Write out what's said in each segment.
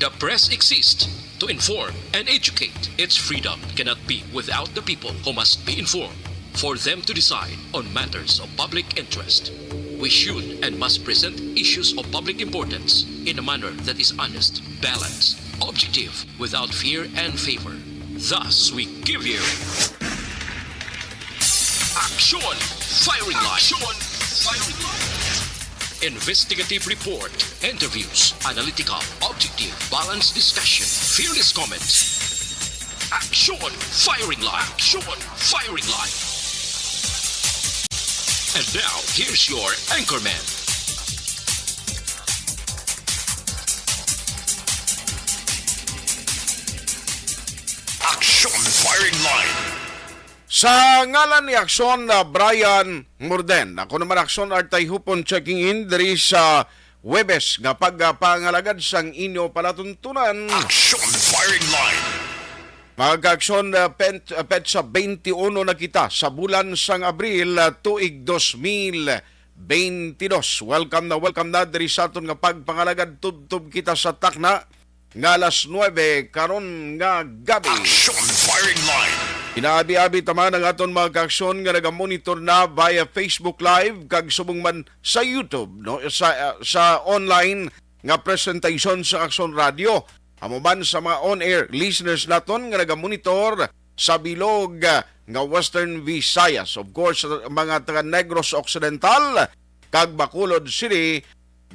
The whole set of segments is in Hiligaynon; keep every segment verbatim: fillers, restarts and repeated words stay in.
The press exists to inform and educate. Its freedom cannot be without the people, who must be informed for them to decide on matters of public interest. We should and must present issues of public importance in a manner that is honest, balanced, objective, without fear and favor. Thus, we give you Action Firing Line. Action Firing Line. Investigative report, interviews, analytical, objective, balanced discussion, fearless comments. Action Firing Line. Action Firing Line. And now, here's your anchorman. Action Firing Line. Sa ngalan ni Action, uh, Brian Morden, ako naman Action Artay Hupon checking in diri sa Huwebes nga pagpangalagad sang inyo palatuntunan. Action Firing Line. Mga ka-Action, uh, pen-, uh, petsa twenty-one na kita sa bulan sang Abril, uh, tuig dos mil twenty-dos. Welcome na, welcome na diri sa aton nga pagpangalagad. Tubtob kita sa takna nga alas nuebe karon nga gabi. Action Firing Line. Inaabi-abi ta man ang aton mga ka-Action nga nagamonitor na via Facebook Live kag subong man sa YouTube, no? Sa, ah, sa online nga presentation sa Action Radio. Amo man sa mga on-air listeners naton nga nagamonitor sa bilog, ah, nga Western Visayas. Of course, sa mga taga Negros Occidental kag Bacolod City,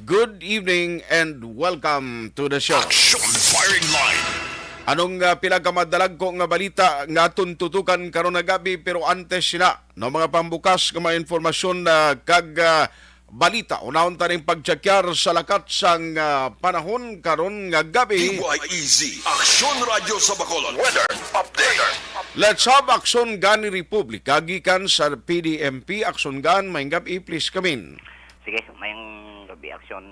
good evening and welcome to the show. Action Firing Line. Anong, ah, pila ka madalagko nga balita nga aton tutukan karon nga gabi? Pero antes sina, no, mga pambukas nga mga informasyon, ah, kag, ah, balita, unahon ta ning pagtsakyar sa lakat sang, ah, panahon karon nga gabi. D Y E Z, Aksyon Radyo sa Bacolod. Weather update. Let's have Aksyon Gani Republika gikan sa P D M P. Aksyon Gan, maayong gabi, please come in. Sige, maayong gabi, Aksyon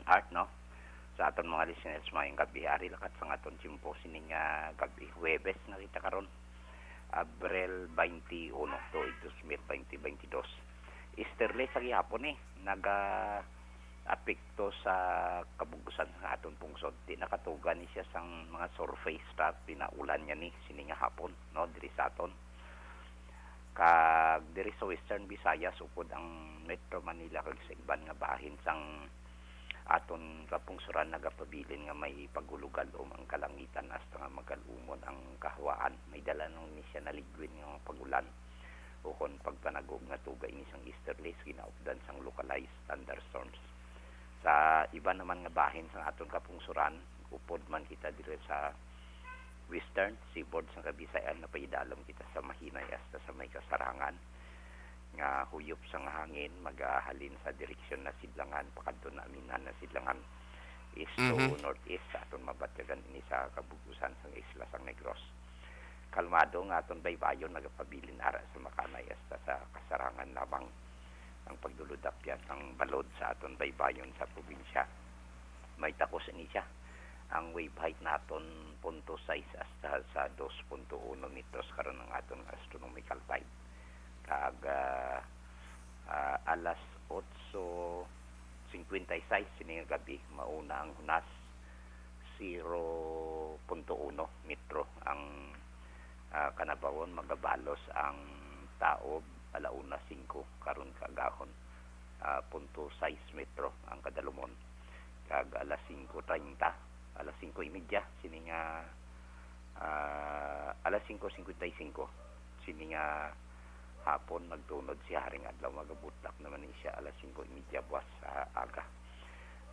Art, no? Sa aton mga listeners, maayong gabi. Ari lakat sang aton tiyempo sining, ah, gabi. Huwebes na kita karon, Abril twenty-one, tuig dos mil twenty, twenty-dos. Easterly sa gihapon ni, naga-apekto sa kabug-usan sa aton pungsod. Di nakatuga ni siya sang mga surface, ta pinaulan niya ni sini nga hapon, no, diri sa aton. Kag diri sa Western Visayas, upod ang Metro Manila kag sa iban nga bahin sang aton kapungsoran, nagapabilin nga may paghulogalom ang kalangitan hasta nga magalumon ang kahawaan. May dala nang ni siya naligwin nga mga pag-ulan ukon pagpanagob nga tuga ini sang easterlies, ginaupdan sang localized thunderstorms. Sa iban naman nga bahin sang aton kapungsoran, upod man kita diri sa western seaboard sang Kabisayan, napaidalom kita sa mahinay hasta sa may kasarangan nga huyop sang hangin magahalin sa direksyon Nasidlangan pakadto Naminhan, Nasidlangan, east to Mhm. northeast sa aton mabatyagan ini sa kabug-usan sang isla sang Negros. Kalmado nga aton baybayon nagapabilin ara sa makanay hasta sa kasarangan lamang. Ang pagdulod-apyat sang balod sa aton baybayon sa probinsya, may takos ini siya. Ang wave height naton punto sais hasta sa dos punto uno metros karon ang aton astronomical time. Kag, ah, ah, alas otso cincuenta y seis sini nga gabi, mauna ang hunas, zero punto uno metro ang, ah, kanabawon. Magabalos ang taob ala una singko karon kaagahon, ah, punto sais metro ang kadalumon. Kag alas singko treinta, alas singko y media, sini nga, ah, alas singko cincuenta y cinco, sini nga hapon, magtunod si Haring Adlaw, magabutlak naman ni siya alas singko y media buwas sa aga.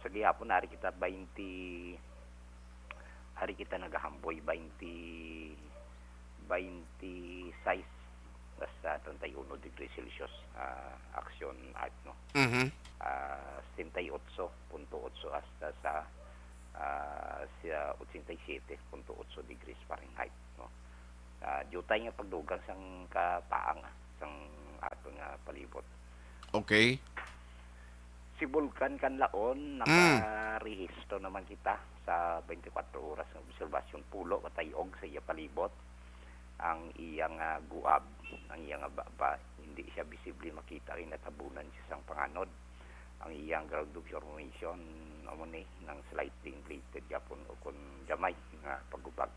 Sa gihapon, ari kita twenty, ari kita nagahamboy, twenty, twenty-sais hasta treinta y uno degrees Celsius, ah, Action Art, no? Mhm. Ah, setenta y ocho punto ocho hasta sa, ah, sa ochenta y siete punto ocho degrees Fahrenheit, no? Ah, diutay nga pagdugang sang kapaang, ah, sang aton nga palibot. Okay. Si Bulkan Kanlaon, Mm. nakarehistro naman kita sa twenty-four oras nga obserbasyon. Pulo ka tay-og sa iya palibot. Ang iya nga guab, ang iya nga baba, hindi siya bisible makita kay natabunan siya sang panganod. Ang iyang ground formation, amo ni, nang slightly inflated gyapon o kon gamay nga pagubag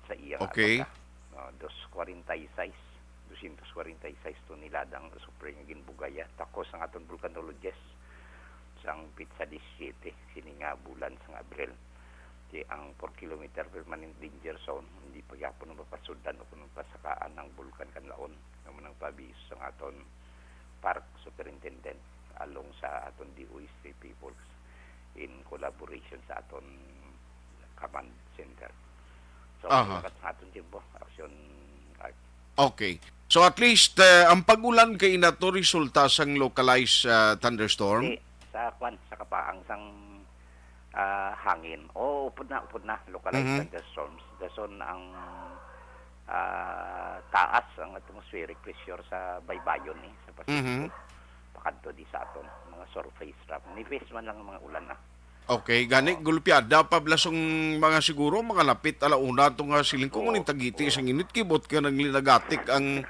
sa iyang Okay. atake. No, dos kwarenta y seis, dosyentos kwarenta y seis tonelada ang super nga ginbugaya. Takos ang aton volcanologist sang petsa disisyete, sini nga bulan sang Abril. Kay ang four kilometer permanent danger zone, hindi pa gyapon mapasudlan o kung pasakaan ang Bulkan Kanlaon. Amo nang paabiso sang aton park superintendent along sa aton D O S T P Force in collaboration sa aton command center. So, Aha. Salamat sa aton, Jimbo. Action, Art. Okay. So, at least, eh, ang pag-ulan kay nato resulta sang localized, ah, thunderstorm? Di, sa kwan, sa kapaang sang, ah, hangin. Oo, upod na, upod na. Localized Mhm. thunderstorms. Dason ang, ah, taas ang atmospheric pressure sa baybayon, eh, sa Pacifico. Mhm. Pakadto di sa aton, mga surface trough. Nipis man lang ang mga ulan, ah. Okay, gani, Oo. Gulpiada pa bala sang mga siguro, mga lapit ala una to nga siling ko, Oo, muning tagiti oo. Sang init, kibot ka nang linagatik ang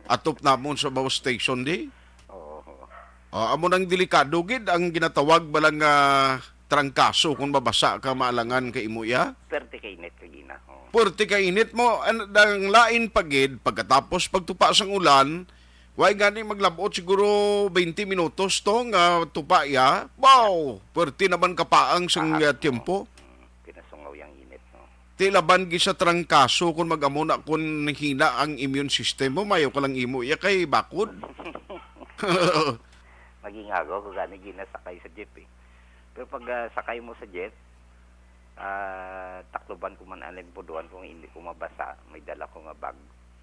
atop namon sa Bao Station, di? Oo, oo. Ah, amo nang delikado gid ang ginatawag bala nga trangkaso kung mabasa ka maalangan kay imo, ya? Perte ka init, kagina. Oo. Perte ka init mo, an-, ang lain pa gid, pagkatapos pagtupa sang ulan, way gani maglabot siguro twenty minutos to nga tupa ya. Wow! Perte naman kapaang sang, Kaas, ah, no? Tiyempo. Mm, pinasungaw yang init, no? Ti laban gid sa trangkaso kung mag-amo na kung hina ang immune system mo, mayo ka lang imo iya kay bakod. Maging agaw ko gani ginasakay sa jeep, eh. Pero pag, ah, sakay mo sa jeep, ah, takluban ko man ang limbuduan kung hindi ko mabasa, may dala ko nga bag.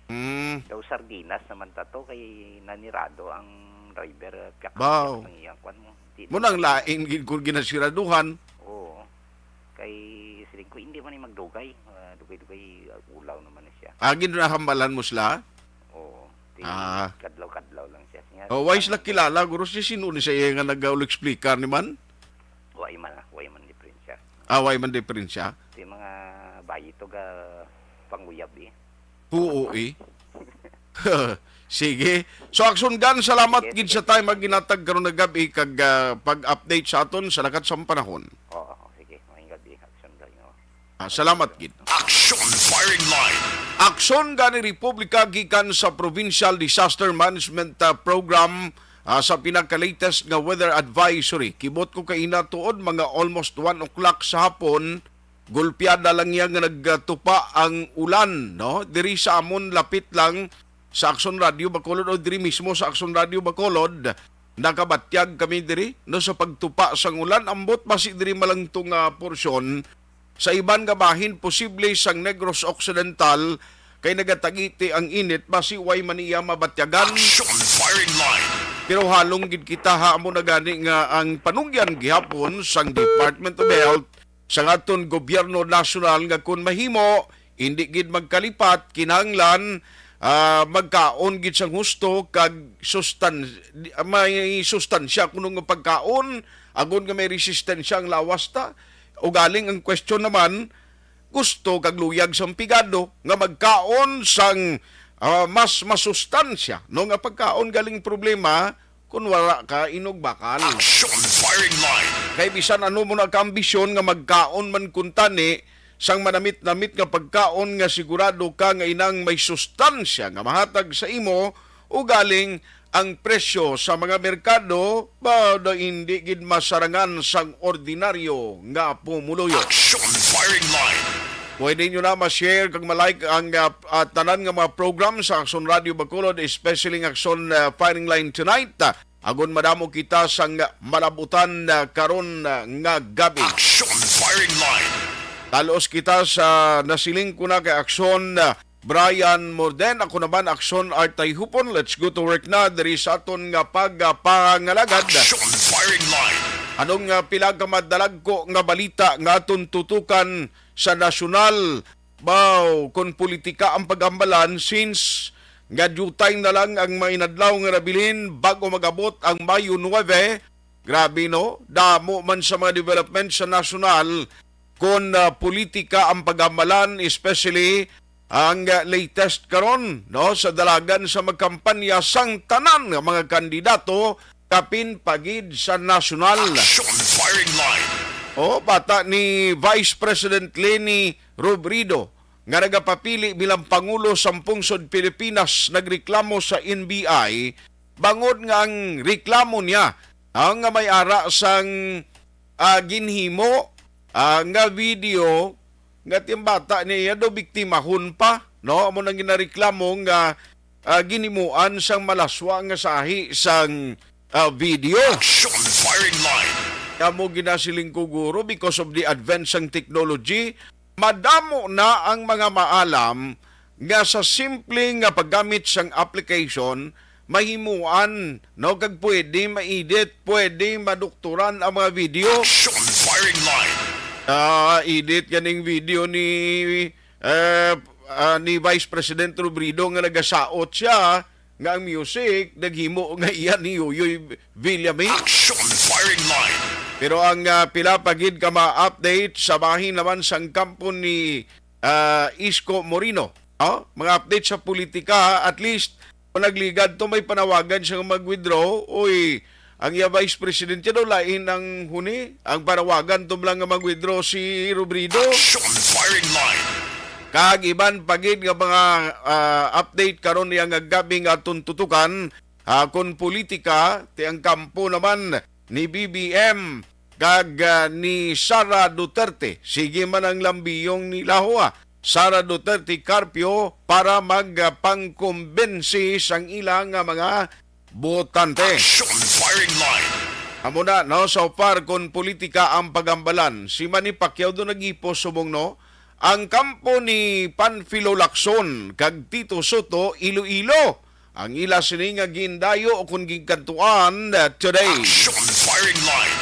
Mm. Daw sardinas naman ta to, kay nanirado ang driver, ah, piyak-piyak Baw. Ang iyang kwan mo. Di Mo nang naman lain gid kung ginasiraduhan. Oo. Kay siling ko, hindi man ni magdugay. Ah, dugay-dugay, ah, ulaw naman na siya. Agin na hambalan mo sila? Oo. Di Ah. Kadlaw-kadlaw lang siya. Siya, Oh, why sila kilala? Guro siya sino ni sa iya nga nag-explicar ni man? Wa man, wa man diferensya. Ah, wa man diferensya? Di mga bayi to ga panguyab, eh. Oo, eh. Sige. So, Action Gun, salamat Sige, gid sige. Sa time nga ginatag karon nga gabi kag, ah, pag-update sa aton sa lakat sang panahon. Oo, sige. Maayong gabi, Action Gun, oo. Ah, salamat gid. Action Firing Line. Aksyon gani Republika gikan sa Provincial Disaster Management, ah, Program, ah, sa pinaka-latest nga weather advisory. Kibot ko kaina tuod mga almost one o'clock sa hapon, gulpiada lang iya nga nagtupa ang ulan, no? Diri sa amon lapit lang sa Aksyon Radio Bacolod o diri mismo sa Aksyon Radio Bacolod, nakabatyag kami diri, no, sa pagtupa sang ulan. Ambot basi diri malangto nga porsyon, sa iban nga bahin posible sang Negros Occidental kay nagatagiti ang init, basi way man iya mabatyagan. Action Firing Line. Pero halong gid kita ha, amo na gani nga ang panugyan gihapon sang Department of Health sang aton gobyerno nasyonal nga kun mahimo, hindi gid magkalipat, kinahanglan, ah, magkaon gid sang husto kag sustan-, di-, may sustansya kuno nga pagkaon, agod nga may resistensya ang lawas ta. Ugaling ang question naman, gusto kag luyag sang pigado nga magkaon sang, ah, mas masustansya, no, nga pagkaon galing problema kung wala ka inugbakan. Action Firing Line. Kay bisan ano mo na kaambisyon nga magkaon man kuntani sang manamit-namit nga pagkaon nga sigurado ka nga inang may sustansya nga mahatag sa imo, ugaling ang presyo sa mga merkado, ba, daw hindi gid masarangan sang ordinaryo nga pumuluyo. Action Firing Line. Pwede nyo na ma-share kag ma-like ang, ah, ah, tanan nga mga program sa Action Radio Bacolod, especially ang Action, ah, Firing Line Tonight. Ah, agon madamo kita sang malabutan, ah, karon, ah, nga gabi. Action Firing Line. Talos kita sa nasiling ko na kay Action, ah, Brian Morden, ako naman, Action Art Tayhupon. Let's go to work na diri sa aton nga pagpangalagad. Action Firing Line. Anong, ah, pila ka madalagko nga balita nga aton tutukan sa nasyonal? Baw, kung politika ang pag-ambalan, since nga due time na lang ang mga inadlaw nga nabilin bago mag-abot ang Mayo nuebe, grabe, no? Damo man sa mga development sa nasyonal, kung, ah, politika ang pag-ambalan, especially ang, ah, latest karon, no, sa dalagan sa magkampanya sang tanan nga mga kandidato, kapin pa gid sa nasyonal. Action firing line. O, bata ni Vice President Leni Robredo nga nagapapili bilang Pangulo sang Pungsod Pilipinas nagreklamo sa N B I bangod nga ang reklamo niya, ah, nga may ara sang, ah, ginhimo, ah, nga video nga ti ang bata niya daw biktimahon pa, no? Amo nang ginareklamo nga, ah, ginhimuan sang malaswa nga sahi sang, ah, video. Action firing line. Kamo ginasiling ko, guro, because of the advance sang technology, madamo na ang mga maalam nga sa simple nga paggamit sang application, mahimuan, no, kag pwede ma-edit, pwede madukturan ang mga video. Action firing line. Ah, edit ganing video ni, eh, ah, ni Vice President Robredo nga nagasaot siya nga ang music naghimo nga iya ni Yoyoy Villame. Action firing line. Pero ang, ah, pila pa gid ka mga update sa bahin naman sang kampo ni, ah, Isko Moreno. Oh, mga update sa politika, at least kung nagligad to, may panawagan siya nga mag-withdraw. Uy, ang iya vice president siya daw, lain ang huni. Ang panawagan to lang nga mag-withdraw si Robredo. Action firing line. Kag iban pa gid nga mga, ah, update karon niya nga gabi nga aton tutukan, ah, kon politika, ti ang kampo naman ni B B M kag, ah, ni Sara Duterte. Sige man ang lambiyong ni Lahoa, Sara Duterte Carpio para magpangkumbinsi sang ila nga mga botante. Action firing line. Amo na, no? So far, kon politika ang pagambalan, si Manny Pacquiao do nag-ipos subong, no? Ang kampo ni Panfilo Lacson kag Tito Soto, Iloilo, ang ila sini nga gindayo o kon ginkantuan, uh, today. Action firing line.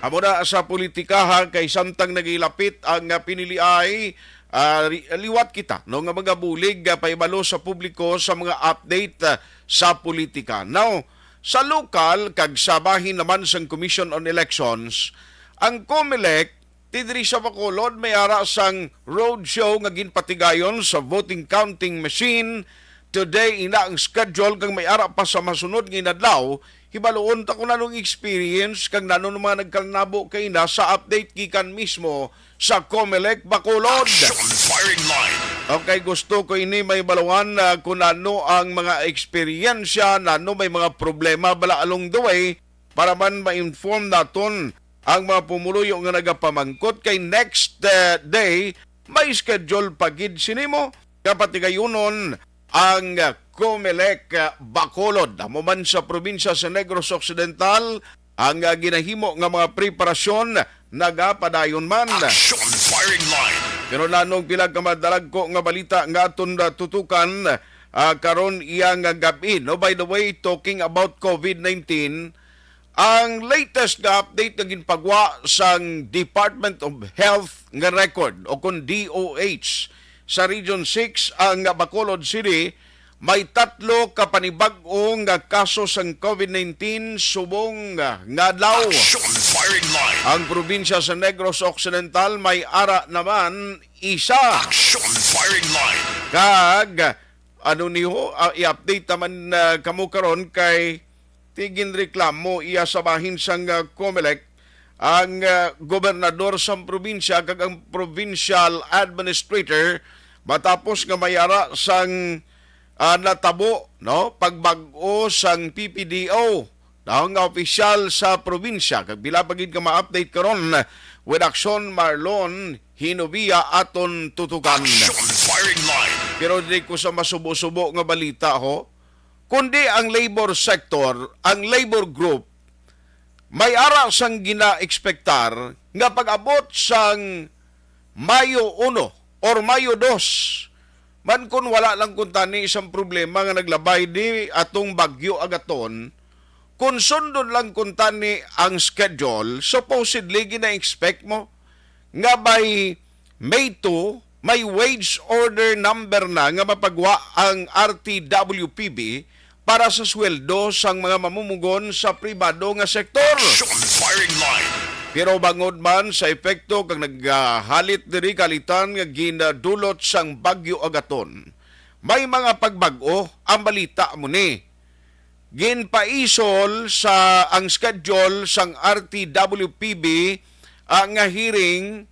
Amo na sa politika, ha, kay samtang nagilapit ang, uh, piniliay, ah, ri-, liwat kita, no, nga mga bulig, ah, pahibalo sa publiko sa mga update, ah, sa politika. Now, sa lokal kag sa bahin naman sang Commission on Elections, ang Comelec ti diri sa Bacolod may ara sang roadshow nga ginpatigayon sa voting counting machine. Today ina ang schedule kag may ara pa sa masunod nga inadlaw. Hibaluon ta kung anong experience kag nano mga nagkalnabo kay na sa update gikan mismo sa Comelec Bacolod. Action firing line. Okay, gusto ko ini may baluan, ah, kung ano ang mga eksperyensya, nano may mga problema bala along the way, para man ma-inform naton ang mga pumuluyo nga nagapamangkot, kay next, eh, day may schedule pa gid sini mo kapatigayunon ang, eh, Comelec, eh, Bacolod. Amo man sa probinsya sa Negros Occidental, ang, eh, ginahimo nga mga preparasyon nagapadayon man. Action firing line. Pero nanong pila ka madalagko nga balita nga aton, eh, tutukan, ah, karon iya nga gab-i. No, by the way, talking about COVID nineteen, ang latest nga update nga ginpagwa sang Department of Health nga record o kon D O H sa Region six, ang Bacolod City, may tatlo ka panibag-o nga kaso sang COVID nineteen subong nga adlaw. Action firing line. Ang probinsya sa Negros Occidental may ara naman isa. Action firing line. Kag ano niho, ah, i-update naman, ah, kamo karon kay ti ginreklamo iya sa bahin sang, ah, Comelec ang, ah, gobernador sang probinsya kag ang provincial administrator matapos nga may ara sang, ah, natabo, no, pagbag-o sang P P D O. Daw nga opisyal sa probinsya, kag pila pa gid ka ma-update karon with Action Marlon Hinovia aton tutukan. Action firing line. Pero di ko sa masubo-subo nga balita, ho, kundi ang labor sector, ang labor group, may ara sang gina-expectar nga pag-abot sang Mayo uno or Mayo dos, man kun wala lang kuntani isang problema nga naglabay ni atong Bagyo Agaton, kun sundon lang kuntani ang schedule, supposedly gina-expect mo nga by May two, may wage order number na nga mapagwa ang R T W P B para sa sweldo sang mga mamumugon sa pribado nga sektor. Action firing line. Pero bangod man sa epekto kag naghalit diri kalitan nga ginadulot sang Bagyo Agaton, may mga pagbag-o ang balita mo ni. ginpaisol sa ang schedule sang R T W P B, ah, nga hearing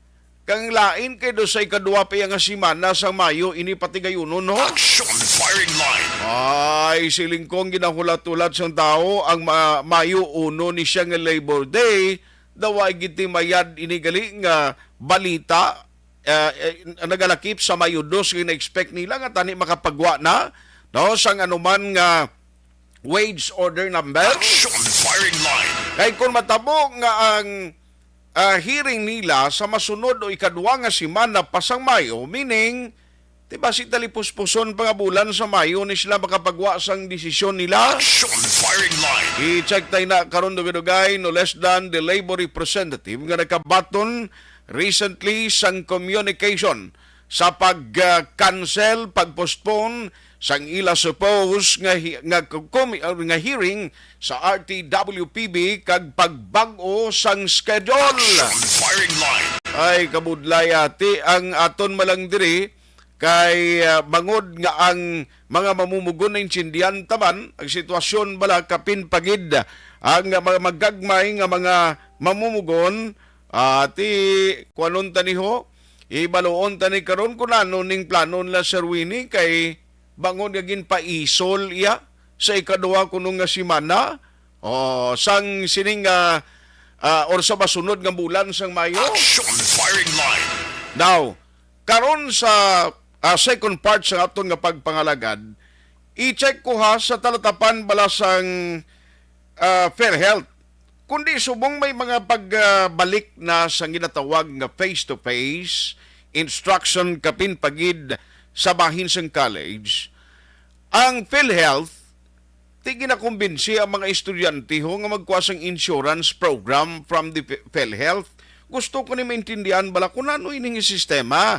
kang lain kay do sa ikaduha pa iya nga semana sang Mayo ini patigayunon, no? Action firing line. Ay, siling ko ang ginahulat-hulat sang tawo, ang ma-, Mayo uno ni siya nga Labor Day, daw ay gitimayad ini gali nga balita, ah, eh, nagalakip sa Mayo dos nga na-expect nila nga tani makapagwa na, no, sang anuman nga wage order number. Action firing line. Kay kung matabo nga ang, ah, hearing nila sa masunod o ikaduha nga semana pa sang Mayo, meaning, di ba, si talipuspuson pa nga bulan sa Mayo ni sila makapagwa sang desisyon nila? Action firing line. I-check tayo na karon, dugay-dugay, no less than the labor representative nga nakabaton recently sang communication sa pag-cancel, pag-postpone sang ila supposed nga hi-, nga kumi-, uh, nga hearing sa R T W P B kag pagbag-o sang schedule. Action firing line. Ay, kabudlay, ati, ang aton malang diri kay, uh, bangod nga ang mga mamumugon naintindihan taman ang sitwasyon bala, kapin pagid ang mga magagmay nga mga mamumugon, ati, kuanon tani ho, ibaluon tani karon kung ano ning plano nila, Sir Winnie, kay bangod nga ginpaisol iya sa ikaduha kuno nga semana, o sang sining, ah, ah, or sa masunod nga bulan sang Mayo. Action firing line. Now, karon sa, ah, second part sa aton nga pagpangalagad, i-check ko ha sa talatapan bala sang, ah, PhilHealth. Kundi subong may mga pagbalik na sa ginatawag nga face-to-face instruction kapin pagid sa bahin sang college, ang PhilHealth ti ginakumbinsi ang mga estudyante ho nga magkuha sang insurance program from the Phi-, PhilHealth. Gusto ko ni maintindihan bala kung ano ini nga sistema,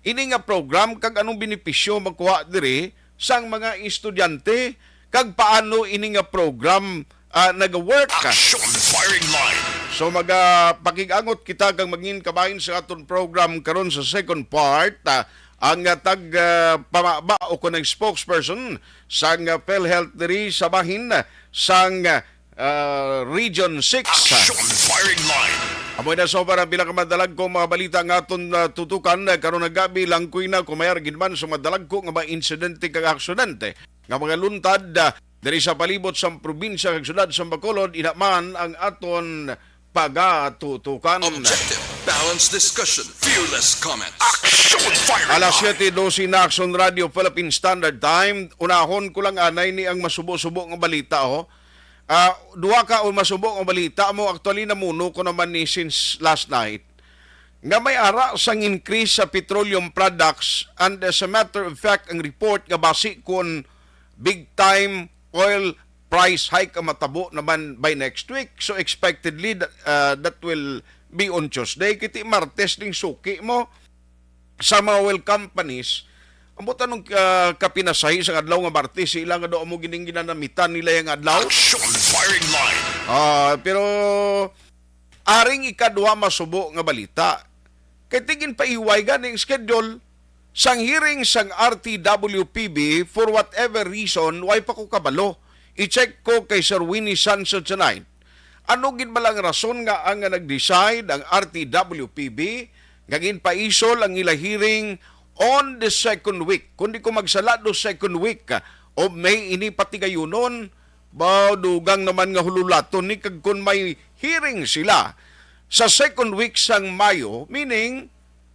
ini nga program, kag anong benepisyo makuha diri sang mga estudyante, kag paano ini nga program, ah, nag-work. Action firing line. So, magapakig-angot kita kag mangin kabahin sa aton program karon sa second part, ah, ang, ah, tag, ah, pamaba o kon ang spokesperson sang, ah, PhilHealth diri sa bahin, ah, sang, ah, ah, Region six. Action firing line. Amo na so para ang pila ka madalagkong mga balita nga aton, ah, tutukan, ah, karon nga gab-i. Langkoy na kung may argin man sa madalagko nga mga insidente kag aksidente nga mga luntad, ah, diri sa palibot sang probinsya kag syudad sa Bacolod, ina man ang aton pagatutukan. Objective, balanced discussion, fearless comments. Action firing line. Alas siyete dose na, Action Radio Philippine Standard Time. Unahon ko lang anay ni ang masubo-subo nga balita, ho. Ah, duha ka o masubo nga balita mo, actually, namuno ko naman ni since last night, nga may ara sang increase sa petroleum products, and as a matter of fact, ang report nga basi kun big time oil price hike ang matabo naman by next week. So, expectedly, that, uh, that will be on Tuesday. Kiti Martes ning suki mo sa mga oil companies. Ambot anong, uh, kapinasahi sa adlaw nga Martes, sila nga daw amo gining ginanamitan nila yung adlaw. Action firing line. Ah, pero aring ikaduha masubo nga balita, kay ti ginpaiway gani ang schedule sang hearing sang R T W P B. For whatever reason, way pa ko kabalo. I-check ko kay Sir Winnie Sancho tonight. Ano gid bala ang rason nga ang, nga nag-decide ang R T W P B nga ginpaisol ang ila hearing on the second week? Kundi ko magsala, do second week, ah, of May ini patigayunon, ba, dugang naman nga hululaton ni, kag kun may hearing sila sa second week sang Mayo, meaning,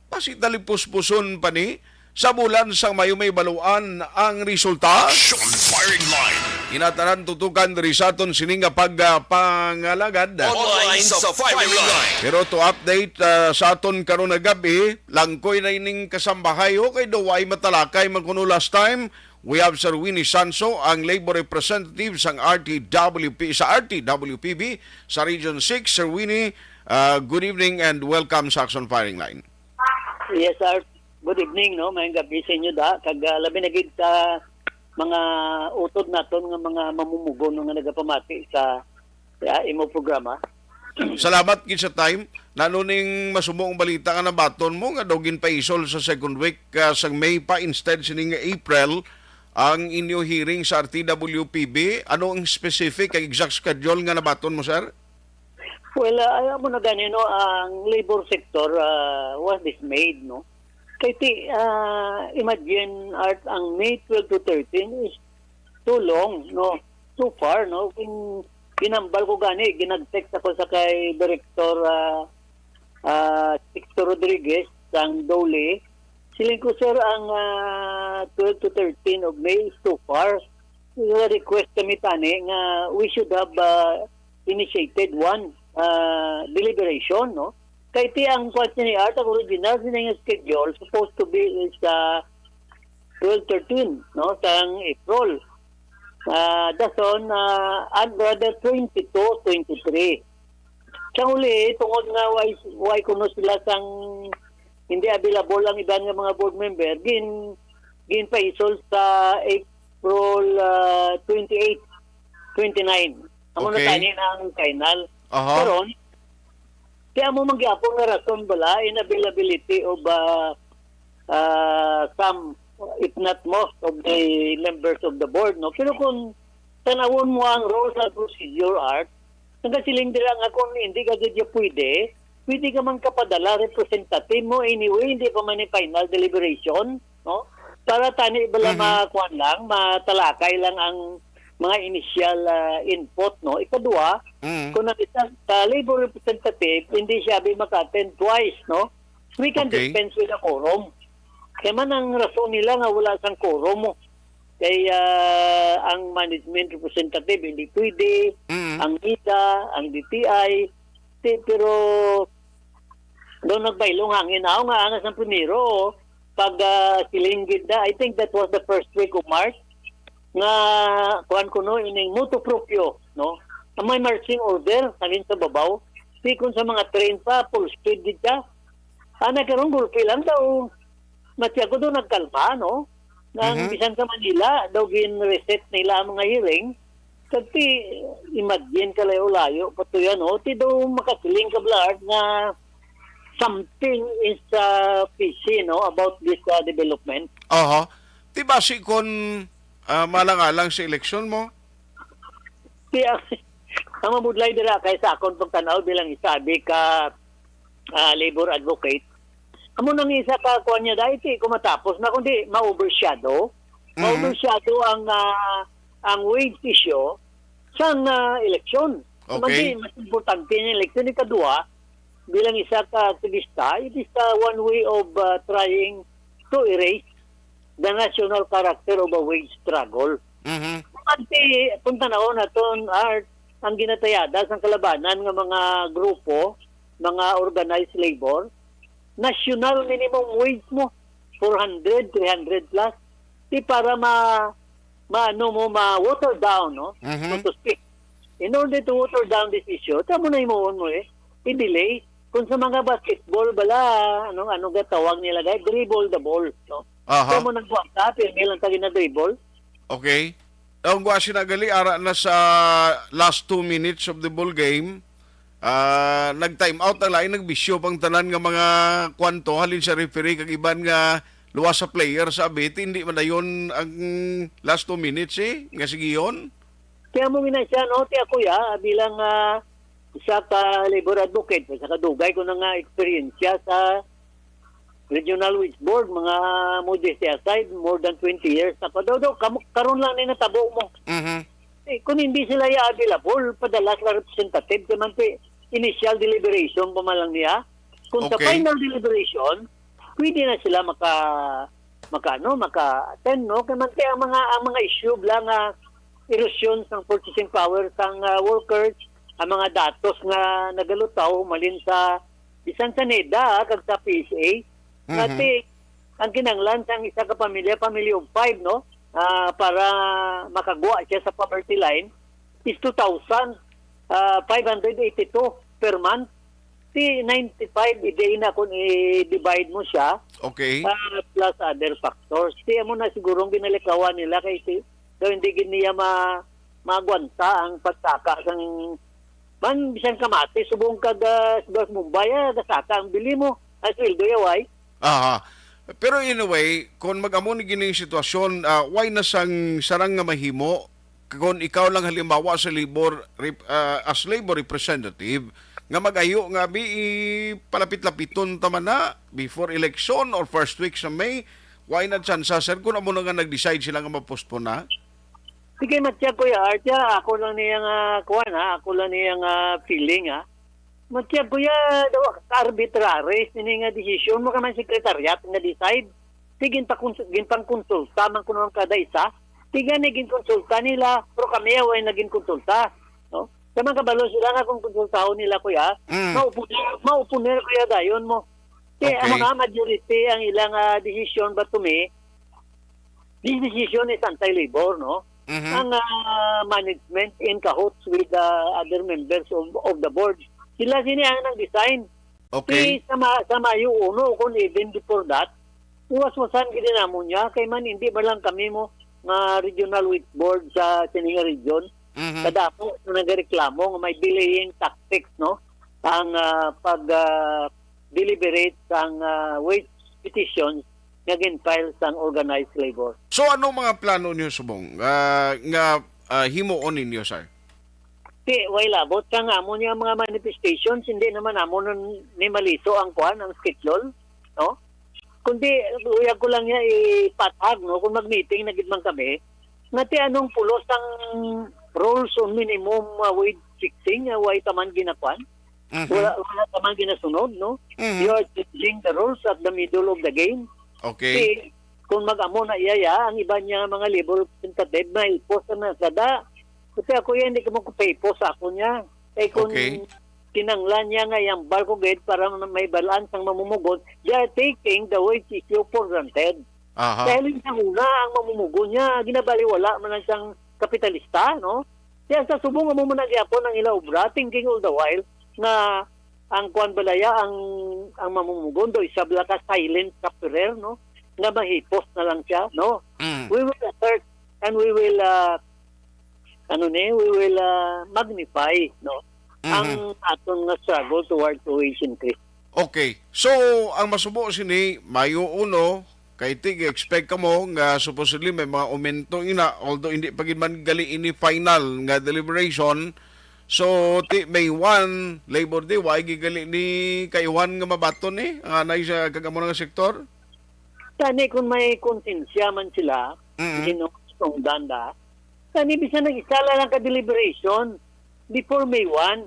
basi talipuspuson pa ni sa bulan sang Mayo may baluan ang resulta. Action firing line. Inatanan tutukan diri sa aton sini nga pag, ah, pangalagad. Online sa firing line. Pero to update, ah, sa aton karon nga gab-i, langkoy na ining kasambahay, okay, do way matalakay man kuno last time. We have Sir Winnie Sanso, ang labor representative sang R T W P, sa R T W P B sa Region six. Sir Winnie, uh, good evening and welcome sa Action Firing Line. Yes, sir. Good evening, no? Mayong gabi sa inyo da. Kag, ah, labi na gid sa mga utod naton nga mga mamumugon nga nagapamati sa, sa imo programa. Salamat gid sa time. Nano ning masumo ang balita nga nabaton mo nga daw ginpaisol sa second week, ah, sang May pa instead sining April? ang inyo hearing sa R T W P B? Ano ang specific kag exact schedule nga nabaton mo, sir? Well, uh, alam mo na gani, no, ang labor sector uh, was dismayed, no? Kay ti, uh, imagine, Art, ang May twelve to thirteen is too long, no? Too far, no? Kung ginambal ko gani, ginag-text ako sa kay Director uh, uh, Sixto Rodriguez sang DOLE, siling ko, "Sir, ang uh, twelve to thirteen of May is too far." Request kami tani nga we should have uh, initiated one uh, deliberation, no? Kay ti ang kwan ni Art, ang original sini nga schedule supposed to be is uh, twelve thirteen, no, sang April. Uh, dason, uh, and rather twenty-two, twenty-three. Sa uli, tungod nga why, why kuno sila sang hindi available ang iban nga mga board member, gin ginpaisol sa April uh, twenty-eight, twenty-nine. Amo na Okay. Tani na ang final. Aha. Karon, kaya mo mangyapon nga rason bala, inavailability of uh, uh, some, if not most, of the members of the board, no? Pero kung tanawon mo ang rules and procedure, Art, nagasiling dira nga kung hindi ka gid pwede, pwede ka man kapadala representative mo. Anyway, hindi pa man ni final deliberation, no? Para tani bala Mhm. makuan lang, matalakay lang ang mga initial ah, input, no? Ikadua, Mm. kung nakita sa labor representative, hindi siya abi maka-attend twice, no? We can Okay. dispense with a quorum. Kaya man ang rason nila nga wala sang quorum mo. Kay ah, ang management representative hindi pwede, Mm. ang NIDA, ang D T I, ti- pero doon nagbaylong hangin. Ako nga, angas ng primero, pag ah, silinggid na, I think that was the first week of March, nga, kuan ko no, ining motu proprio, no? Ang may marching order, halin sa babaw, di kung sa mga train pa, full speed gid siya. Ana karon gulpi lang daw. Mati ako doon nagkalma, no? Nang Mhm. bisan sa Manila, daw gin-reset nila ang mga hearing. Kasi imagine ka layo-layo pa to yan, no? Ti daw makasiling ka, Blard, nga something is uh, fishy, no, about this uh, development. Aha. Ti basi kon ah, malang-alang sa eleksyon mo? Kaya, ang mabudlay dira kay sa akon pagtanaw bilang isabi ka ah, labor advocate, amo nang isa ka kuan niya dahil ti ko matapos na kundi ma-overshadow, Mhm. ma-overshadow ang ah, ang wage issue sa ah, eleksyon. Okay. Kundi mas importante ang eleksyon. Ikadua, bilang isa ka aktivista, it is uh, one way of uh, trying to erase the national character of a wage struggle. Mhm. Pati kung tanaw naton, Art, ang ginatayada sa kalabanan nga mga grupo, mga organized labor, national minimum wage mo, four hundred, three hundred plus. Di para ma, maano mo, ma-water down, no? Mhm. So to speak. In order to water down this issue, tamo na himuon mo eh, i-delay. Kung sa mga basketball, bala, anong, anong gatawag nila, guys? Dribble the ball, no? Aha. Tamo nagkuha ka, pirmi lang ka gina-dribble. Okay. Ang wa sinagali ara na sa last two minutes of the ball game. Ah, nag-time out na lain, nagbisyo pang tanan nga mga kwanto halin sa referee kag iban nga luwas sa player sa abit, hindi man dayon ang last two minutes eh, nga sigiyon. Kaya mo gina siya, no, ti ako ya, bilang ah, isa ka labor advocate, isa ka dugay ko na nga eksperyensya sa Regional Wage Board, mga modesty aside, more than twenty years na ko. Daw, daw, kamo, karon lang ni natabo mo. Mhm. Eh, kung hindi sila ya available, padala sa representative, kaya man ti initial deliberation pa man lang niya. Kung sa Okay. final deliberation, pwede na sila maka maka ano, maka-attend, no? Kaya man ti ang mga ang mga issue lang nga erosion sang purchasing power sang ah, workers, ang mga datos nga nagalutaw malin sa bisan sa NEDA ah, kag sa P S A. Mhm. Kati ang kinanglan sang isa ka pamilya, family of five, no? Ah, para makagwa siya sa poverty line is two thousand ah, five hundred eighty-two per month. Si ninety-five, i-day na kung i-divide mo siya Okay. ah, plus other factors. Ti amo na siguro ang ginalikawan nila kay si, daw hindi gid niya ma maagwanta ang pagsaka sang man bisan kamati subong kag ah, sa Mumbai ah, gasaka ang bili mo. Ang sweldo yaway. Aha. Pero anyway, kung mag-amo ni gining sitwasyon, ah, why na sang sarang nga mahimo kung ikaw lang halimbawa sa labor rep-, ah, as labor representative nga mag-ayo nga bi palapit-lapiton ta man na before election or first week sa May, why na tsansa, sir, kung amo na nga nag-decide sila nga ma-postpone na? Sige, matya, Kuya Art, ya, ako lang niya nga kuwan, ha, ako lang niya nga feeling, ha. Matya, Kuya, daw arbitrary sini nga desisyon mo ka man secretariat nga decide. Sige, ginpakons-, ginpangkonsulta man kuno ang kada isa. Sige ni ginkonsulta nila, pero kami way naging konsulta, no? Sa mga kabalo sila nga kung konsultahon nila, Kuya, Mm. maupuner, maupuner, Kuya, dayon mo. Kaya ang Okay. mga majority ang ilang, ah, decision ba to me, this decision is anti-labor, no? Mhm. Ang, ah, management in cahoots with the other members of, of the board. Sila sini ang nag-design. Okay. Si, sa ma-, sa Mayo uno, kung even before that, iwaswasan gid namon niya. Kay man, hindi ba lang kami mo nga regional wage board sa sini nga region? Mhm. Kadako na nagareklamo nga may delaying tactics, no? Ang, ah, pag, ah, deliberate sang, ah, wage petitions nga gin-file sang organized labor. So, ano mga plano niyo subong, ah, nga, ah, himuon ninyo, sir? Di, way labot sa nga amo niya mga manifestations, hindi naman amo nun ni maliso ang kuan, ang schedule, no? Kundi, uyag ko lang niya ipathag, no? Kung mag-meeting na gid man kami, nga ti anong pulos ang rules on minimum, uh, wage fixing, uh, way taman ginakuan? Mhm. Wala, wala taman ginasunod, no? Mhm. You are changing the rules at the middle of the game. Okay. Di, kung mag-amo na iya, ya, ang iba niya mga labor representative, mahipos na na sada. Kasi ako yan, di ko magkupipos sa ako niya. Kay kung Okay. kinanglan niya nga iyang barko gid para ma-, may balaan sang mamumugon, they are taking the wage issue for granted. Aha. Dahil sa una, ang mamumugon niya, ginabaliwala man lang siyang kapitalista, no? Kaya sa subong nga mo man gyapon ang ila obra, thinking all the while nga ang kuwan balaya, ang, ang mamumugon do, isa bala ka silent sufferer, no? Nga mahipos na lang siya, no? Mm. We will assert and we will, uh, ano ni, we will, uh, magnify, no? Mhm. Ang aton nga struggle towards wage increase. Okay. So, ang masubo sini, Mayo uno, kay ti, expect ka mo nga supposedly may mga aumento ina, although hindi pa gid man gali ini final nga deliberation. So, ti, May one, Labor Day, wa gid gali ni kaiwan nga mabaton ni, ang anay sa kag-amo nga sektor? Tani kung may konsensya man sila, Mm. Ginoo, sungdan da. Tani bisan nag-isa lang ka deliberation before May one,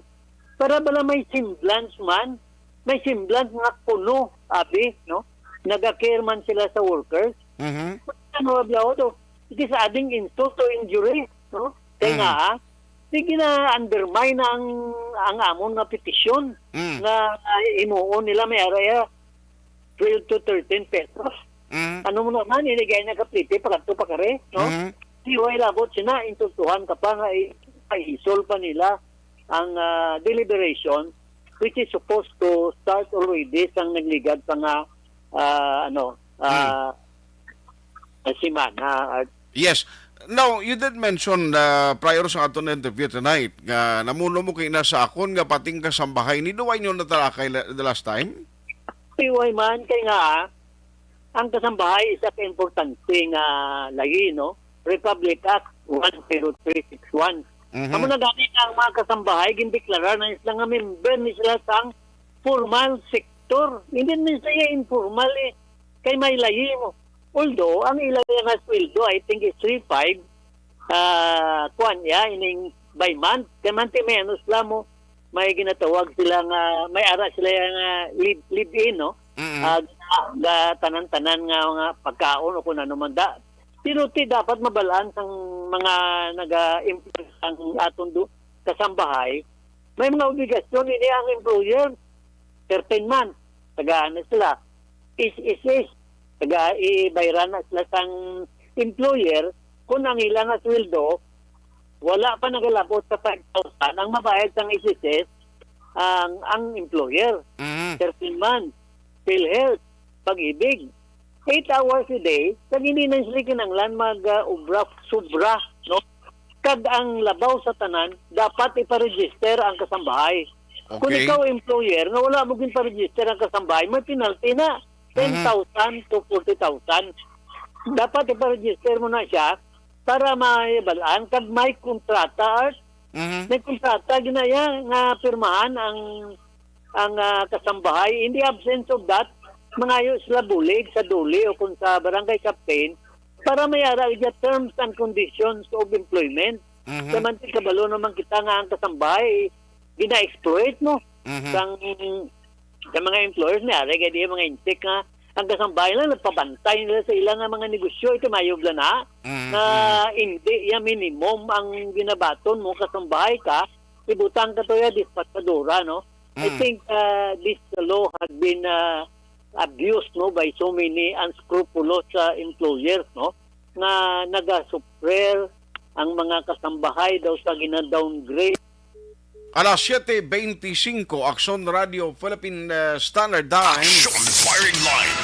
para bala may semblance man, may semblance nga kuno, abi, no? Naga-care man sila sa workers. Mhm. Ano, ablaw to? It is adding insult to injury, no? Kaya Mhm. nga, ah, sige na undermine ang, ang amon nga petisyon Mm. nga, ah, himuon nila may araya twelve to thirteen pesos. Mm. Ano mo naman, inigay na kapliti, pakadto pa kare, no? Mm. Di way labot sina, insultuhan ka pa nga i-, paisol pa nila ang, ah, deliberation, which is supposed to start already sang nagligad pa nga, ah, ano, ah, Mm. ah, semana. Ah, Yes. Now, you did mention, uh, prior sa aton interview tonight nga namuno mo kay na sa akon nga pating kasambahay ni duway nyo natalakay la-, the last time? P Y man, kay nga, ang kasambahay isa ka importante nga layi, no? Republic Act one zero three six one. Mhm. Amo na gani ang mga kasambahay, gindeklarar na sila nga member ni sila sang formal sector. Hindi na sila informal eh. Kay may layi mo. Although, ang ila nga sweldo, I think, is three five, ah, kuwan, ya, ining by month. Kay month, menos lang mo. May ginatawag sila nga, may ara sila nga live, live-in, no? Mm. Ah, ga-, ga-, tanan-tanan nga mga pagkaon o kung ano man da. Pero ti dapat mabalaan sang mga naga-employ ang aton du-, kasambahay, may mga obligasyon ini ang employer. Thirteen months, tagaan na sila. S S S, taga, ibayran na sila sang employer kung ang ila nga sweldo wala pa nagalabot sa five thousand, ang mabayad sang S S S, ang, ang employer. Mhm. Thirteen months, PhilHealth, Pag-ibig. Eight hours a day, kag hindi na sila kinahanglan mag, ah, obra sobra, no? Kag ang labaw sa tanan, dapat ipa-register ang kasambahay. Kung Okay. ikaw employer nga wala mo ginpa-register ang kasambahay, may penalty na. Mhm. ten thousand to forty thousand. Dapat ipa-register mo na siya para mahibalaan kag may kontrata, Art. Mhm. May kontrata ginaya nga pirmahan ang, ang, ah, kasambahay. In the absence of that, mangayo sila bulig sa DOLE o kung sa barangay captain para may ara siya terms and conditions of employment. Mhm. Sa man, kabalo naman kita nga ang kasambahay gina-exploit, no? Mhm. Sang, sa mga employers, may ara gid mga intik nga ang kasambahay lang nagpabantay nila sa ila nga mga negosyo. Ito mayo bala na Mhm. nga hindi ya minimum ang ginabaton mo, kasambahay ka, ibutang ka to ya dispatchadora, no? I Mm. think, uh, this law has been, uh, abused, no, by so many unscrupulous, uh, employers, no, nga nagasuffer ang mga kasambahay daw sa gina-downgrade. Alas siete beintisinco, Aksyon Radio Philippine, uh, Standard Time. Action Firing Line.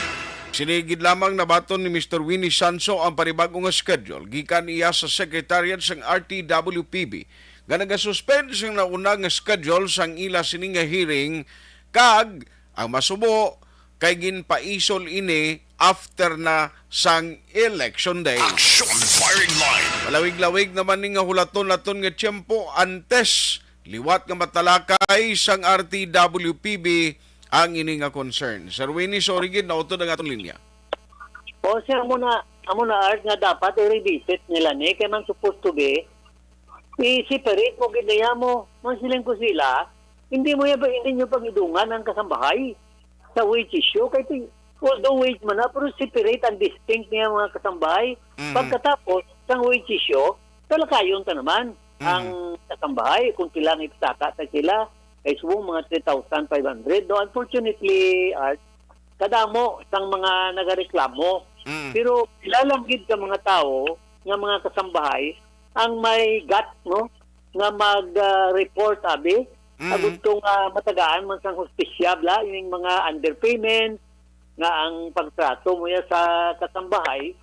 Sini gid lamang nabaton ni Mister Winnie Sanso ang panibag-o nga schedule gikan iya sa secretariat sang R T W P B nga nagasuspend sang nauna nga schedule sang ila sini nga hearing, kag ang masubo kay ginpaisol ini after na sang election day. Action Firing Line. Malawig-lawig naman ni nga hulaton naton nga tiyempo antes liwat nga matalakay sang R T W P B ang ini nga concern. Sir Winnie, sorry gid, nautod ang atong linya. O, siya, amo na, amo na, Art, nga dapat i-revisit nila ni, kay man supposed to be, i-separate mo gid niya mo. Masiling ko sila, hindi mo ya, hindi nyo pag-idungan ang kasambahay sa wage issue. Kay ti-, although wage man na, pero separate and distinct niya mga kasambahay. Mhm. Pagkatapos, sang wage issue, talakayon ta naman Mhm. ang kasambahay kung sila ang ipasaka sa sila. Kay subong mga three thousand five hundred. No, unfortunately, Art, kadamo sang mga nagareklamo. Mm. Pero pila lang gid ka mga tawo nga mga kasambahay ang may guts, no, nga mag, ah, report, abi, Mm. agud to nga matagaan man sang hustisya, bla, ining mga underpayment, nga ang pagtrato mo ya sa kasambahay,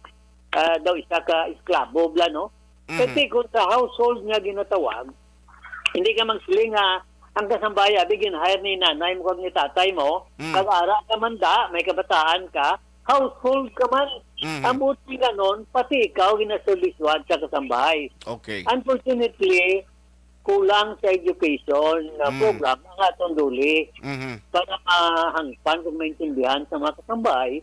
ah, daw isa ka esklabo, bla, no? Mhm. Kasi kung sa household nga ginatawag, hindi ka magsiling nga ang kasambahay, abi, gin-hire ni nanay mo kag ni tatay mo, Mm. kag ara ka man da, may kabataan ka, household ka man. Mhm. Ang buot nga nun, pati ikaw ginaserbisyuhan sa kasambahay. Okay. Unfortunately, kulang sa education nga Mhm. program ang atong DOLE Mhm. para mahangpan kag maintindihan sa mga kasambahay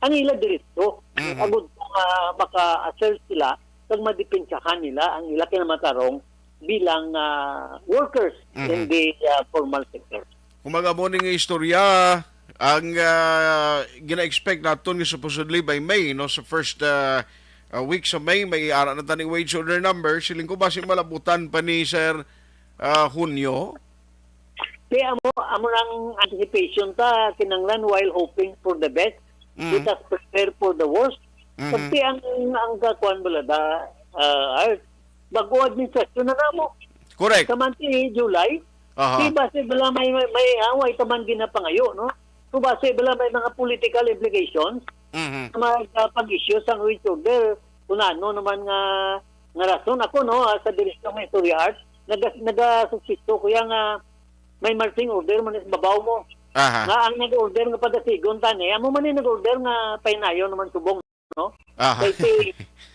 ang ila diretso. Mhm. Agud nga maka-assert sila kag madepensahan nila ang ila kinamatarong bilang, ah, workers Mhm. in the, ah, formal sector. Kung magamo ni nga istorya, ang, ah, gina-expect naton nga supposedly by May, no, sa first, ah, ah, week sa May, may ara na tani wage order number. Siling ko, basi malabutan pa ni Sir, ah, Hunyo. Kaya amo, amo nang anticipation ta, kinanglan while hoping for the best, Mm. let us prepare for the worst. Mhm. Kasi ang, ang kakuan bala da, ah, Art, bago administrasyon na namo. Correct. Sa month ni July, Aha. Di basi bala may, may, may away pa man ginapangayo, no? So basi bala may mga political implications Mhm. sa mga pag-issue sang wage order. Kung ano naman nga, nga rason ako, no, ah, sa direksyon nga istorya, Art, naga-, nagasuspito ko yan nga may marching order man sa babaw mo. Aha. Nga ang nag-order nga padasigon tani, amo man yung nag-order nga painayon naman subong, no? Aha. Kay si,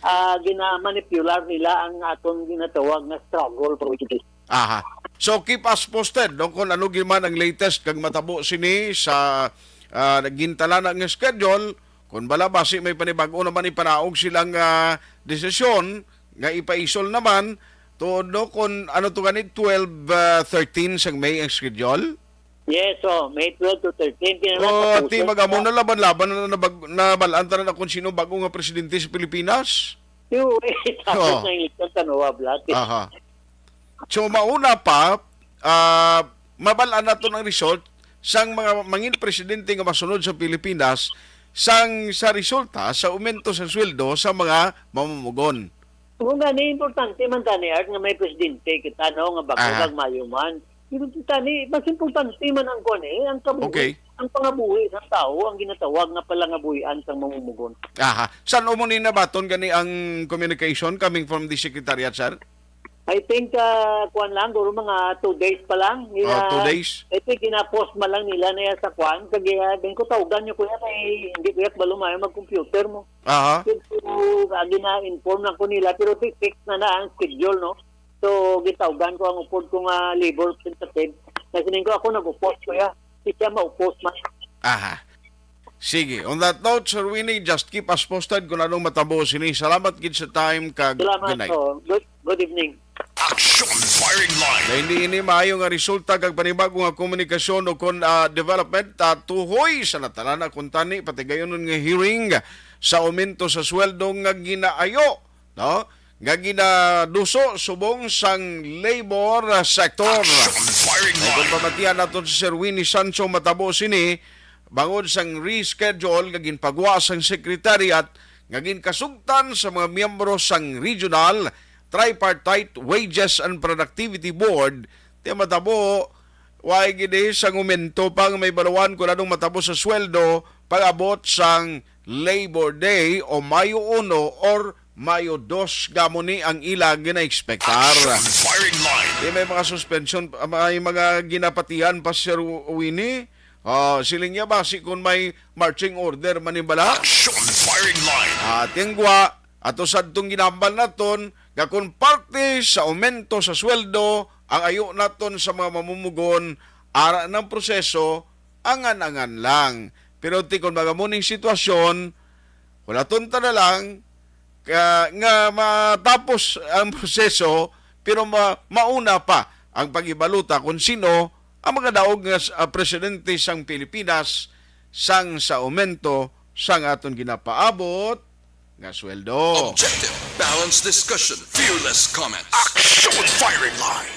ah, ginamanipular nila ang aton ginatawag nga struggle for wage. Aha. So, keep us posted, no, kung ano gyud man ang latest kag matabo sini sa, ah, gintalana nga schedule, kung bala basi may panibag-o naman ipanaog silang, ah, desisyon nga ipaisol naman, tuod, no, kung ano to gani, twelve, ah, thirteen sang May ang schedule? Yes, oh, May twelve to thirteen. Kaya Oh, tapusan ti, mag-amo na. Na laban-laban na nabag-, nabalaan tanan na kung sino bago nga presidente sa Pilipinas. Yo, eh, tapos Oh. na yung eleksyon sa Noah Blat. Aha. So, mauna pa, ah, mabalaan naton ang result sang mga mangin presidente nga masunod sa Pilipinas, sang sa resulta sa aumento sa sweldo sa mga mamumugon. Kung gani, importante man tani, Art, nga may presidente kita, no, nga bago Aha. kag mayo man. Pero tani, mas importante man ang kuan, eh, ang kabuhi, Okay. ang pangabuhi sa tao, ang ginatawag nga palangabuhian sang mamumugon. Aha. San-o mo ni nabaton gani ang communication coming from the secretariat, sir? I think, ah, kuwan lang, guro mga two days pa lang. Oh, two days? I think gina-post man lang nila na yan sa kuwan. Kag, ah, din ko tawgan niyo, kuya, kay hindi ko yak balo maayo mag-computer mo. Aha. So, ah, gina-inform lang ko nila, pero ti-, fix na na ang schedule, no? So, gitawgan ko ang upod ko nga labor representative. Nasiling ko, "Ako nag-upos, kuya." Di siya maupos man. Aha. Sige. On that note, Sir Winnie, just keep us posted kung anong matabo sini. Salamat gid sa time kag Salamat good night. Po. Good, good evening. Action Firing Line. Na hindi ini maayo nga resulta kag panibago nga komunikasyon o kon, ah, development, ah, tuhoy sa natalan na kuntani, pati gayunon nga hearing sa aumento sa sweldo nga ginaayo, no? Nga ginaduso subong sang labor sector. Action Firing Line. Kung pamatian naton si Sir Winnie Sancho matabo sini, bangod sang reschedule nga ginpagwa sang secretariat nga ginkasugtan sa mga miyembro sang regional tripartite wages and productivity board, ti matabo, wa gid sang umento pa nga may baluan kung anong matabo sa sweldo pag-abot sang Labor Day o Mayo uno or Mayo dos gamo ni ang ila ginaekspektar. Action Firing Line. Di may mga suspension, may mga ginapatihan pa, Sir Winnie. Ah, siling niya ba, si kung may marching order man ni bala? Action Firing Line. Ah, tingwa, ato sadtong ginambal naton, nga kung parte sa aumento sa sweldo, ang ayo naton sa mga mamumugon, ara ng proseso, angan-angan lang. Pero ti kon magamuning sitwasyon, hulaton ta na lang ka, nga matapos ang proseso, pero ma-, mauna pa ang paghibaluta kung sino ang mga daog nga s-, ah, presidente sang Pilipinas sang sa aumento sang aton ginapaabot nga sweldo. Objective, balanced discussion, fearless comments. Action Firing Line.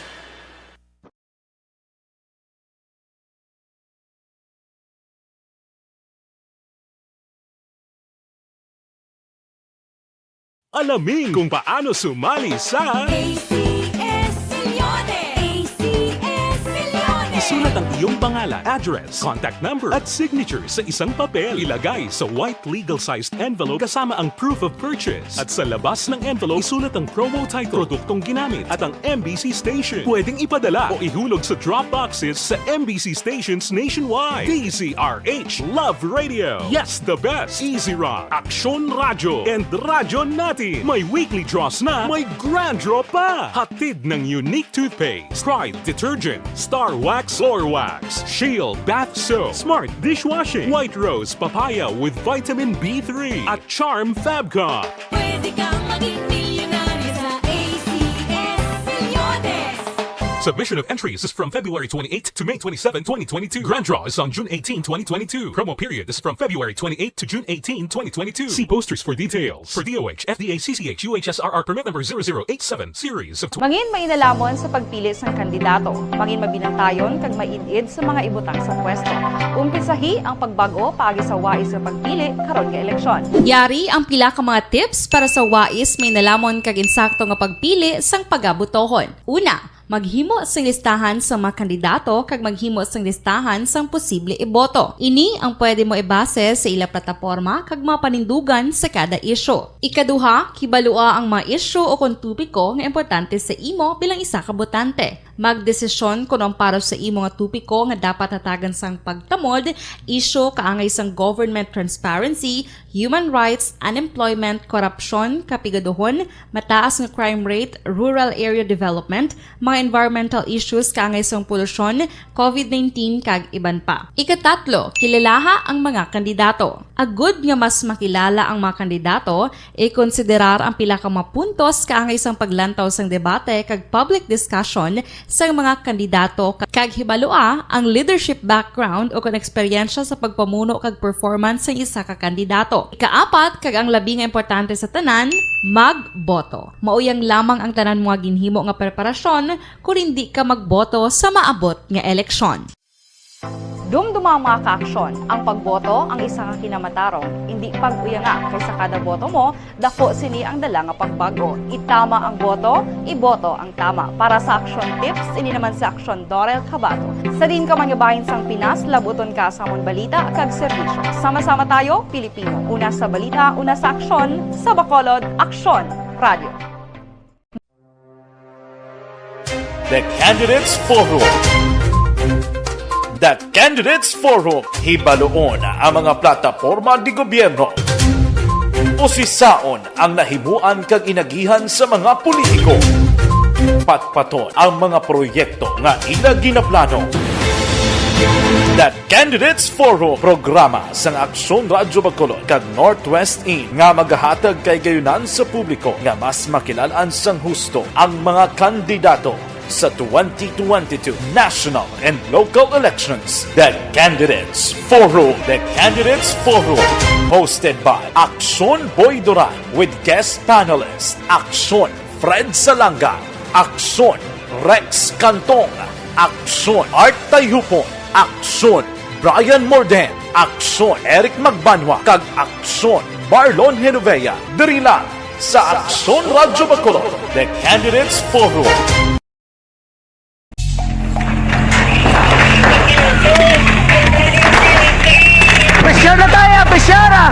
Alamin kung paano sumali sa A C S Millones. A C S Millones. Isulat ang iyong pangalan, address, contact number, at signature sa isang papel. Ilagay sa white legal-sized envelope kasama ang proof of purchase. At sa labas ng envelope, isulat ang promo title, produktong ginamit, at ang M B C station. Pwedeng ipadala o ihulog sa drop boxes sa M B C stations nationwide. D Z R H Love Radio. Yes, the best. Easy Rock. Aksyon Radyo. And Radyo Natin. May weekly draws na, may grand draw pa. Hatid ng Unique Toothpaste, Pride Detergent, Star Wax, Floor Wax, Shield Bath Soap, Smart Dishwashing, White Rose Papaya with Vitamin B three, at Charm Fabcon. Pwede kang maging milyonaryo sa A C S Millones. Submission of entries is from February twenty-eighth to May twenty-seven, twenty twenty-two. Grand draw is on June eighteen, twenty twenty-two. Promo period is from February twenty-eighth to June eighteen, twenty twenty-two. See posters for details. For D O H, F D A, C C H, U H S R R permit number zero zero eight seven, series of tw- Mangin mainalhamon sa pagpili sang kandidato. Mangin mabinantayon kag maid-id sa mga ibutang sa pwesto. Umpisahi ang pagbag-o paagi sa wais nga pagpili karon nga eleksyon. Yari ang pila ka mga tips para sa wais, mainalhamon kag insakto nga pagpili sang pagabotohon. Una, maghimo sing listahan sa mga kandidato kag maghimo sing listahan sang posible iboto. Ini ang pwede mo ibase sa ila plataporma kag mga panindugan sa kada isyu. Ikaduha, kibalua ang mga isyu o kon topiko nga importante sa imo bilang isa ka botante. Magdesisyon kon ang para sa imo nga topiko nga dapat hatagan sang pagtamod, isyu kaangay sang government transparency, human rights, unemployment, korupsyon, kapigaduhon, mataas nga crime rate, rural area development, mga environmental issues kaangay sang polusyon, covid nineteen, kag iban pa. Ikatatlo, kilalaha ang mga kandidato. Agud nga mas makilala ang mga kandidato, ikonsiderar ang pila ka mga puntos kaangay sang paglantaw sang debate kag public discussion sang mga kandidato, kag hibalua ang leadership background o kon eksperyensya sa pagpamuno kag performance sang isa ka kandidato. Ikaapat, kag ang labi nga importante sa tanan, magboto. Mauyang lamang ang tanan mga ginhimo nga preparasyon kon indi ka magboto sa maabot nga eleksyon. Dumduma ang mga kaaksyon, ang pagboto ang isa ka kinamatarong, indi pag-uyanga, kay sa kada boto mo, dako sini ang dala nga pagbag-o. Itama ang boto, iboto ang tama. Para sa Aksyon Tips, ini naman si Aksyon Dorel Cabato. Sa diin ka man nga bahin sang Pinas, labuton ka sa amon balita kag serbisyo. Sama-sama tayo, Pilipino. Una sa balita, una sa aksyon, sa Bacolod, Aksyon Radio. The Candidates Forum. The Candidates Forum, hibaluon ang mga plataporma de gobyerno. Usisaon ang nahimuan kag inagihan sa mga politiko. Patpaton ang mga proyekto nga ila ginaplano. The Candidates Forum, programa sang Aksyon Radyo Bacolod kag Northwest In nga magahatag kahigayonan sa publiko nga mas makilalan sang husto ang mga kandidato sa twenty twenty-two national and local elections. The Candidates Forum. The Candidates Forum, hosted by Aksyon Boy Duran with guest panelist Aksyon Fred Salanga, Aksyon Rex Cantong, Aksyon Art Tayupon, Aksyon Brian Morden, Aksyon Eric Magbanwa, kag Aksyon Marlon Genovea, diri lang sa Aksyon Radyo Bacolod, The Candidates Forum. Pressure na tayo, pressure ah!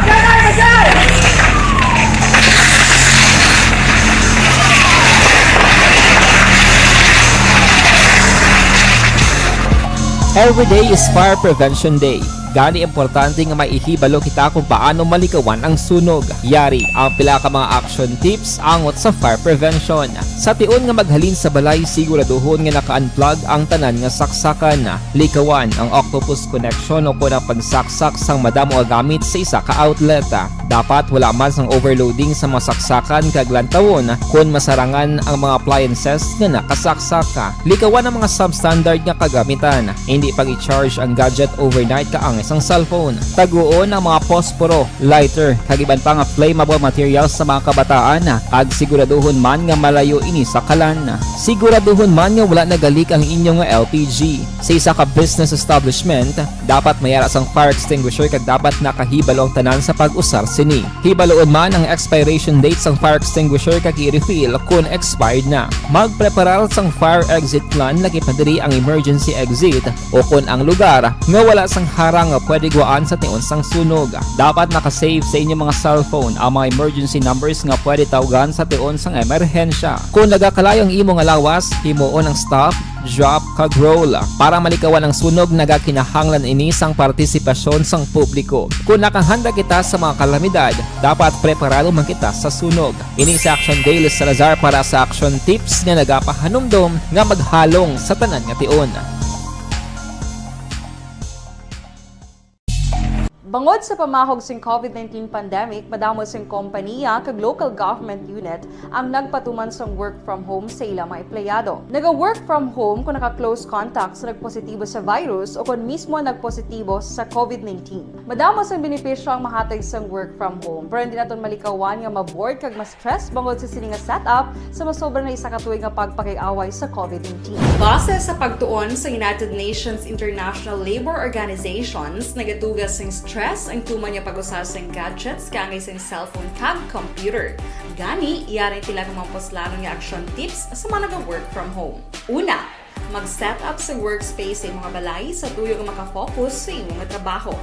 Every day is Fire Prevention Day. Gani, importante nga may ihibalo kita kung paano malikawan ang sunog. Yari ang pila ka mga action tips angot sa fire prevention. Sa tion nga maghalin sa balay, siguraduhon nga naka-unplug ang tanan nga saksakan. Likawan ang octopus connection o kon ang pagsaksak sang madamo nga gamit sa isa ka outlet. Dapat wala man sang overloading sa mga saksakan kag lantawon kon masarangan ang mga appliances nga nakasaksak. Likawan ang mga substandard nga kagamitan. Hindi pag-i-charge ang gadget overnight kaangay sang cellphone. Taguon ang mga posporo, lighter, kag iban pa nga flammable materials sa mga kabataan, kag siguraduhon man nga malayo ini sa kalan. Siguraduhon man nga wala nagalik ang inyo nga L P G. Sa isa ka business establishment, dapat may ara sang fire extinguisher kag dapat nakahibalo ang tanan sa pag-usar sini. Hibaluon man ang expiration date sang fire extinguisher kag i-refill kon expired na. Magpreparar sang fire exit plan, lakip na diri ang emergency exit o kon ang lugar nga wala sang harang nga pwede guwaan sa tion sang sunog. Dapat naka-save sa inyo mga cellphone ang mga emergency numbers nga pwede tawgan sa tion sang emerhensya. Kon nagakalayo ang imo nga lawas, himuon ang stop, drop, kag roll. Para malikawan ang sunog, nagakinahanglan ini sang partisipasyon sang publiko. Kon nakahanda kita sa mga kalamidad, dapat preparado man kita sa sunog. Ini si Action Dale Salazar para sa Action Tips nga nagapahanumdom nga maghalong sa tanan nga tion. Bangod sa pamahog sing covid nineteen pandemic, madamo sing kompaniya kag local government unit ang nagpatuman sang work from home sa ila mga empleyado. Naga-work from home kon naka-close contact sa nagpositibo sa virus o kon mismo nagpositibo sa covid nineteen. Madamo sang benepisyo ang mahatag sang work from home, pero hindi naton malikawan nga ma-bored kag ma-stress bangod sa sini nga setup sa masobra na isa ka tuig nga pagpakig-away sa covid nineteen. Base sa pagtuon sa United Nations International Labour Organizations, nagatuga sing stress ang tuman nga pag-usa sing gadgets kaangay sing cellphone kag computer. Gani, yari ang pila ka mga puslanon nga action tips sa mga naga-work from home. Una, mag-set up sa workspace sa imong balay sa tuyo nga maka-focus sa imo nga trabaho.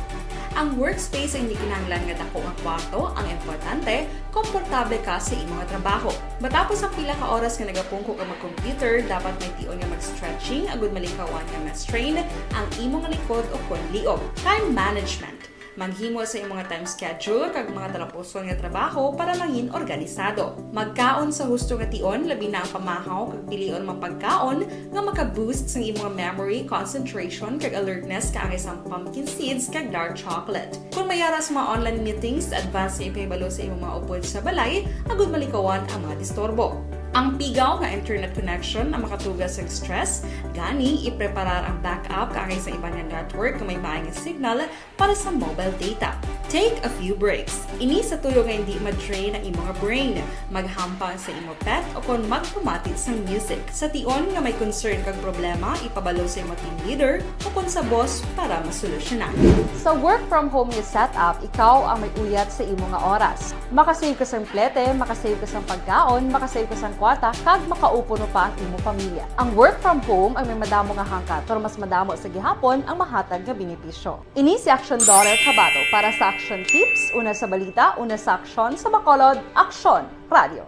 Ang workspace ay hindi kinahanglan nga dako nga kwarto, ang importante, komportable ka sa imo nga trabaho. Matapos ang pila ka oras nga nagapungko ka mag-computer, dapat may tion nga mag-stretching agud malikawan nga ma-strain ang imo nga likod o kon liog. Time management. Maghimo sa imong nga time schedule kag mga talapuson nga trabaho para mangin organisado. Magkaon sa husto nga tion, labi na ang pamahaw, kag pilion ang mga pagkaon nga maka-boost sang imong memory, concentration, kag alertness kaangay sang pumpkin seeds kag dark chocolate. Kon may ara sa mga online meetings, advance nga ipahibalo sa imong mga upod sa balay agud malikawan ang mga disturbo. Ang pigaw nga internet connection ang makatuga sa stress, gani ipreparar ang backup kaangay sa iban nga network nga may maay nga signal para sa mobile data. Take a few breaks. Ini sa tuyo nga hindi ma-drain ang imo nga brain. Maghampang sa imo pet o kon magpamati sang music. Sa tion nga may concern kag problema, ipabalo sa imo team leader o kon sa boss para masolusyonan. Sa work from home nga setup, ikaw ang may uyat sa imo nga oras. Makasave ka sang plete, makasave ka sang pagkaon, makasave ka sang kwarta, kag makaupo no pa ang imo pamilya. Ang work from home ang may madamo nga hangkat, pero mas madamo sa gihapon ang mahatag nga benepisyo. Ini si Action Daughter Kabato para sa Action Tips, una sa balita, una sa aksyon, sa Bacolod, Aksyon Radio.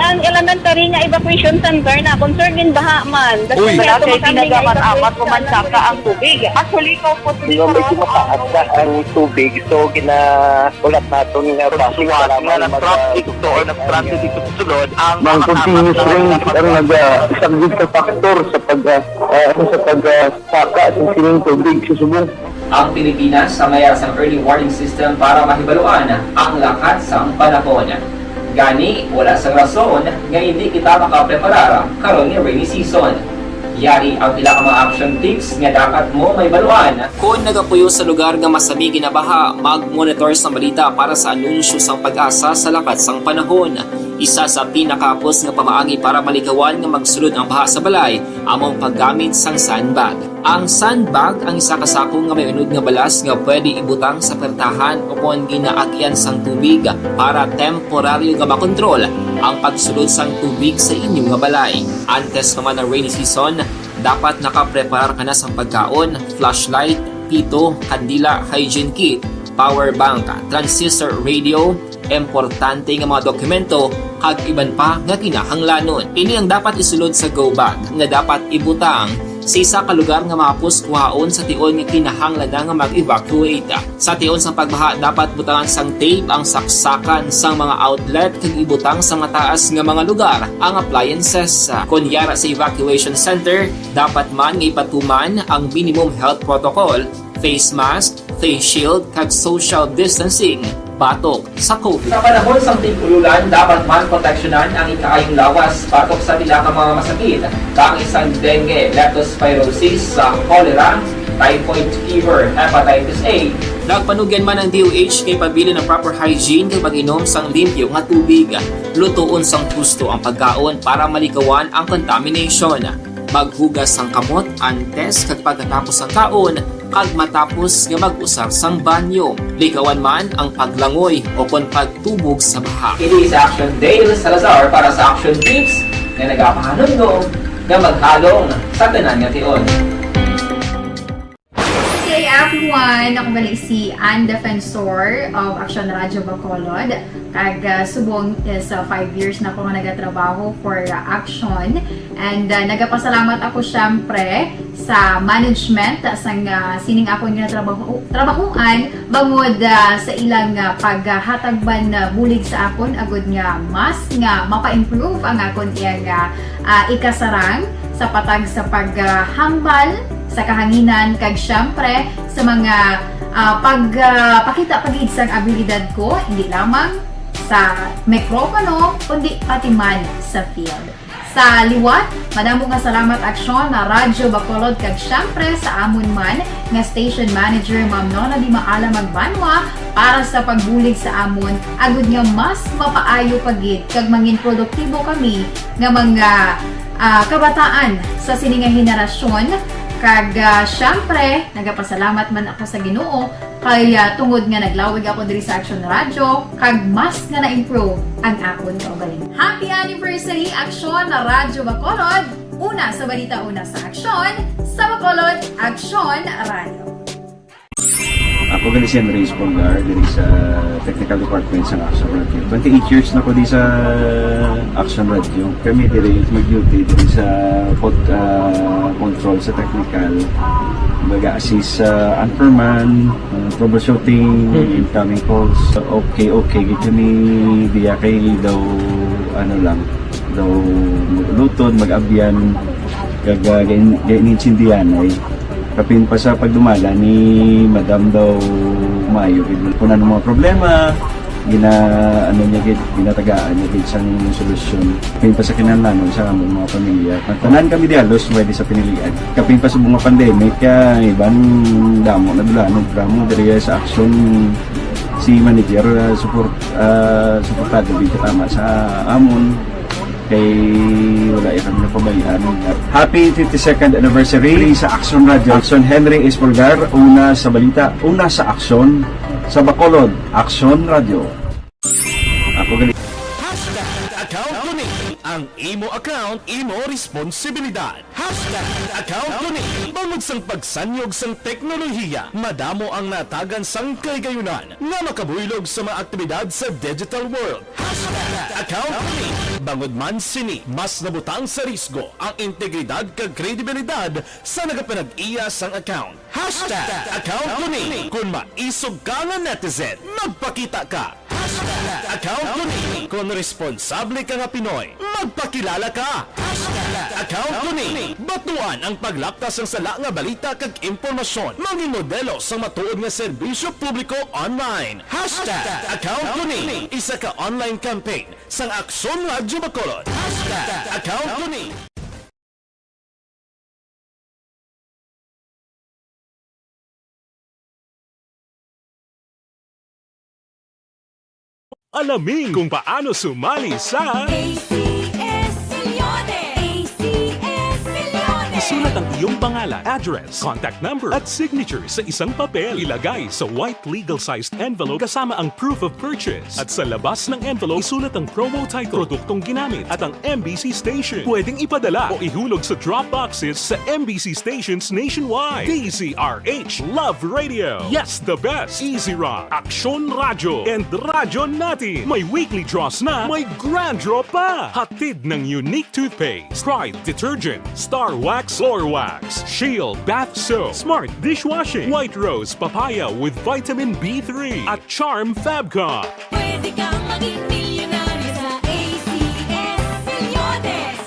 Ang elementary nga evacuation center na, concern din baha man. Uy. Wala kay pinagamat-amat, pumansaka ang tubig. Actually, ko po, medyo mataas na ang tubig, so ginaulat naton nga basi nga nag-traffic to or nag-transit dito sa sulod ang mga continuous rains ang nag-, ah, isang big factor sa pag, ah, ah, sa pag, ah, saka sa sining tubig sa subong. Ang Pilipinas ang mayara sang early warning system para mahibaluan ang lakat sang panahon. Gani, wala sang rason nga hindi kita makapreparar karon nga rainy season. Yari ang pila ka mga action tips nga dapat mo mahibaluan. Kon nagapuyo sa lugar nga masami ginabaha, mag-monitor sang balita para sa anunsyo sang PAGASA sa lakat sang panahon. Isa sa pinakahapos nga pamaagi para malikawan nga magsulod ang baha sa balay amo ang paggamit sang sandbag. Ang sandbag ang isa ka sako nga may unod nga balas nga pwede ibutang sa pertahan o kon ginaagyan sang tubig para temporaryo nga makontrol ang pagsulod sang tubig sa inyo nga balay. Antes pa man ang rainy season, dapat nakapreparar ka na sang pagkaon, flashlight, pito, kandila, hygiene kit, power bank, transistor radio, importante nga mga dokumento, kag iban pa nga kinahanglanon. Ini ang dapat isulod sa go bag nga dapat ibutang sa isa ka lugar nga mahapos kuhaon sa tion nga kinahanglan na nga mag-evacuate. Sa tion sang pagbaha, dapat butangan sang tape ang saksakan sang mga outlet kag ibutang sa mataas nga mga lugar ang appliances. Kon yara sa evacuation center, dapat man nga ipatuman ang minimum health protocol, face mask, face shield, kag social distancing batok sa COVID. Sa panahon sang tig-ululan, dapat man proteksyonan ang ikaayong lawas batok sa pila ka mga masakit, kaangay sang dengue, leptospirosis, sa cholera, typhoid fever, hepatitis A. Nagpanugyan man ang D O H nga ipabilin ang proper hygiene kag pag-inom sang limpyo nga tubig. Lutoon sang husto ang pagkaon para malikawan ang contamination. Maghugas sang kamot antes kag pagkatapos sang kaon, kag matapos nga mag-usar sang banyo. Likawan man ang paglangoy o kon pagtubog sa baha. Ini si Action Dale Salazar para sa Action Tips nga nagapahanumdom nga maghalong sa tanan nga tion. Hey everyone! Ako gali si Ann Defensor of Action Radio Bacolod. Kag, ah, subong is, ah, five years na ako nga nagatrabaho for, ah, Action. And, ah, nagapasalamat ako, syempre, sa management, ah, sang, ah, sining akon nga trabaho, trabahuan, bangod, ah, sa ilang, ah, paghatag man, ah, bulig sa akon, agud nga mas nga mapa-improve ang akon iyang, ah, ah, ikasarang sa patag sa paghambal sa kahanginan, kag, syempre, sa mga, ah, pag, ah, pakita pa gid sang abilidad ko, hindi lamang sa mikropono, kundi pati man sa field. Sa liwat, madamo nga salamat, Action Radyo Bacolod, kag syempre sa amon man nga station manager, Ma'am Nona Di Maala Magbanwa, para sa pagbulig sa amon, agud nga mas mapaayo pa gid kag mangin produktibo kami nga mga, ah, kabataan sa sini nga henerasyon. Kag, ah, syempre, nagapasalamat man ako sa Ginoo kay, ah, tungod nga naglawig ako diri sa Action Radio, kag mas nga na-improve ang akon kaugalingon. Happy anniversary, Action Radyo Bacolod! Una sa balita, una sa aksyon, sa Bacolod, Action Radio. Ako gali si Henry Espolgar, diri sa technical department sa Action Radio. Twenty-eight years na ko di sa Action Radio. Kami diri mag-duty diri sa pod-, ah, control sa technical. Mag-assist sa anchorman, ah, troubleshooting, Mm. incoming calls. Okay, okay, gid kami diya kay daw, ano lang, daw luton, mag-abyan, kag, ah, gain-, gain-, gainsindihan ay. Kapin pa sa pagdumala ni Madam daw maayo gid. Kung ano mga problema, gina-, ano niya gid, ginatagaan niya gid sang solusyon. Kapin pa sa kinahanglanon sa among mga pamilya. Ang tanan kami di halos may di sa pinilian. Kapin pa sa mga pandemic, kaya iban damo na dula, no, damo diri sa aksyon si manager, ah, support, ah, suportado gid katama sa amon. Kay wala ya kami napabayaan. Happy fifty-second anniversary sa Action Radio. Action Henry Espolgar, una sa balita, una sa aksyon, sa Bacolod, Action Radio. Ako gali. Hashtag account ko ni. Ang imo account, imo responsibilidad. Hashtag account ko ni. Tungod sang pagsanyog sang teknolohiya, madamo ang natagan sang kahigayunan nga makabuylog sa mga aktibidad sa digital world. Hashtag account ko ni. Bangod man sini, mas nabutang sa risgo ang integridad kag kredibilidad sa nagapanag-iya sang account. Hashtag account ko ni. Kon maisog ka nga netizen, magpakita ka. Hashtag account ko ni. Kon responsable ka nga Pinoy, magpakilala ka. Hashtag account ko ni. Batuan ang paglapta sang sala nga balita kag impormasyon. Mangin modelo sang matuod nga serbisyo publiko online. Hashtag account ko ni. Isa ka online campaign sang Aksyon Radyo Bacolod. Hashtag account ko ni. Alamin kung paano sumali sa A C S Millones! A C S Millones! Isulat ang iyong pangalan, address, contact number, at signature sa isang papel. Ilagay sa white legal-sized envelope kasama ang proof of purchase. At sa labas ng envelope, isulat ang promo title, produktong ginamit, at ang M B C station. Pwedeng ipadala o ihulog sa drop boxes sa M B C stations nationwide. D Z R H Love Radio. Yes, the best. Easy Rock, Aksyon Radyo, and Radyo Natin. May weekly draws na, may grand draw pa. Hatid ng Unique Toothpaste, Pride Detergent, Star Wax, Floor Wax, Shield Bath Soap, Smart Dishwashing, White Rose Papaya with Vitamin B three, at Charm Fabcon. Pwede kang maging milyonaryo sa A C S Millones.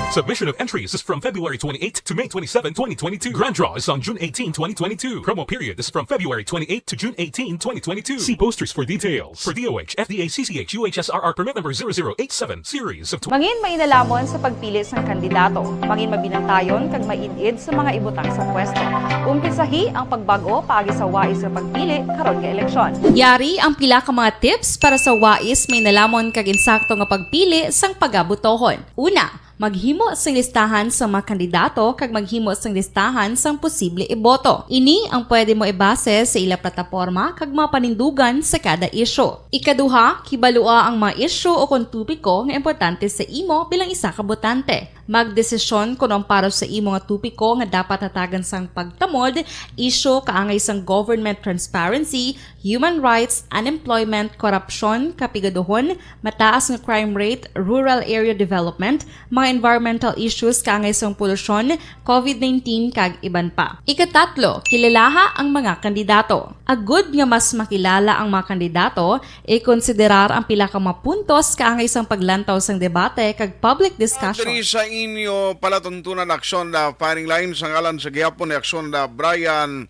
Submission of entries is from February twenty-eighth to May twenty-seven, twenty twenty-two. Grand draw is on June eighteen, twenty twenty-two. Promo period is from February twenty-eighth to June eighteen, twenty twenty-two. See posters for details. For D O H, F D A, C C H, U H S R R permit number zero zero eight seven, series of tw- Mangin mainalamon sa pagpili sang kandidato. Mangin mabinantayon kag maid-id sa mga ibutang sa pwesto. Umpisahi ang pagbag-o paagi sa wais nga pagpili karon nga eleksyon. Yari ang pila ka mga tips para sa wais, mainalamon kag insakto nga pagpili sang pagabutohon. Una, maghimo sing listahan sa mga kandidato kag maghimo sing listahan sang posible iboto. Ini ang pwede mo ibase sa ila plataporma kag mga panindugan sa kada isyu. Ikaduha, kibalua ang mga isyu o kon topiko nga importante sa imo bilang isa ka botante. Magdesisyon kon ang para sa imo nga topiko nga dapat hatagan sang pagtamod, isyu kaangay sang government transparency, human rights, unemployment, korupsyon, kapigaduhon, mataas nga crime rate, rural area development, mga environmental issues kaangay sang polusyon, covid nineteen, kag iban pa. Ikatatlo, kilalaha ang mga kandidato. Agud nga mas makilala ang mga kandidato, ikonsiderar ang pila ka mga puntos kaangay sang paglantaw sang debate kag public discussion. Diri sa inyo palatuntunan, Aksyon, the firing line sa ngalan sa gihapon ni Aksyon na Brian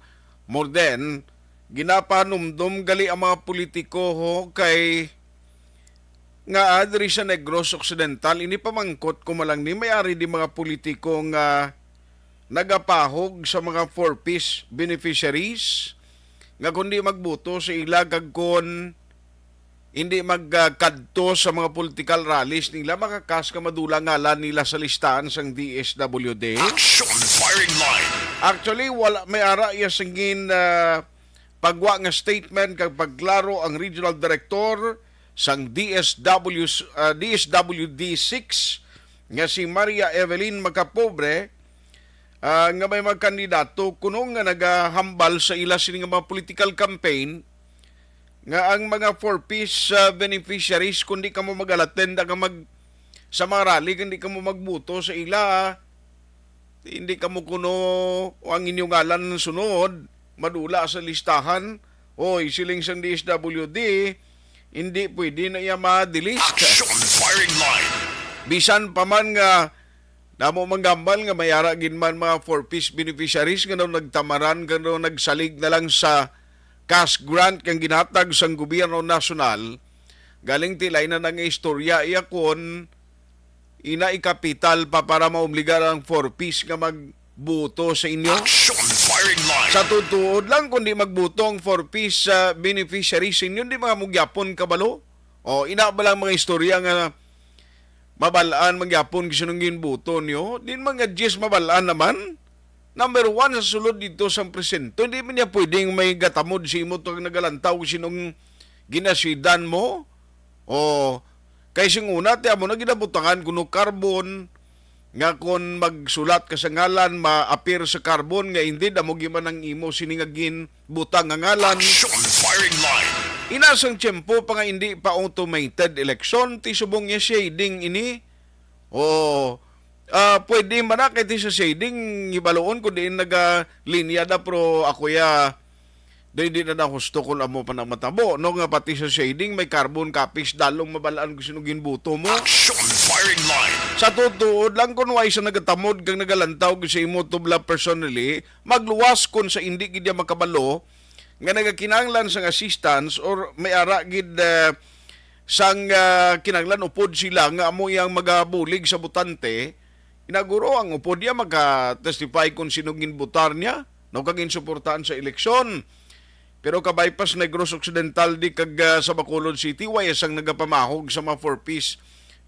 Morden, ginapanumdom gali ang mga politiko ho kay nga, ah, diri sa Negros Occidental, ini pamangkot ko man lang ni, may ari di mga politiko nga nagapahog sa mga four Ps beneficiaries nga kundi magboto sa ila kag kon hindi magkadto sa mga political rallies nila, makakas ka madula ngalan nila sa listahan sang D S W D. Action Firing Line. Actually, wala may ara iya singin, ah, pagwa nga statement kag pagklaro ang regional director sang D S W, ah, D S W D six nga si Maria Evelyn Macapobre, ah, nga may mga kandidato kuno nga nagahambal sa ila sini nga mga political campaign nga ang mga four Ps, ah, beneficiaries, kung di kamo mag-attend ka mag, sa mga rally, kung di kamo magboto sa ila, hindi kamo kuno o ang inyong ngalan sunod, madula sa listahan. Oy, siling sang D S W D, hindi pwede na iya ma-delete. Action Firing Line. Bisan pa man nga damo manggambal nga may ara gid man mga four Ps beneficiaries nga daw nagtamaran, nga daw nagsalig na lang sa cash grant kang ginhatag sang gobyerno nasyonal, galing tilay na nga istorya iya kon ina ikapital pa para maobligar ang four Ps nga magboto sa inyo. Action Firing Line. Sa tutuod lang, kung di magboto ang four Ps sa beneficiaries sa inyo, di mga mugyapon kabalo. O, ina ba lang mga istorya nga mabal-an magyapon kung sinong ginboto niyo? Din mga diyes mabal-an naman. Number one sa sulod dito sa presinto, hindi man niya pwedeng may gatamod sa imo to ang nagalantaw kung sinong ginasidan mo. O, kay sing una, ti amo na ginabutangan kuno carbon, nga kon magsulat ka sa ngalan, ma-appear sa carbon nga indeed amo gyud man ang imo sini nga ginbutang nga ngalan. Action firing line. Ina sang tiyempo pa nga hindi pa automated election, ti subong niya shading ini. O, ah, pwede man na kay ti sa shading, hibaluon kung diin nagalinya da, pero ako ya, di, di na na husto kung amo pa na matabo, no? Nga pati sa shading, may carbon copies, dalong mabalaan kung sino ginbuto mo. Action firing line. Sa tutuod lang, kung wa isa nagatamod kag nagalantaw sa imo tubla personally, magluwas kung sa indi gid niya makabalo, nga nagakinahanglan sang assistance or may ara gid, eh, sang, ah, kinahanglan upod sila nga amo iyang magabulig sa botante, inaguro ang upod niya maka-testify kung sino ginbotar niya, no, kag ginsuportahan sa eleksyon. Pero kabay pa sa Negros Occidental di kag, ah, sa Bacolod City, way sang nagapamahog sa mga four Ps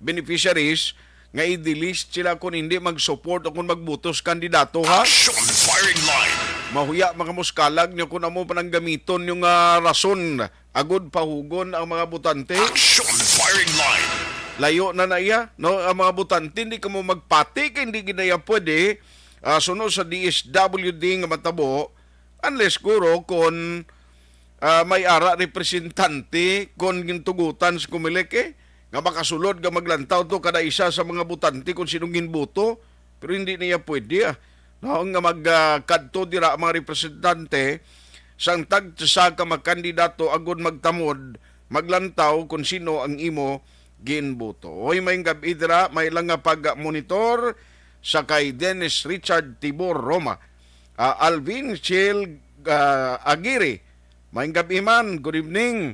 beneficiaries nga i-delist sila kung hindi mag-support o kung magbuto sa kandidato, ha? Action firing line. Mahuya, makamuskalag niyo kung amo pa nang gamiton yung, ah, rason agud pahugon ang mga botante. Action firing line. Layo na na iya, no? Ang mga botante, hindi ka mo magpati kay hindi gid na iya pwede, ah, suno sa D S W D nga matabo, unless guro kon, ah, may ara representante kon gintugutan sa Comelec, eh, nga makasulod nga maglantaw to kada isa sa mga botante kung sinong ginboto, pero hindi niya pwede, ah. No, nga mag, ah, kadto dira ang mga representante sang tag sa ka mga kandidato agud magtamod, maglantaw kung sino ang imo ginboto. Hoy, may gab-i dira, may lang nga pag-monitor sa kay Dennis Richard Tibor Roma. Ah, Alvin Chill, ah, Aguirre, may gab-i man, good evening.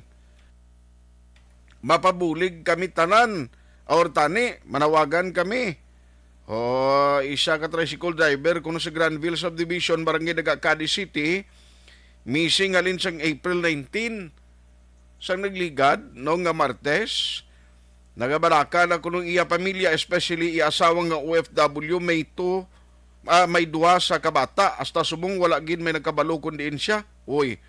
Mapabulig kami tanan, or tani, manawagan kami. O, isa ka tricycle driver kuno sa Granville Subdivision, Barangay Dagacadi City, missing halin sang April nineteen. Sang nagligad, no, nga Martes, nagabalaka na kuno iya pamilya, especially iya asawa nga O F W, may two, ah, may duha sa kabata. Hasta subong wala gid may nagkabalo kung diin siya. Uy,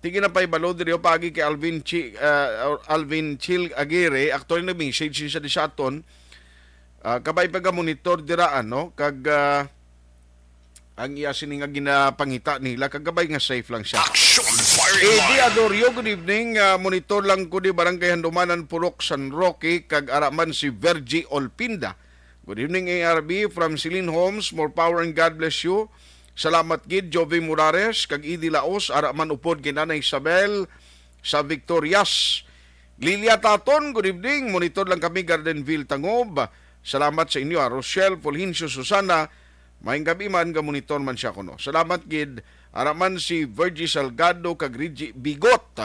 tingin ang paibalo diri o paagi kay Alvin Chi-, ah, Alvin Chil Aguirre, actually nag-message siya di sa aton. Ah, kabay pag-monitor dira, ano, kag, ah, ang iya sini nga ginapangita nila, kagabay nga safe lang siya. Action firing Eddie line. Adorio, good evening. Ah, monitor lang ko di Barangay Handumanan, Purok San Roque, kag ara man si Virgie Olpinda. Good evening, A R B, from Celine Homes. More power and God bless you. Salamat gid, Jovi Murares, kag Idi Laos, ara man upod kay Nanay Isabel sa Victorias. Lilia Taton, good evening. Monitor lang kami, Gardenville, Tangob. Salamat sa inyo, ah. Rochelle Fulgencio Susana, maayong gab-i man, ga-monitor man siya kuno. Salamat gid. Ara man si Virgie Salgado kag Reggie Bigot.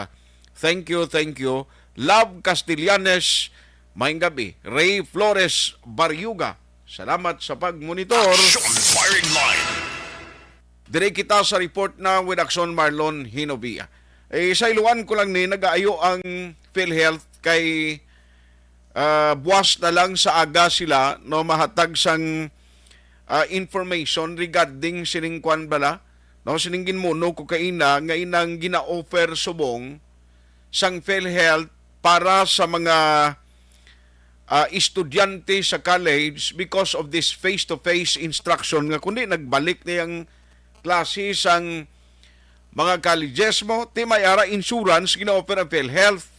Thank you, thank you. Love Castellanes, maayong gab-i. Ray Flores Barriuga, salamat sa pag-monitor. Action firing line. Dire kita sa report na with Action Marlon Hinovia. Eh, sa iluan ko lang ni, nagaayo ang PhilHealth kay, ah, buwas na lang sa aga sila, no, mahatag sang, ah, information regarding sining kwan bala, no, sining ginmuno ko kaina nga inang gina-offer subong sang PhilHealth para sa mga, ah, estudyante sa college because of this face-to-face instruction nga kundi nagbalik na yung klase sang mga colleges mo, ti may ara insurance gina-offer ang PhilHealth.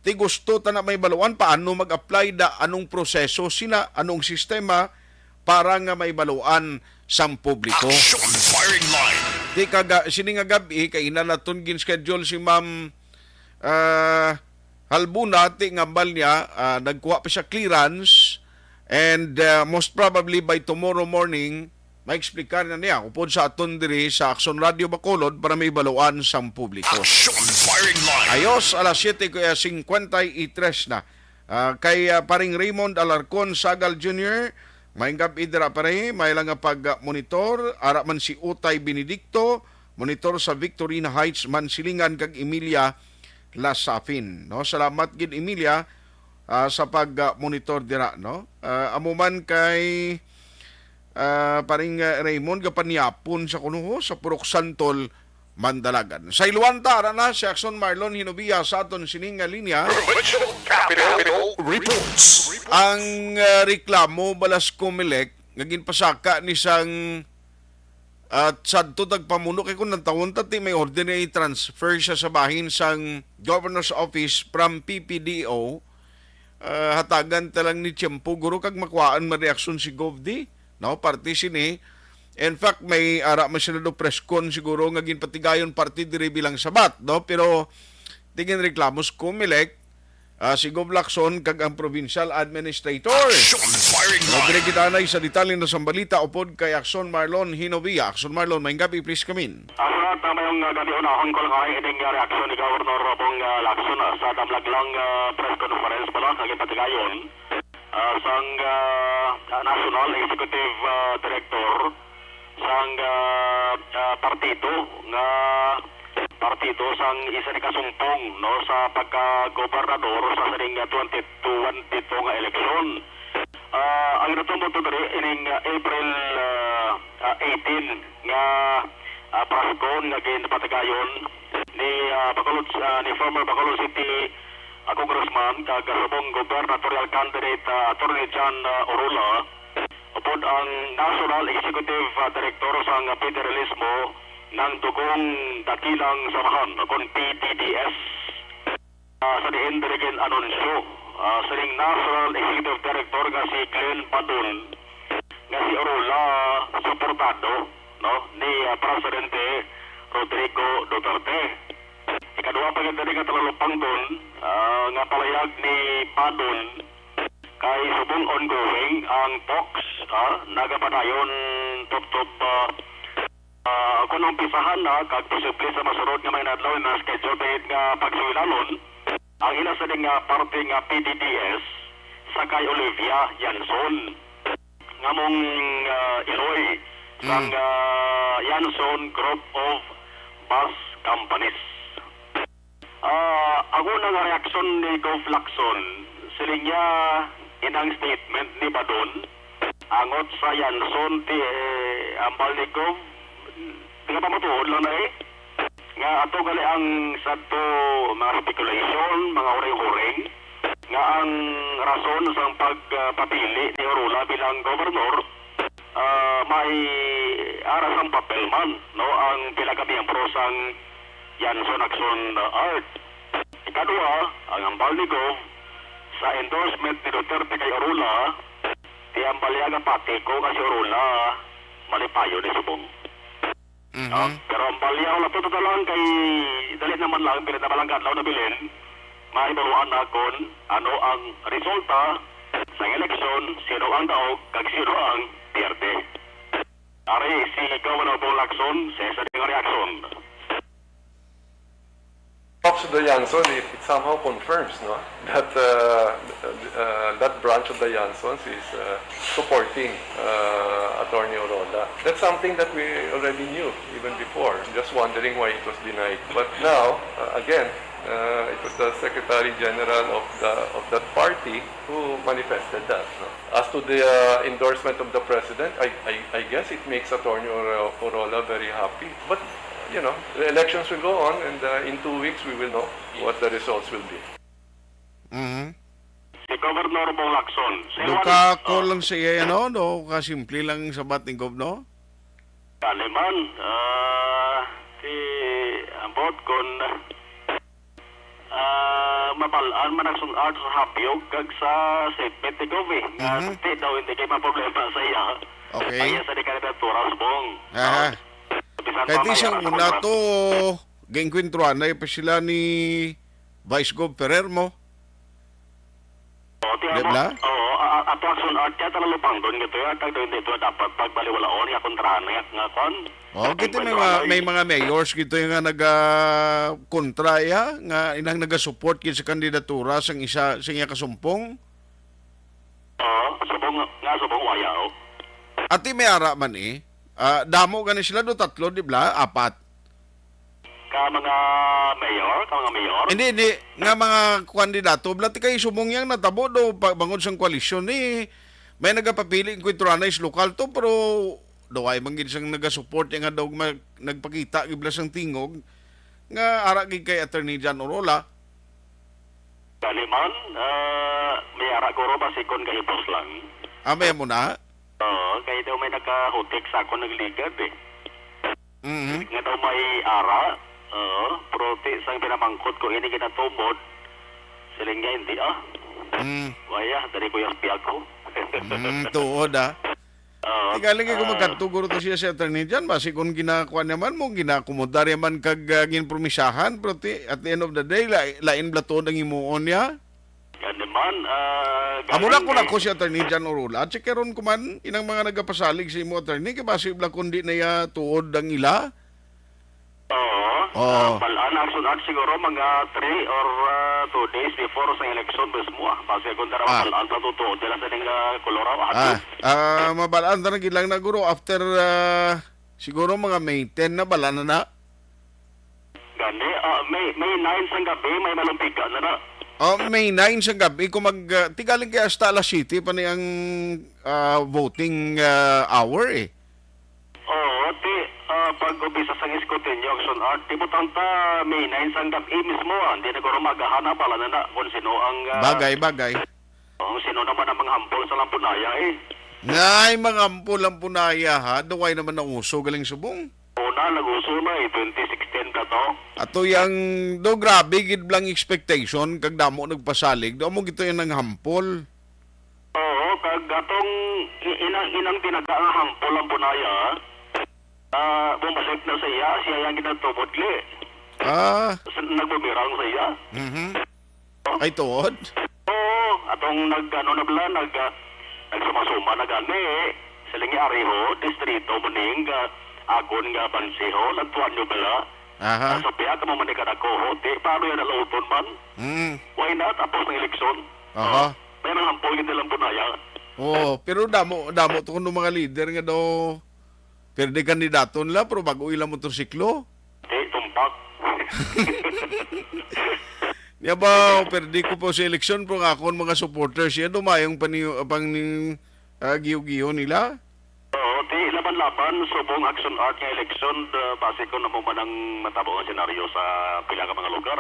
Ti gusto ta na may baluan paano mag-apply da, anong proseso sina, anong sistema para nga may baluan sang publiko. Action firing line. Ti kaga, sini nga gab-i, kay ina naton gin-schedule si Ma'am, ah, Halbuna, ti nga ambal niya, ah, nagkuha pa siya clearance, and, ah, most probably by tomorrow morning, maexplicar na niya upod sa aton diri sa Action Radio Bacolod para may baluan sang publiko. Action firing line. Ayos, alas siyete ko, eh, singkwenta y tres na. Ah, kay, ah, Paring Raymond Alarcon Sagal Junior, maayong gab-i dira, pare, may lang nga pag-monitor. Ara man si Utay Benedicto, monitor sa Victorina Heights, Mansilingan, kag Emilia Lasafin. No, salamat gid, Emilia, ah, sa pag-monitor dira, no? Ah, amo man kay, ah, Paring, ah, Raymond, gapanyapon sa kuno, ho, sa Purok Santol, Mandalagan. Sa iluan ta, ara na si Action Marlon Hinovia sa aton sining nga linya. Provincial Capitol Reports. Ang, ah, reklamo balas Comelec nga ginpasaka ni sang, ah, sadto tagpamuno, kay kung nantawon ta, ti may order na i-transfer siya sa bahin sang Governor's Office from P P D O, ah, hatagan ta lang ni tiyempo, guro, kag makuhaan man reaksyon si Gov D, no? Parte sini. In fact, may ara man sila do press con siguro nga ginpatigayon parte diri bilang sabat, no? Pero tingin reklamo sa Comelec, ah, si Gov Lacson kag ang provincial administrator. Action Firing Line. Madiri kita anay sa detalye na sang balita upod kay Action Marlon Hinovia. Action Marlon, maayong gabi, please come in. Ang sunod na mayong, ah, gabi, unahon ko lang anay ining, ah, reaksyon ni Governor Bong, ah, Lacson, ah, sa damlag lang, ah, press conference pala nga ginpatigayon, ah, sang, ah, ah, National Executive, ah, Director sang, ah, ah, partido nga partido sang isa ni kasumpong, no, sa pagkagobernador sa sining, ah, twenty twenty-two nga eleksyon. Ah, ang natumbot diri ining, ah, April, ah, ah, eighteen nga, ah, press con nga ginpatigayon ni, ah, Bacolod, ah, ni former Bacolod City, ah, Congressman kag subong gubernatorial candidate, ah, Attorney John, ah, Orula, upod ang National Executive, ah, Director sang federalismo nga Dugong Dakilang Samahan, kon P D D S. Ah, sa diin diri gin-anunsyo, ah, sining National Executive Director nga si Glenn Padon, nga si Orula suportado, no, ni, ah, Presidente Rodrigo Duterte. Ikadua pa gid diri nga talupangton, ah, nga palayag ni Padon kay subong ongoing ang talks, ah, nagapadayon tubtob, ah, ah, kon umpisahan na kag posible sa masunod nga mga inadlaw na schedule pa gid nga pagsugilanon ang ila sini nga parte nga P D D S sa kay Olivia Yanson nga among, ah, iloy sang, Mm. ah, Yanson Group of Bus Companies. Ah, ang una nga reaksyon ni Gov Lacson, siling niya inang statement ni Padon, angot sa Yanson ti, eh, ambal ni Gov, nagapamatuod lang na eh. Nga ato gali ang sadto mga speculation, mga huring-huring, nga ang rason sang pagpapili ni Orula bilang gobernador, ah, may ara sang papel man, no, ang pila ka miyembro sang Yanson Action Art. Ikadua, ang ambal ni Gov sa endorsement ni Duterte kay Orula, ti ambal niya nga pati ko nga si Orula malipayon ni subong. Mhm. Ah, pero ambal niya, wala to, total lang kay dali naman lang, pila naman lang ka adlaw nabilin, mahibaluan na kon ano ang resulta sa eleksyon, sino ang daog, kag sino ang pierde. Ari si Governor Bong Lacson sa isa nga reaksyon. Talks with the Yanson, it, it somehow confirms, no, that, uh, uh, that branch of the Yansons is, uh, supporting, uh, Attorney Orola. That's something that we already knew even before. Just wondering why it was denied. But now, uh, again, uh, it was the Secretary General of the, of that party who manifested that, no? As to the, uh, endorsement of the president, I, I, I guess it makes Attorney Oro-, Orola very happy. But, you know, the elections will go on, and, uh, in two weeks we will know what the results will be. Mhm. Si Governor Bong Lacson. Sir Juan, Duka ko oh. lang sa iya, ano? Do ka simple lang sabat ni Gov, no? Kaliman, ah, si ambot kon, ah, mabal-an man ang sun-, ah, sa Habyog kag sa statement ni Gov, eh. Nga Mhm. ti daw hindi kay maproblema sa iya. Okay. Ang iya sa di kandidatura subong. Aha. Bisan Kay pa di may siya oras una pa to, gaengkwentruhan na pa sila ni Vice Gov Ferrer mo. O, ti Di amo, ba? oo, a-, a-, ato ang sun-, ah, kaya talalupang doon nga to, ya, kag doon dito dapat pagbaliwalaon nga kontrahan nga, nga kwan. O, Ang kita may mga, may kontrahan. mga mayors gito yung nga naga-kontra, ya, nga inang naga-support gid sa kandidatura sang isa, sa iya kasumpong. Oo, subong nga, subong waya, oh. Ati may ara man, eh. Ah, damo gani sila do, tatlo, di ba? Apat. Ka mga mayor, ka mga mayor? Hindi, hindi. Nga mga kandidato, bla, ti kay subong yang natabo do, pa-, bangod sang koalisyon, eh. May nagapapili, enkwentro anay sa lokal to, pero daw ay man gid sang nagasupport, yang nga daw mag-, nagpakita, gibla sang tingog, nga ara gid kay Attorney John Orola. Kaliman, ah, may ara guro ba si kon kahipos lang? Ah, may mo na? Oo, kay daw may nakahutik sa akon nagligad eh. Mhm. Nga daw may ara. Oo, pero ti sang pinamangkot ko ini ginatubod. Siling niya, "Hindi ah." Mm. Waya, dali ko yung biyago. Mm, tuod, ah. Oo. Tigaling kay kung ah, magkadto guro to siya si attorney dyan, basi kung ginakuha naman mo, ginakomodar naman kag ah, ginpromisahan, pero ti, at the end of the day, la, lain bala tuod ang himuon niya. Yan naman, ah, Amo na galing ko na kay ko si attorney John Orula. At si Keron kuman, inang mga nagapasalig sa imo attorney, kay basi bala kundi na iya tuod ang ila. Oo. Oo. Ah, balaan na action art siguro mga three or ah, two days before sa election mismo ah. Basi kung dara Ah. Balaan sa totoo, dila sa ning ah, Colorado. Ah, ah, mabalaan ta na gid lang na guro after ah, siguro mga May ten na bala na na. Gani, ah, May, May nine sang gabi, may malampiga na na. Oh, May nine sang gabi, kung mag, ah, tigaling kay hasta alas siyete pa ni ang ah, voting ah, hour eh. Oo, ti, ah, pag umpisa sang escrutinyo, action art, ti butang ta May nine sang gabi mismo, ah, hindi na guro magahana, bala na na kung sino ang, ah, Bagay, bagay. Kung sino naman ang mga hampol sa lampunaya eh. Nay, mga hampol lampunaya ha, duway naman ang uso galing subong. Una, nag-uso na eh, twenty sixteen ka to. Ato yang, do grabe gid lang expectation, kag damo nagpasalig, do mo gito yung nanghampol. Oo, kag atong i- inang inang tinaga nga hampol ang punaya, ah, bumalik na sa iya, siya yang ginatubod li. Ah. Sa- nagbumirang sa iya. Mhm. Ay, tuod? Oo, atong nag, ano na bala, nag, ah, nagsumasuma na gani. Siling ni Ariho, distrito mo ning, ah, agon nga bansiho, nagtuan nyo bala. Aha. Sa piya ka mo man ni kadako, ho, di, paano yan nalauton man? Mm. Why not? Tapos ng eleksyon. Aha. Oh, may mga hampol gid nilang punaya. Oo, pero damo, damo to kuno mga leader nga daw perde kandidato nila, pero bago ila motorsiklo. Di, tumpak. Niya ba, perde ko po sa eleksyon, pero nga akon mga supporters yan, dumayong pa ni, pang ning, ah, giyo-giyo nila. Oo, di, laban-laban, subong action art nga eleksyon, ah, base ko na mo man ang matabo nga senaryo sa pila ka mga lugar.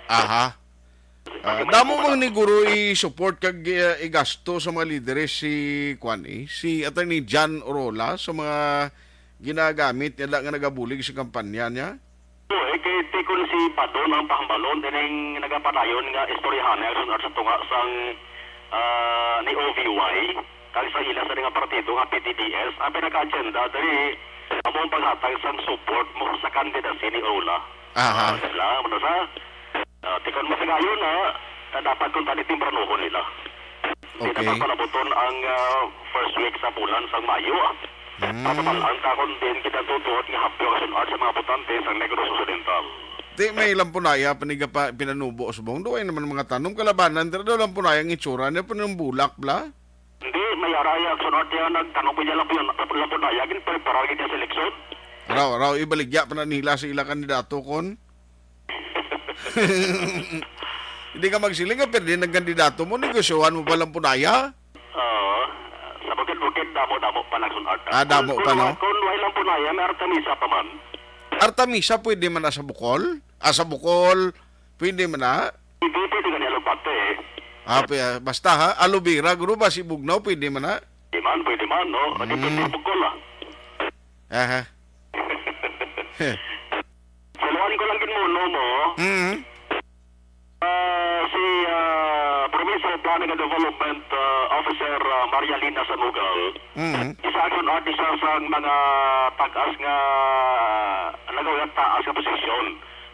Aha. Ah, damo man ni guro i-support kag, ah, igasto sa mga lideres si, kwan, eh, si Attorney John Orola sa mga ginagamit nila nga nagabulig sa kampanya niya? Oo, eh, kay ti kon si Padon ang pahambalon, ining nagapadayon nga istoryahan na sa tunga sang, ah, ni O V Y, kag sa ila sa nga partido nga P T D S, ang pinaka-agenda diri amo ang paghatag sang support mo sa candidacy ni Orola. Aha. Ah, sila, ano sa? Ah, ti kon masagayon na, ah, dapat kung tani timpranuhon nila. Hindi Okay. Dapat palabuton ang, ah, first week sa bulan sang Mayo, ah. Mm. Papabalaan ta kung diin kita tutuhot nga hapyo ang sun-ad sa mga botante sa Negros Occidental. Di may lampunaya, paniga pa, pinanubo subong. Duway naman mga tanom, kalabanan, pero daw lampunaya ang itsura niya, pero yung bulak, bla? Hindi, may araya ang sun-ad niya, nagtanom niya lampu-, lampunaya, ginpreparar niya sa eleksyon. Raw, raw, ibaligya pa na nila sa ila kandidato, kon? Hindi ka magsiling nga pwede nagkandidato mo, negosyohan mo pa lang punaya? Oo. Sa bukid-bukid, damo-damo pa nagsun-art. Ah, damo Kung, pa, kung, no? Kung wala lang punaya, may Artemisa pa man. Artemisa, pwede man na sa Bukol? Ah, sa Bukol, pwede man na? Hindi pwede ka niya lupate eh. Ah, pi- ah, basta ha, aloe vera, guro ba si Bugnaw, pwede man na? Di man, pwede man, no? Hindi Mm. Pwede Bukol ah. Aha. Saluan ko lang gid mo, no, mo. Mm. Ah, si, ah, Provincial Planning and Development, ah, Officer, ah, Marialina Sanugal, Mm. isa action artist siya sa mga taas nga, nagawat taas nga posisyon,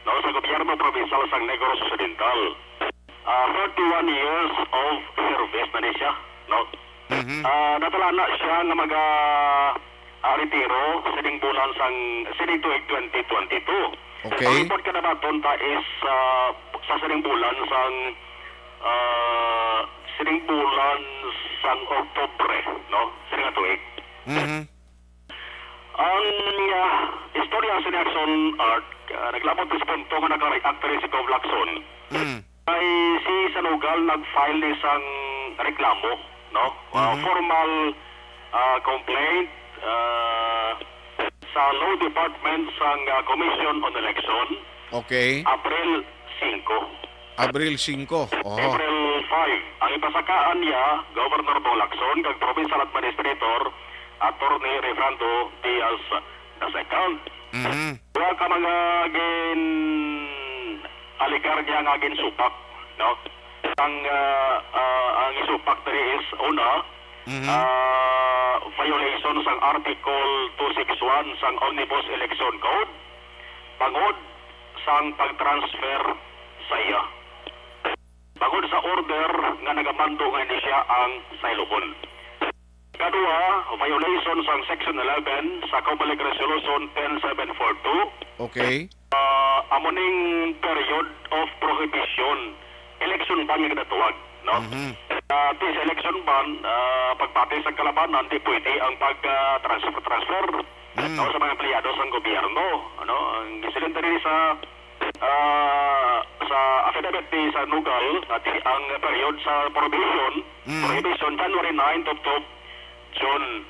no, sa gobyerno provincial sa Negros Occidental. Ah, thirty-one years of service na ni siya, no? Mhm. Ah, natalana siya nga maga, ah, retiro sining bulan sang, sining tuig twenty twenty-two. Okay. Ang report ka nabaton ta is, ah, sa sining bulan sang, ah, sining bulan sang Oktubre, no? Sining nga tuig. Mhm. Ang, ah, istorya sa action art, ah, naglabot sa punto nga naka-react rin si Cov Lacson. Mm. Kay si Sanugal nag-file ni sang reklamo, no? Ah, Mhm. Formal, ah, complaint, ah, sa Law Department sang, ah, Commission on Election, Okay. April singko. Abril singko. Oho. April five, ang ipasakaan niya, Governor Bong Lacson, kag Provincial Administrator, Attorney Refrando Diaz the second. Mhm. Duha ka mga gin-alegar niya nga ginsupak, no? Ang, ah, ah, ang isupak diri is, una, Mhm. ah, violation sang Article two six one sang Omnibus Election Code, bangod sang pag-transfer sa iya. Bangod sa order nga nagamando nga hindi siya ang sayloon. Kadua, violation sang Section eleven sa Comelec Resolution ten seven four two. Okay. Ah, amo ning period of prohibition, election ban nga ginatawag, no? Mhm. Ah, ti sa election ban, ah, pagpati sa kalabanan, di pwede ang pag, ah, transfer, transfer, Mm. no, sa mga empleyado sang gobyerno, ano? Ang gisulod diri sa, ah, sa affidavit ni Sanugal, nga ti ang period sa prohibition, Mm. prohibition, January nine to, to June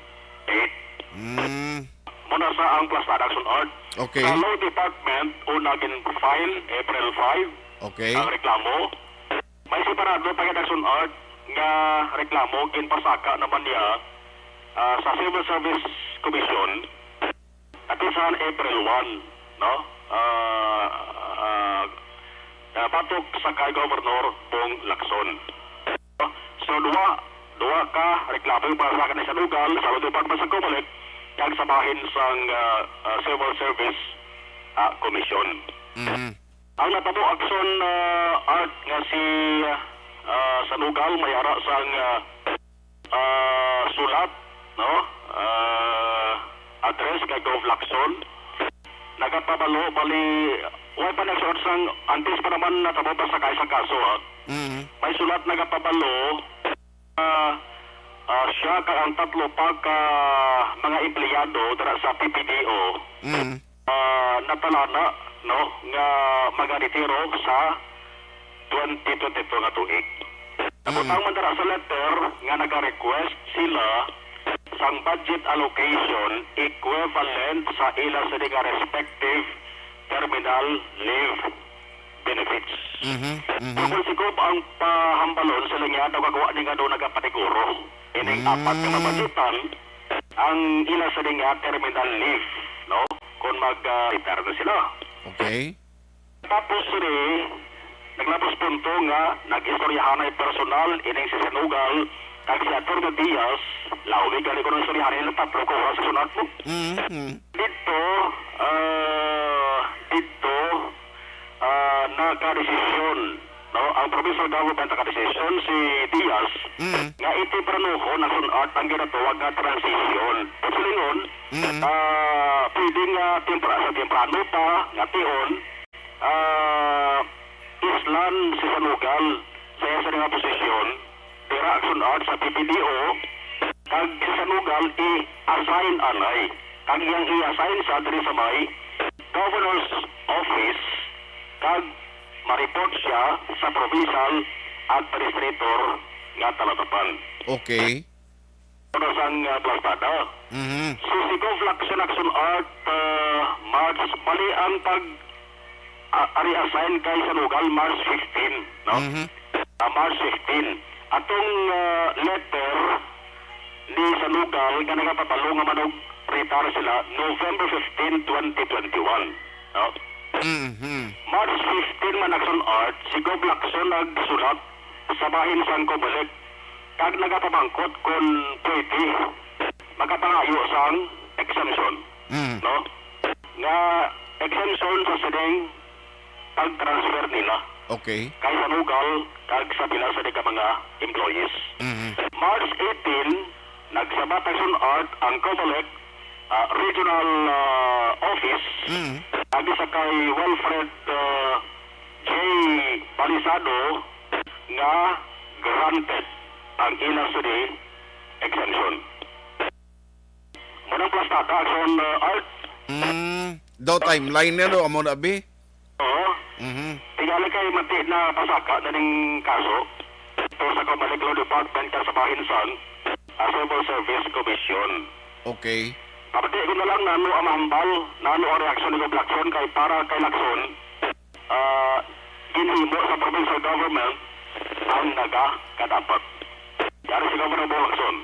eight. Mm. Muna sa ang Plastada Action Art. Okay. Sa Law Department, una gin-file, April five, Okay. ang reklamo. May separado pa gid Action Art nga reklamo ginpasaka naman niya, ah, sa Civil Service Commission, ati sa April one, no? Ah, ah, ah, batok sa kay Governor Bong Lacson. So, duha, duha ka reklamo yung para sa akin sa lugal, sa Law Department sa Comelec, kag sa bahin sang, ah, ah, Civil Service, ah, Commission. Mhm. Ang natabo action, ah, Art, nga si, ah, Sanugal may ara sang, ah, ah, sulat, no? Ah, address kay Gov Lacson. Nagapabalo, bali, way pa nagsulat sang, antes pa naman natabo pa sa kaisa kaso, ha? Mhm. May sulat nagapabalo, ah, ah, siya kag ang tatlo pa ka mga empleyado dira sa P P D O, Mm. ah, natalana, no, nga magaretiro sa twenty twenty-two nga tuig. Mm. Nabutang man dira sa letter nga nag-request sila sang budget allocation equivalent sa ila sini nga respective terminal leave benefits. Mhm, mhm. Kung si Gob ang pahambalon, sila niya daw gagawa ni nga daw nagapaniguro. Ining Mm. apat ka mabajetan, ang ila sa niya terminal leave, no? Kung mag, ah, retire na sila. Okay. Tapos sini, naglabos punto nga nag-istoryahanay personal ining si Sanugal kag si Attorney Diaz, lawig gani ko nang istoryahanay ng tatlo ka oras sa sunod mo. Mhm. Dito, ah, dito, ah, nakadesisyon, no? Ang provincial government nakadesisyon si Diaz Mm. nga iti pranuhon ang sun-at ang ginatawag nga transition. Sa silingon, Mm. ah, pwede nga tempra-, sa temprano pa, nga tion, ah, islan si Sanugal sa iya sa nga posisyon, dira action art sa P P D O, kag si Sanugal i-assign anay. Kag iyang i-assign sa diri sa may Governor's Office, kag ma-report siya sa Provincial Administrator nga Talatapan. Okay. Ano sang, ah, plastada? Mhm. So, si Gov Lacson action art, ah, March, bali ang pag, ah, reassign kay Sanugal, March fifteen, no? Mhm. Ah, March fifteen. Atong, ah, letter ni Sanugal nga nagapabalo nga manog-retire sila, November fifteen, twenty twenty-one, no? Mhm. March fifteen man action art, si Gov Lacson nagsulat sa bahin sang Comelec kag nagapamangkot kon pwede makapangayo sang exemption, Mm. no? Nga exemption sa sining pag-transfer nila Okay. kay Sanugal kag sa pila sa di ka mga employees. Mhm. March eighteen, nagsabat action art ang Comelec, ah, Regional, ah, Office, Mm. agi sa kay Wilfred, ah, J Balisado nga granted ang ila sini exemption. Munang plastada action, uh, art. Mm, daw timeline na do, amo na, bi? Oo. Mhm. Tingali kay mati na pasaka na ning kaso to sa Comelec Law Department kag sa bahin sang, ah, Civil Service Commission. Okay. Pabati ko na lang nano ang mahambal, nano ang reaksyon ni Gov Lacson kay para kay Lacson, ah, ginhimo sa provincial government ang nagakadapat. Yari si Governor Bong Lacson.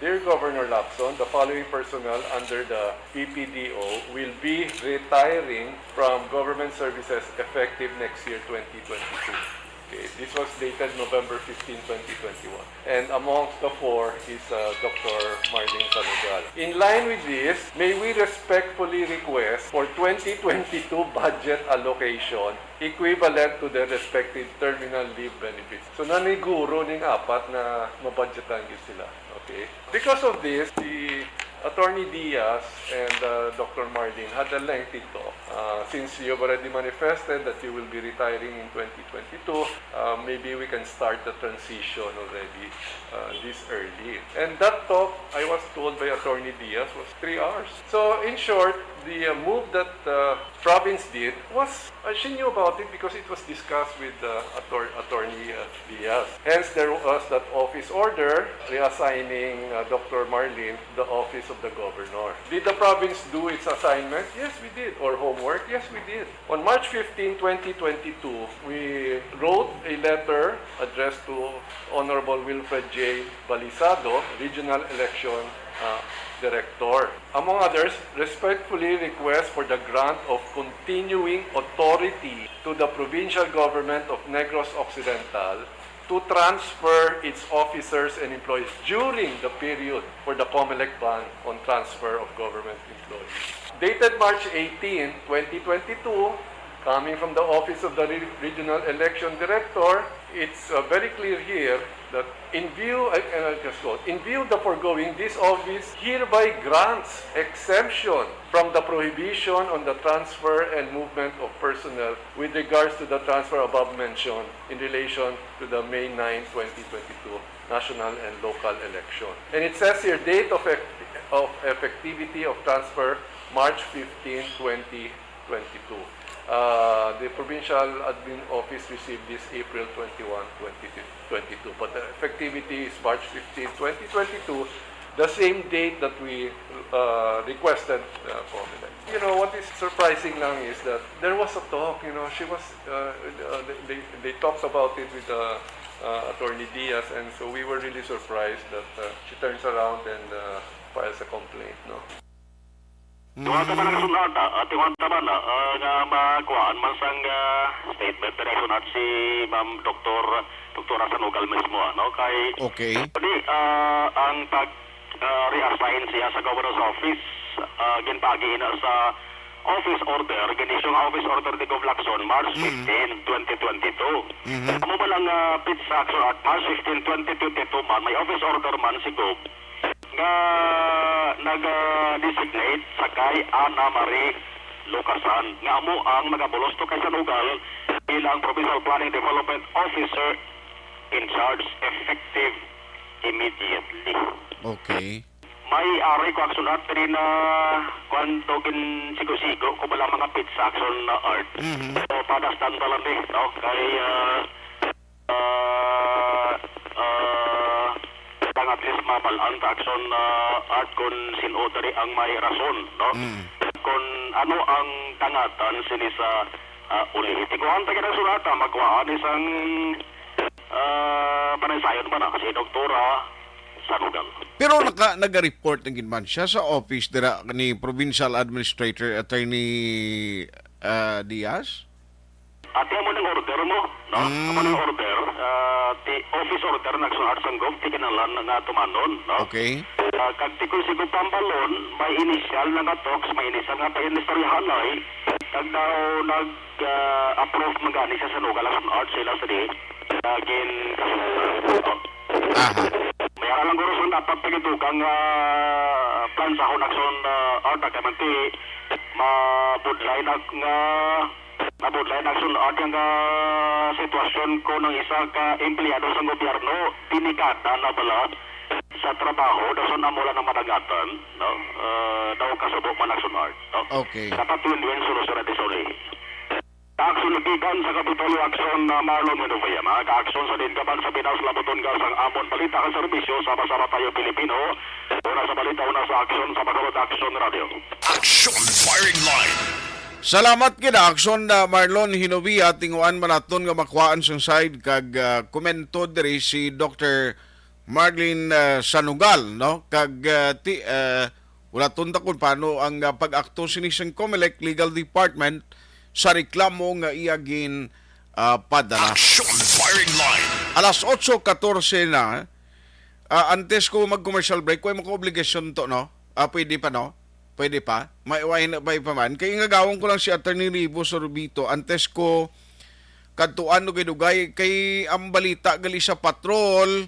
Dear Governor Lacson, the following personnel under the P P D O will be retiring from government services effective next year, twenty twenty-two. Okay, this was dated November fifteen, twenty twenty-one. And amongst the four is uh, Doctor Marlene Sanugal. In line with this, may we respectfully request for twenty twenty-two budget allocation equivalent to their respective terminal leave benefits. So, naniguro ning apat na mabudgetan gyud sila. Okay? Because of this, the Attorney Diaz and uh, Doctor Marlene had a lengthy talk. Uh, since you have already manifested that you will be retiring in twenty twenty-two, uh, maybe we can start the transition already uh, this early. And that talk, I was told by Attorney Diaz, was three hours. So, in short, the uh, move that uh, province did was, uh, she knew about it because it was discussed with uh, Attor- Attorney uh, Diaz. Hence, there was that office order reassigning uh, Doctor Marlene the office of the governor. Did the province do its assignment? Yes, we did. Or homework? Yes, we did. On March fifteen, twenty twenty-two, we wrote a letter addressed to Honorable Wilfred J. Balisado, Regional Election uh, Director. Among others, respectfully request for the grant of continuing authority to the provincial government of Negros Occidental to transfer its officers and employees during the period for the COMELEC ban on transfer of government employees. Dated March eighteen, twenty twenty-two, coming from the Office of the Re- Regional Election Director, it's uh, very clear here that in view, I, I just quote, "In view of the foregoing, this office hereby grants exemption from the prohibition on the transfer and movement of personnel with regards to the transfer above mentioned in relation to the May ninth, twenty twenty-two national and local election." And it says here, date of, ec- of effectivity of transfer, March fifteen, twenty twenty-two. Uh, the provincial admin office received this April twenty-one, twenty twenty-two, but the effectivity is March fifteen, twenty twenty-two, the same date that we uh, requested uh, for. You know, what is surprising lang is that there was a talk, you know, she was, uh, uh, they, they, they talked about it with uh, uh, Attorney Diaz, and so we were really surprised that uh, she turns around and uh, files a complaint, no? Tunga ta man ang sunod, ah, tunga ta man, ah, ah, nga makuhaan man sang, ah, statement direction at si Ma'am Doktor, Doktora Sanugal mismo, ano, kay Okay. Di, ah, ang pag, ah, reassign siya sa governor's office, ah, ginpagi ina sa office order, gin-issue nga office order ni Gov Lacson, March Mm. fifteen, twenty twenty-two. Mhm. Amo ba lang, ah, petsa, actual, at March fifteen, twenty twenty-two man, may office order man si Gov nga nag-designate sa kay Ana Marie Lucasan nga amo ang magabulos to kay Sanugal bilang Provincial Planning Development Officer in charge effective immediately. Okay. May ari ko aksulat diri na kuan to, ginsigo-sigo ko bala mga petsa, Action, uh, Art. Mhm. So, padastan bala ni, no? Kay, uh, uh, uh, kang at least mabal-an ta, Action, uh, Art, kung sin-o diri ang may rason, no? Mm. Kung ano ang dangatan sini sa, uh, ulihi. Tiguan ta gid ang sulata, magkuhaan isang, uh, panaysayon ba na si Doktora Sanugal. Pero naka, naga-report na gid man siya sa office dira ni Provincial Administrator Attorney, ah, Diaz? Ati amo ning order mo, no? Mm. Amo ning order, ah, ti office order nagsulat sang Gov, ti kinahanglan nga tumanon, no? Okay. Ah, kag ti kon si Gov Pambalon, may initial na nga talks, may initial nga pag-inistoryahanay, kag daw nag, ah, approve man gani siya sa Sanugal, nagsulat sila sa di, ah, gin-, Aha. May ara lang guro sang dapat pagitugang nga plansahon, Action, ah, Art, kay man ti mabudlay na nga, mabudlay na, Action, Art, ang, ah, sitwasyon kon ang isa ka empleyado sang gobyerno, delikada na bala sa trabaho, dason amo lang ang madangatan, no? Ah, daw kasubo man, Action, Art, no? Okay. Dapat win-win solution na di sa ulihi. Action gikan sa Kapitolyo, Action, uh, Marlon Menovia, mga ka-action sa din kaban sa Pinas, labuton ka sang amon balita kag serbisyo, sama-sama tayo Pilipino. Una sa balita, una sa aksyon, sa Bacolod Action Radio. Action Firing Line. Salamat gid, Action, uh, Marlon Hinovia. Tinguan man naton nga makuhaan sang side kag, uh, komento diri si Doktor Marlene, ah, Sanugal, no? Kag, ah, ti, ah, wala tunta kung paano ang, ah, pag-akto sini sang Comelec Legal Department sa reklamo nga iya gin, ah, padala. Action Firing Line. Alas otso katorse na. Ah, antes ko mag-commercial break, way mo ko obligasyon to, no? Ah, pwede pa, no? Pwede pa? May way na pa, pa man. Kay ngagawon ko lang si Attorney Rivo Sorbito. Antes ko kadtuan, dugay-dugay, kay ang balita gali sa patrol,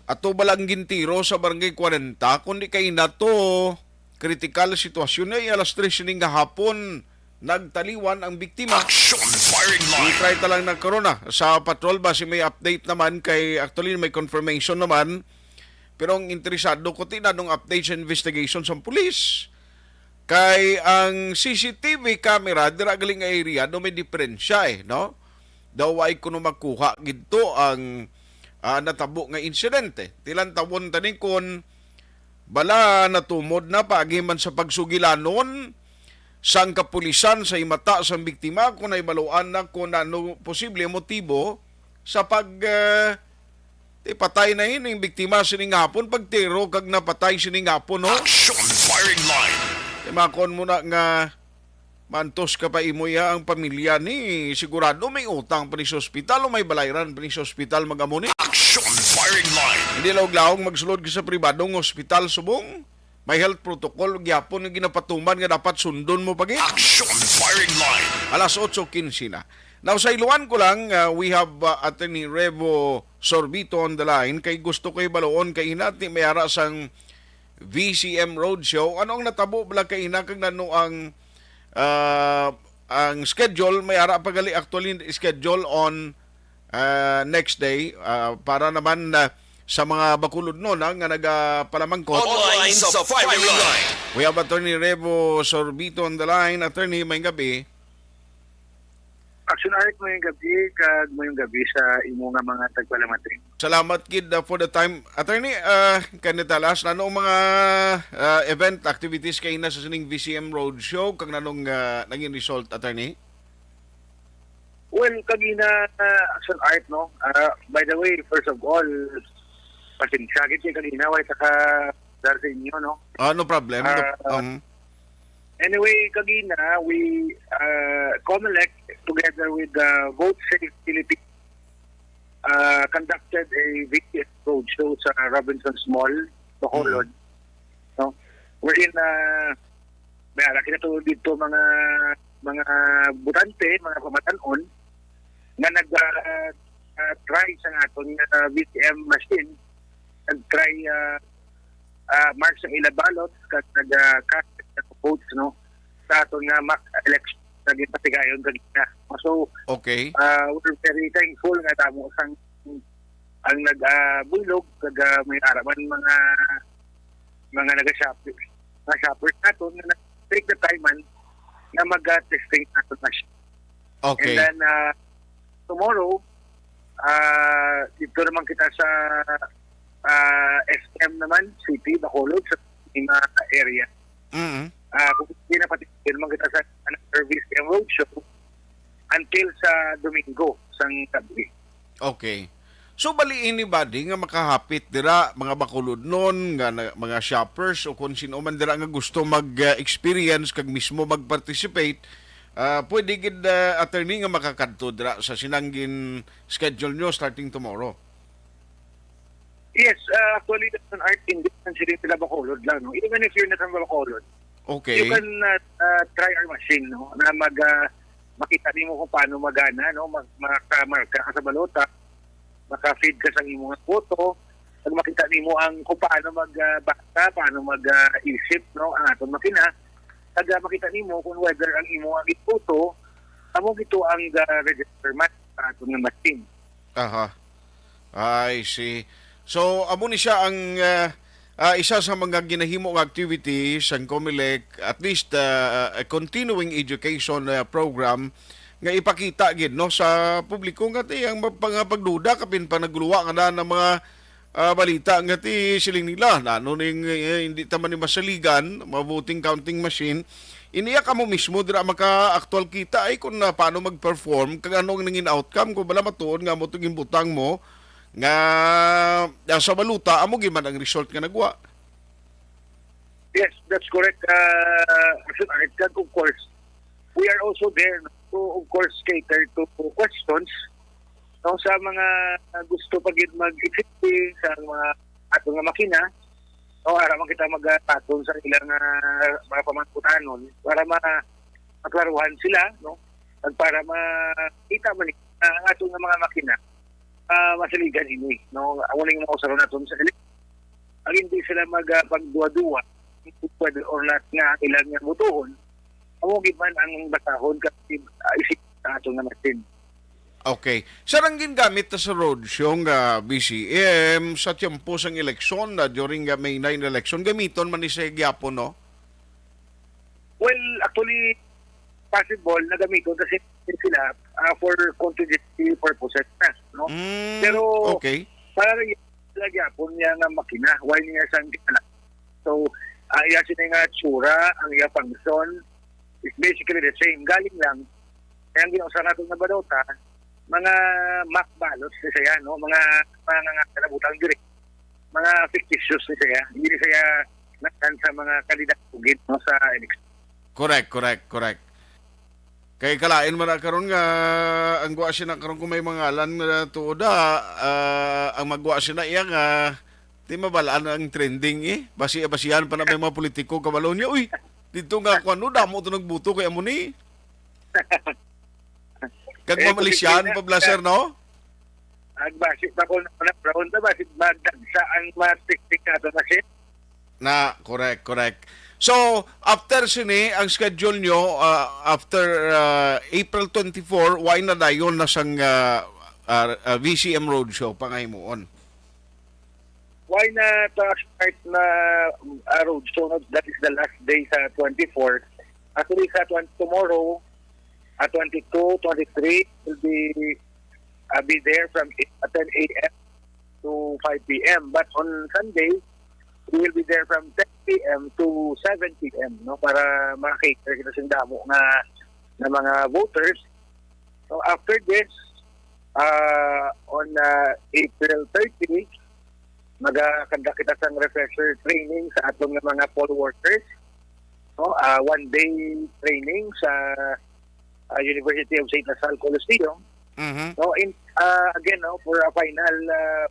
ato ba lang gintiro sa Barangay kwarenta, kundi kay nato kritikal sitwasyon ay alas tres sining gahapon nagtaliwan ang biktima. Action Firing Line. I-try ta lang na karon na sa patrol ba si may update naman kay actually may confirmation naman. Pero ang interesado ko, ti nanong update sa investigation sa pulis. Kay ang C C T V camera dira galing nga area do may diferensya eh, no? Daw ay kuno makuha gidto ang, ah, natabo nga insidente. Tilantawon tani kon bala natumod na paagi man sa pagsugilanon sang kapulisan sa imata sang biktima kung nahibaluan na kung ano posible motibo sa pag, ah, ti patay na ining biktima sining hapon, pagtiro kag napatay sining hapon, no? Action Firing Line. Kay makon mo na nga mantos ka pa imo iya ang pamilya ni sigurado may utang pa ni sa ospital o may balayran pa ni sa ospital mag-amo ni. Action Firing Line. Hindi laog-laog magsulod ka sa pribadong ospital subong may health protocol gyapon nga ginapatuman nga dapat sundon mo pa gid. Action Firing Line. Alas otso quince na. Now, sa iluan ko lang, uh, we have uh, Attorney Revo Sorbito on the line. Kay gusto ko ibaluon kay hinati may ara sang V C M Roadshow. Ano ang natabo bala kay ina kag nano ang uh, ang schedule? May ara pa gali actually schedule on uh, next day uh, para naman uh, sa mga bakulod no na nga nagapalangkot. Online sa Firing Line. We have Attorney Revo Sorbito on the line. Attorney, may gabi. Action Art, mayong gabi, kag mayong gabi sa imo nga mga tagpalamating. Salamat gid uh, for the time. Attorney, uh, Kenneth Alas, ano ang mga uh, event activities kay na sa sining V C M Roadshow kag nanong uh, naging result, Attorney? Well, kagina uh, Action Art, no? Uh, by the way, first of all, pasensya gid kay kagina way ta ka dar sa inyo, no? Ah, no problem. No, Ah, um, Anyway, kagina, we, uh, Comelec, together with the Vote Save Philippines, uh, conducted a V T S roadshow sa Robinsons Mall, Bacolod. Mm. No? Wherein, uh, may ara kita to dito mga, mga butante, mga pamatanon, nga nag, uh, uh, try sa aton nga V T M machine, nag-try uh, uh, mark sa ila ballots kag nag uh, cast sa votes, no, sa aton nga mock election nga ginpatigayon kagina. So, okay. Uh, we're very thankful nga tamo sang ang nag uh, buylog kag uh, may ara man mga mga naga-shop mga shoppers naton nga take the time man nga mag uh, testing naton na siya. Okay. And then uh, tomorrow, uh, dito naman kita sa uh, S M naman, City, Bacolod, sa mga area. Mm. Uh, kung hindi na pati naman kita sa service and roadshow until sa Domingo, sang gabi. Okay. So, bali anybody nga makahapit dira, mga bakulodnon, nga na, mga shoppers, o kung sino man dira nga gusto mag-experience kag mismo mag-participate, ah, pwede gid, ah, attorney, nga makakadto dira sa sinanggin schedule nyo starting tomorrow. Yes, uh, actually, that's an art in different city sila Bacolod lang, no? Even if you're not from Bacolod, okay. You can uh, uh, try our machine, no? Na mag, uh, makita nimo kung paano magana, no? Mag, makamarka ka sa balota, maka-feed ka sa imong photo, pag makita nimo ang kung paano mag uh, basa, paano mag uh, isip, no? Ang aton makina, kag uh, makita nimo kung whether ang imo ang photo, amo gito ang uh, register man sa aton nga machine. Aha. I see. So, amo ni siya ang uh, uh, isa sa mga ginahimo nga activities sang Comelec, at least uh, a continuing education uh, program nga ipakita gid no sa publiko nga ti ang mga pagduda kapin pa nagluwa nga na ng mga uh, balita nga ti siling nila nano ning uh, hindi ta man ni masaligan mga voting counting machine. Iniya kamo mismo dira maka-actual kita ay kung uh, paano mag-perform kag ano ang nangin outcome kung bala matuod nga mo to gimbutang mo nga, ah, sa balota, amo gid man ang result nga nagwa. Yes, that's correct. Uh, Action Art, kag of course, we are also there, no, to, of course, cater to questions, no, sa mga gusto pa gid mag-explain sa mga ato nga makina, no, ara man kita magpaton sa ilang, ah, mga pamangkutanon para ma-, maklaruhan sila, no, at para makita man ni-, ah, ang ato nga mga makina, ah, masaligan ini, no? Amo ning mga usaron naton sa ele-, ang hindi sila mag, ah, pagduwa-duwa, whether or not nga ilang nga butuhon, amo gid man ang basahon kasi, ah, isip sa ato nga machine. Okay. Sir, ang gingamit na sa roadshow nga V C M sa tiyempo sang eleksyon, na during nga May nine election, gamiton man ni sa gyapon, no? Well, actually, possible na gamiton kasi sila, ah, for contingency purposes na, no? Mm, Pero okay. Para lagi gyapon niya nga makina, why niya sang gina-, so, ah, iya sini nga tsura, ang iya function is basically the same. Galing lang, kaya ang ginausar nato nga balota, mga mock ballots ni siya, no? Mga, mga, mga kalabutan diri. Mga fictitious ni siya. Hindi ni siya nagtan sa mga kandidato gid, no, sa election. Correct, correct, correct. Kay kalain man na karon nga ang gwa sina karon kung may mga ngalan nga tuod, ah, ah, ang magwa sina iya nga di mabalaan ang trending, eh. Basi-basihan pa na may mga politiko, kabalo niya, "Uy, dito nga kung ano, damo to nagbuto kay amo ni." Kag Eh, mamalisyahan posible na. pa bala, sir, no? Ang basi pa ko na, na, na, basi magdagsa ang mga tiktik nato na, sir. Na, correct, correct. So, after sini, ang schedule nyo, ah, after, ah, April twenty-four, why na dayon na sang, ah, ah, ah, V C M Roadshow pangahimuon? Why na ta start na, ah, roadshow na, that is the last day sa twenty-four? Actually, sa twenty, tomorrow, ah, twenty-two, twenty-three will be, ah, be there from eight, ah, ten A M to five P M. But on Sunday, we will be there from ten P M to seven P M, no, para maka-cater kita sa damo nga, nga mga voters. So, after this, ah, on, ah, April thirty, maga-conduct kita sang refresher training sa aton nga mga poll workers, no? Ah, one day training sa, ah, University of Saint La Salle Coliseum. Mhm. No, in, ah, again, no, for a final, ah,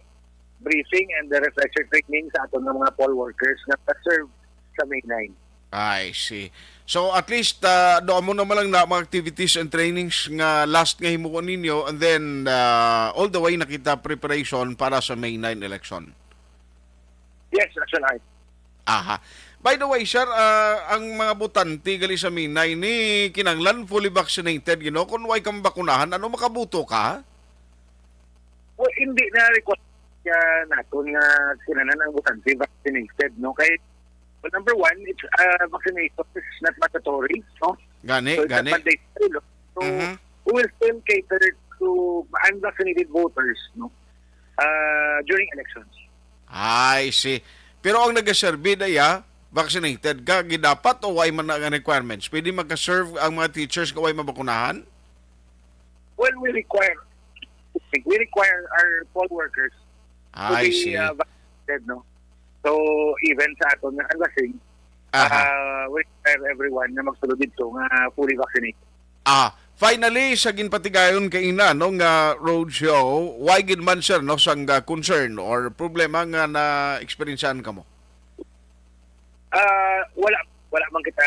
briefing and the refresher training sa aton nga mga poll workers nga pa-serve sa May nine. I see. So, at least, ah, do mo naman lang na mga activities and trainings nga last nga himuon ninyo, and then, ah, all the way nakita preparation para sa May nine election. Yes, Action Art. Aha. By the way, sir, ah, ang mga botante gali sa May nine ni kinahanglan fully vaccinated, you know, kung way kang bakunahan, ano, makabuto ka? Well, hindi na request niya naton nga kinahanglan ang botante vaccinated, no? Kay, well, number one, it's, uh, vaccination is not mandatory, no? Gani, So, it's not gani. mandatory, no? So, Mhm. we will still cater to unvaccinated voters, no? Uh, during elections. I see. Pero ang nagaserbi daya, vaccinated ka, gidapat o way man na nga requirements? Pwede makaserve ang mga teachers nga way mabakunahan? Well, we require, we require our poll workers to I be, see. uh, vaccinated, no? So, even sa aton nga canvassing, Aha. uh, we require everyone na magsulod dito nga fully vaccinated. Ah, finally, sa ginpatigayon kaina, no, nga roadshow, why gid man, sir, no, sang, ah, concern or problema nga na-eksperyensyahan kamo? Ah, wala, wala man kita,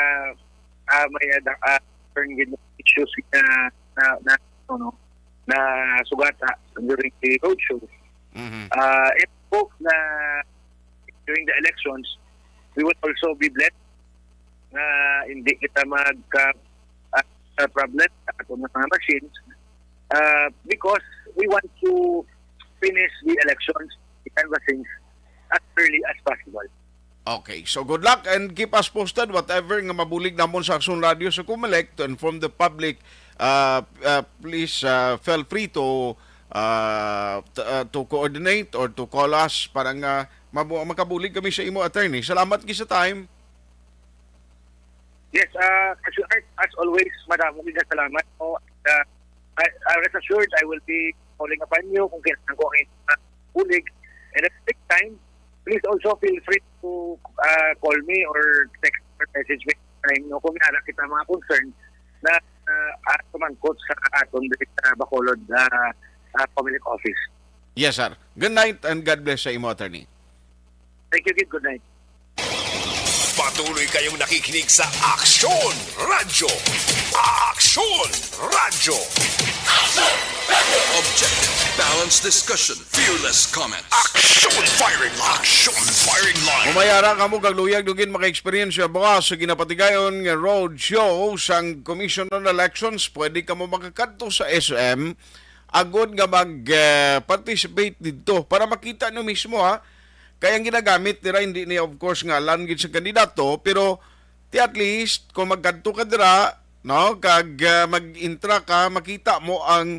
ah, may, ah, da-, ah, concern gid issues na, na, na, ano, na sugata during the roadshow. Mhm. Ah, and hope na during the elections, we will also be blessed nga hindi kita mag, ah, ah, problem sa aton nga mga machines, ah, because we want to finish the elections, the canvassings as early as possible. Okay. So, good luck and keep us posted. Whatever nga mabulig namon sa Aksyon Radio sa Comelec to inform the public, uh, uh, please, uh, feel free to, uh, t-, uh, to coordinate or to call us para nga mabu-, makabulig kami sa imo, attorney. Salamat gid sa time. Yes, uh, as, as always, madamo gid nga salamat, no? Uh, I, uh, rest assured, I will be calling upon you kung kailangan ko ang inyong, uh, bulig. And at the same time, please also feel free to, ah, call me or text or message me anytime, no, kung may ara kita mga concern na, ah, ah, sumangkot sa aton diri sa Bacolod, ah, ah, Public Office. Yes, sir. Good night and God bless sa imo, attorney. Thank you, Gid. Good night. Patuloy kayong nakikinig sa Aksyon Radyo. Aksyon Radyo. Objective, balanced discussion, fearless comments. Aksyon Firing Line. Aksyon Firing Line. Kung may ara kamo kag luyag dugin maka-experience sa bukas sa ginapatigayon nga road show sang Commission on Elections, pwede kamo makakadto sa S M agod nga mag, eh, participate didto para makita nyo mismo, ha. Kay ang ginagamit nila, hindi ni, of course, ngalan gid sa kandidato, pero ti at least kung magkadto ka dira, no, kag, ah, mag-intra ka, makita mo ang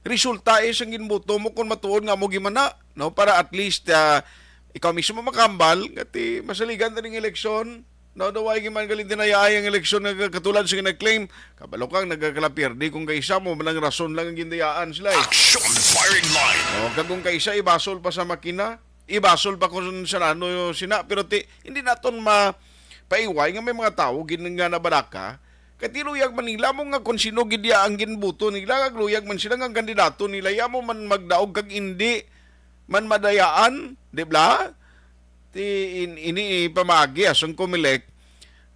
resulta, eh, sang ginboto mo kung matuod nga mo gimana, no, para at least, ah, ikaw mismo makambal nga ti masaligan ta ning eleksyon. No, daw ay man galing dinayaan ang eleksyon nga katulad sa gina-claim. Kabalo kang nagkakalapierde kung kaisa mo man ang rason lang ang gindayaan sila, eh. Action Firing Line. O, kag kung kaisa ibasol pa sa makina, ibasol pa kung sa ano sina, pero ti, hindi naton ma paiway nga may mga tawo gid nga nabalaka. Kay ti luyag man nila mo nga kung sino gid ya ang ginbuto nila, kag luyag man sila nga ang kandidato nila, ya mo man magdaog kag hindi man madayaan, di ba? Ti in-, ini ipamagi sang Comelec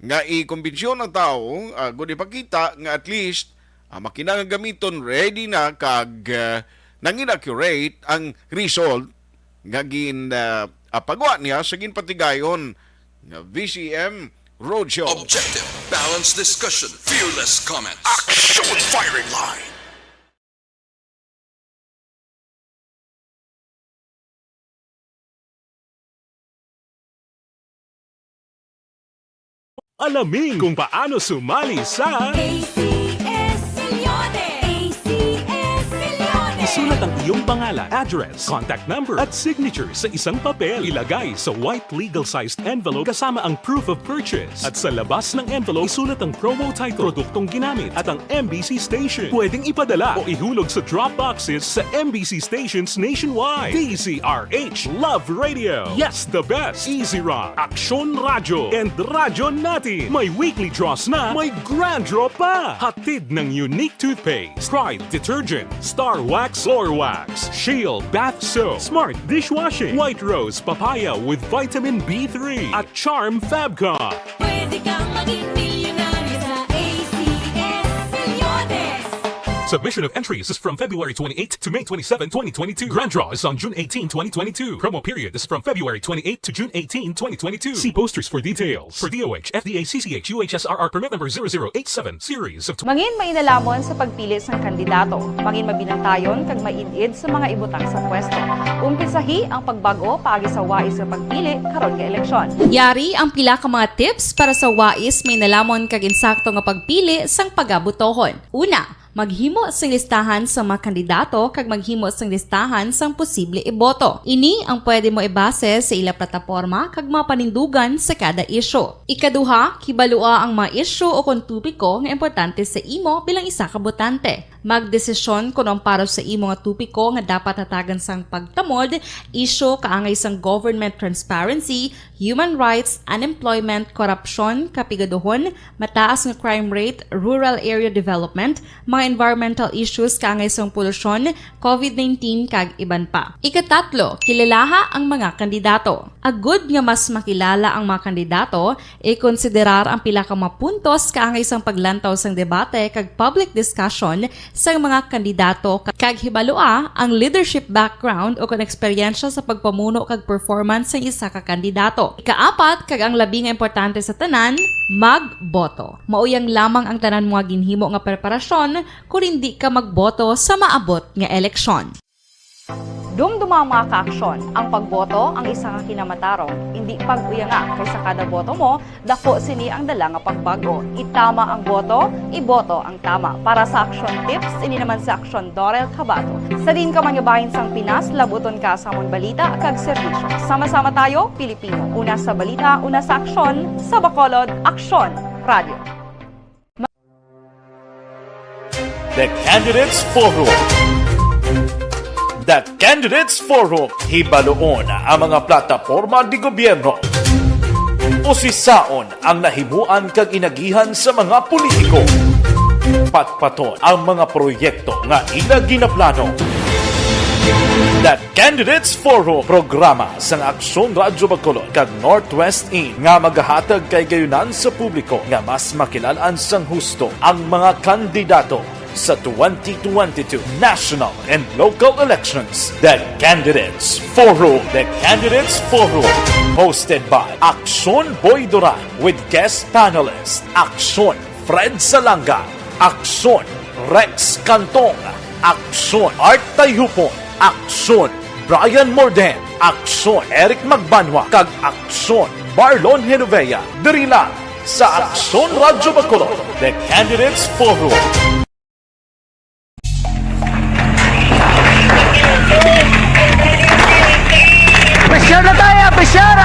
nga ikumbensyon ang tawo, ah, agud ipakita nga at least, ah, makina nga gamiton ready na kag, ah, nangin-accurate ang result nga gin, ah, ah, pagwa niya sa ginpatigayon nga V C M Roadshow. Objective, balanced discussion, fearless comments. Action Firing Line. Alamin kung paano sumali sa A C S Millones. A C S Millones. Isulat ang iyong pangalan, address, contact number, at signature sa isang papel. Ilagay sa white legal-sized envelope kasama ang proof of purchase. At sa labas ng envelope, isulat ang promo title, produktong ginamit, at ang M B C station. Pwedeng ipadala o ihulog sa drop boxes sa M B C stations nationwide. D Z R H, Love Radio. Yes, the best. Easy Rock, Aksyon Radyo, and Radyo Natin. May weekly draws na, may grand draw pa. Hatid ng Unique Toothpaste, Pride Detergent, Star Wax Floor Wax, Shield Bath Soap, Smart Dishwashing, White Rose Papaya with Vitamin B three, at Charm Fabcon. Pwede kang maging milyonaryo sa A C S Millones. Submission of entries is from February twenty-eight to May twenty-seven, twenty twenty-two. Grand draw is on June eighteen, twenty twenty-two. Promo period is from February twenty-eight to June eighteen, twenty twenty-two. See posters for details. For D O H, F D A, C C H, U H S R R permit number zero zero eight seven, series of Mangin mainalaman sa pagpili sang kandidato. Mangin mabinantayon kag maid-id sa mga ibutang sa pwesto. Umpisahi ang pagbag-o paagi sa wais nga pagpili karon nga eleksyon. Yari ang pila ka mga tips para sa wais, mainalamon kag insakto nga pagpili sang pagabotohon. Una, maghimo sing listahan sa mga kandidato kag maghimo sing listahan sang posible iboto. Ini ang pwede mo ibase sa ila plataporma kag mga panindugan sa kada isyu. Ikaduha, kibalua ang mga isyu o kon topiko nga importante sa imo bilang isa ka botante. Magdesisyon kon ang para sa imo nga topiko nga dapat hatagan sang pagtamod, isyu kaangay sang government transparency, human rights, unemployment, korupsyon, kapigaduhon, mataas nga crime rate, rural area development, mga environmental issues kaangay sang polusyon, covid nineteen, kag iban pa. Ikatatlo, kilalaha ang mga kandidato. Agud nga mas makilala ang mga kandidato, ikonsiderar ang pila ka mga puntos kaangay sang paglantaw sang debate kag public discussion sang mga kandidato, kag hibalua ang leadership background o kon eksperyensya sa pagpamuno kag performance sang isa ka kandidato. Ikaapat, kag ang labi nga importante sa tanan, magboto. Mauyang lamang ang tanan mo nga ginhimo nga preparasyon kon indi ka magboto sa maabot nga eleksyon. Dumduma ang mga kaaksyon, ang pagboto ang isa ka kinamatarong, indi pag-uyanga, kay sa kada boto mo, dako sini ang dala nga pagbag-o. Itama ang boto, iboto ang tama. Para sa Aksyon Tips, ini naman si Aksyon Dorel Cabato. Sa diin ka man nga bahin sang Pinas, labuton ka sa amon balita kag serbisyo. Sama-sama tayo, Pilipino. Una sa balita, una sa aksyon, sa Bacolod, Aksyon Radio. The Candidates Forum. The Candidates Forum, hibaluon ang mga plataporma de gobyerno. Usisaon ang nahimuan kag inagihan sa mga politiko. Patpaton ang mga proyekto nga ila ginaplano. The Candidates Forum, programa sang Aksyon Radyo Bacolod kag Northwest In nga magahatag kay gayunan sa publiko nga mas makilalan sang husto ang mga kandidato sa twenty twenty-two national and local elections. The Candidates Forum. The Candidates Forum. Hosted by Aksyon Boy Duran with guest panelist Aksyon Fred Salanga, Aksyon Rex Cantong, Aksyon Art Tayupon, Aksyon Brian Morden, Aksyon Eric Magbanwa, kag Aksyon Marlon Genovea. Diri lang sa Aksyon Radyo Bacolod, The Candidates Forum. Pressure na tayo! Pressure!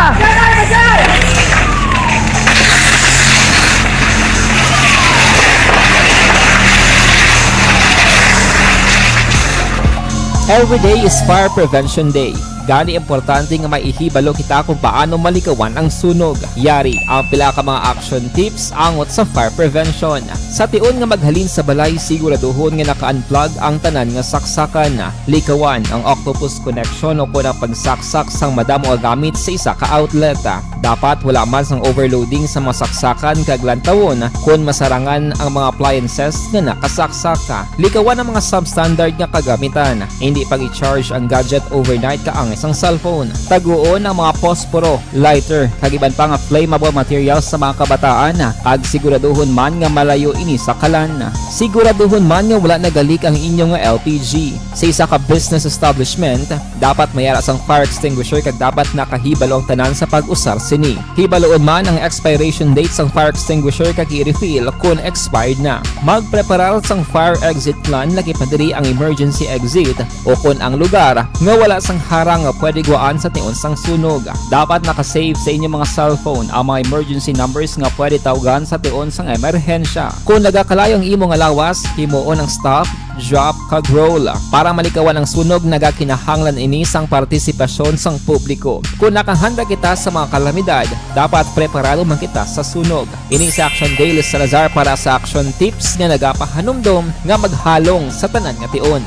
Every day is Fire Prevention Day. Gani, importante nga may ihibalo kita kung paano malikawan ang sunog. Yari ang pila ka mga action tips angot sa fire prevention. Sa tion nga maghalin sa balay, siguraduhon nga naka-unplug ang tanan nga saksakan. Likawan ang octopus connection o kon ang pagsaksak sang madamo nga gamit sa isa ka outlet. Dapat wala man sang overloading sa mga saksakan kag lantawon kon masarangan ang mga appliances nga nakasaksak. Likawan ang mga substandard nga kagamitan. Hindi pag-i-charge ang gadget overnight kaangay sang cellphone. Taguon ang mga posporo, lighter, kag iban pa nga flammable materials sa mga kabataan, kag siguraduhon man nga malayo ini sa kalan. Siguraduhon man nga wala nagalik ang inyo nga L P G. Sa isa ka business establishment, dapat may ara sang fire extinguisher kag dapat nakahibalo ang tanan sa pag-usar sini. Hibaluon man ang expiration date sang fire extinguisher kag i-refill kon expired na. Magpreparar sang fire exit plan, lakip na diri ang emergency exit o kon ang lugar nga wala sang harang nga pwede guwaan sa tion sang sunog. Dapat naka-save sa inyo mga cellphone ang mga emergency numbers nga pwede tawgan sa tion sang emerhensya. Kon nagakalayo ang imo nga lawas, himuon ang stop, drop, kag roll. Para malikawan ang sunog, nagakinahanglan ini sang partisipasyon sang publiko. Kon nakahanda kita sa mga kalamidad, dapat preparado man kita sa sunog. Ini si Action Daily Salazar para sa Action Tips nga nagapahanumdom nga maghalong sa tanan nga tion.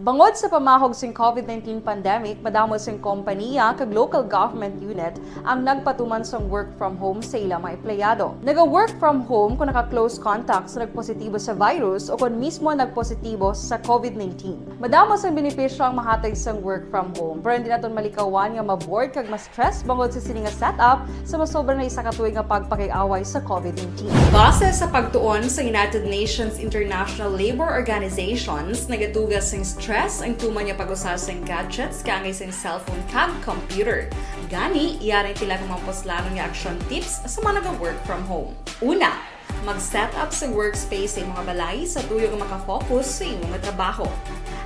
Bangod sa pamahog sing COVID nineteen pandemic, madamo sing kompanya kag local government unit ang nagpatuman sang work from home sa ila mga empleyado. Naga-work from home kon naka-close contact sa nagpositibo sa virus o kon mismo nagpositibo sa COVID nineteen. Madamo sang benepisyo ang mahatag sang work from home, pero hindi naton malikawan nga ma-bored kag ma-stress bangod sa sini nga setup sa masobra na isa ka tuig nga pagpakig-away sa COVID nineteen. Base sa pagtuon sa United Nations International Labour Organizations, nagatuga sing stress ang tuman nga pag-usa sing gadgets kaangay sing cellphone kag computer. Gani, yari pila ka mga puslanon nga action tips sa mga naga-work from home. Una, mag-set up sa workspace sa imong balay sa tuyo nga makafocus sa imo nga trabaho.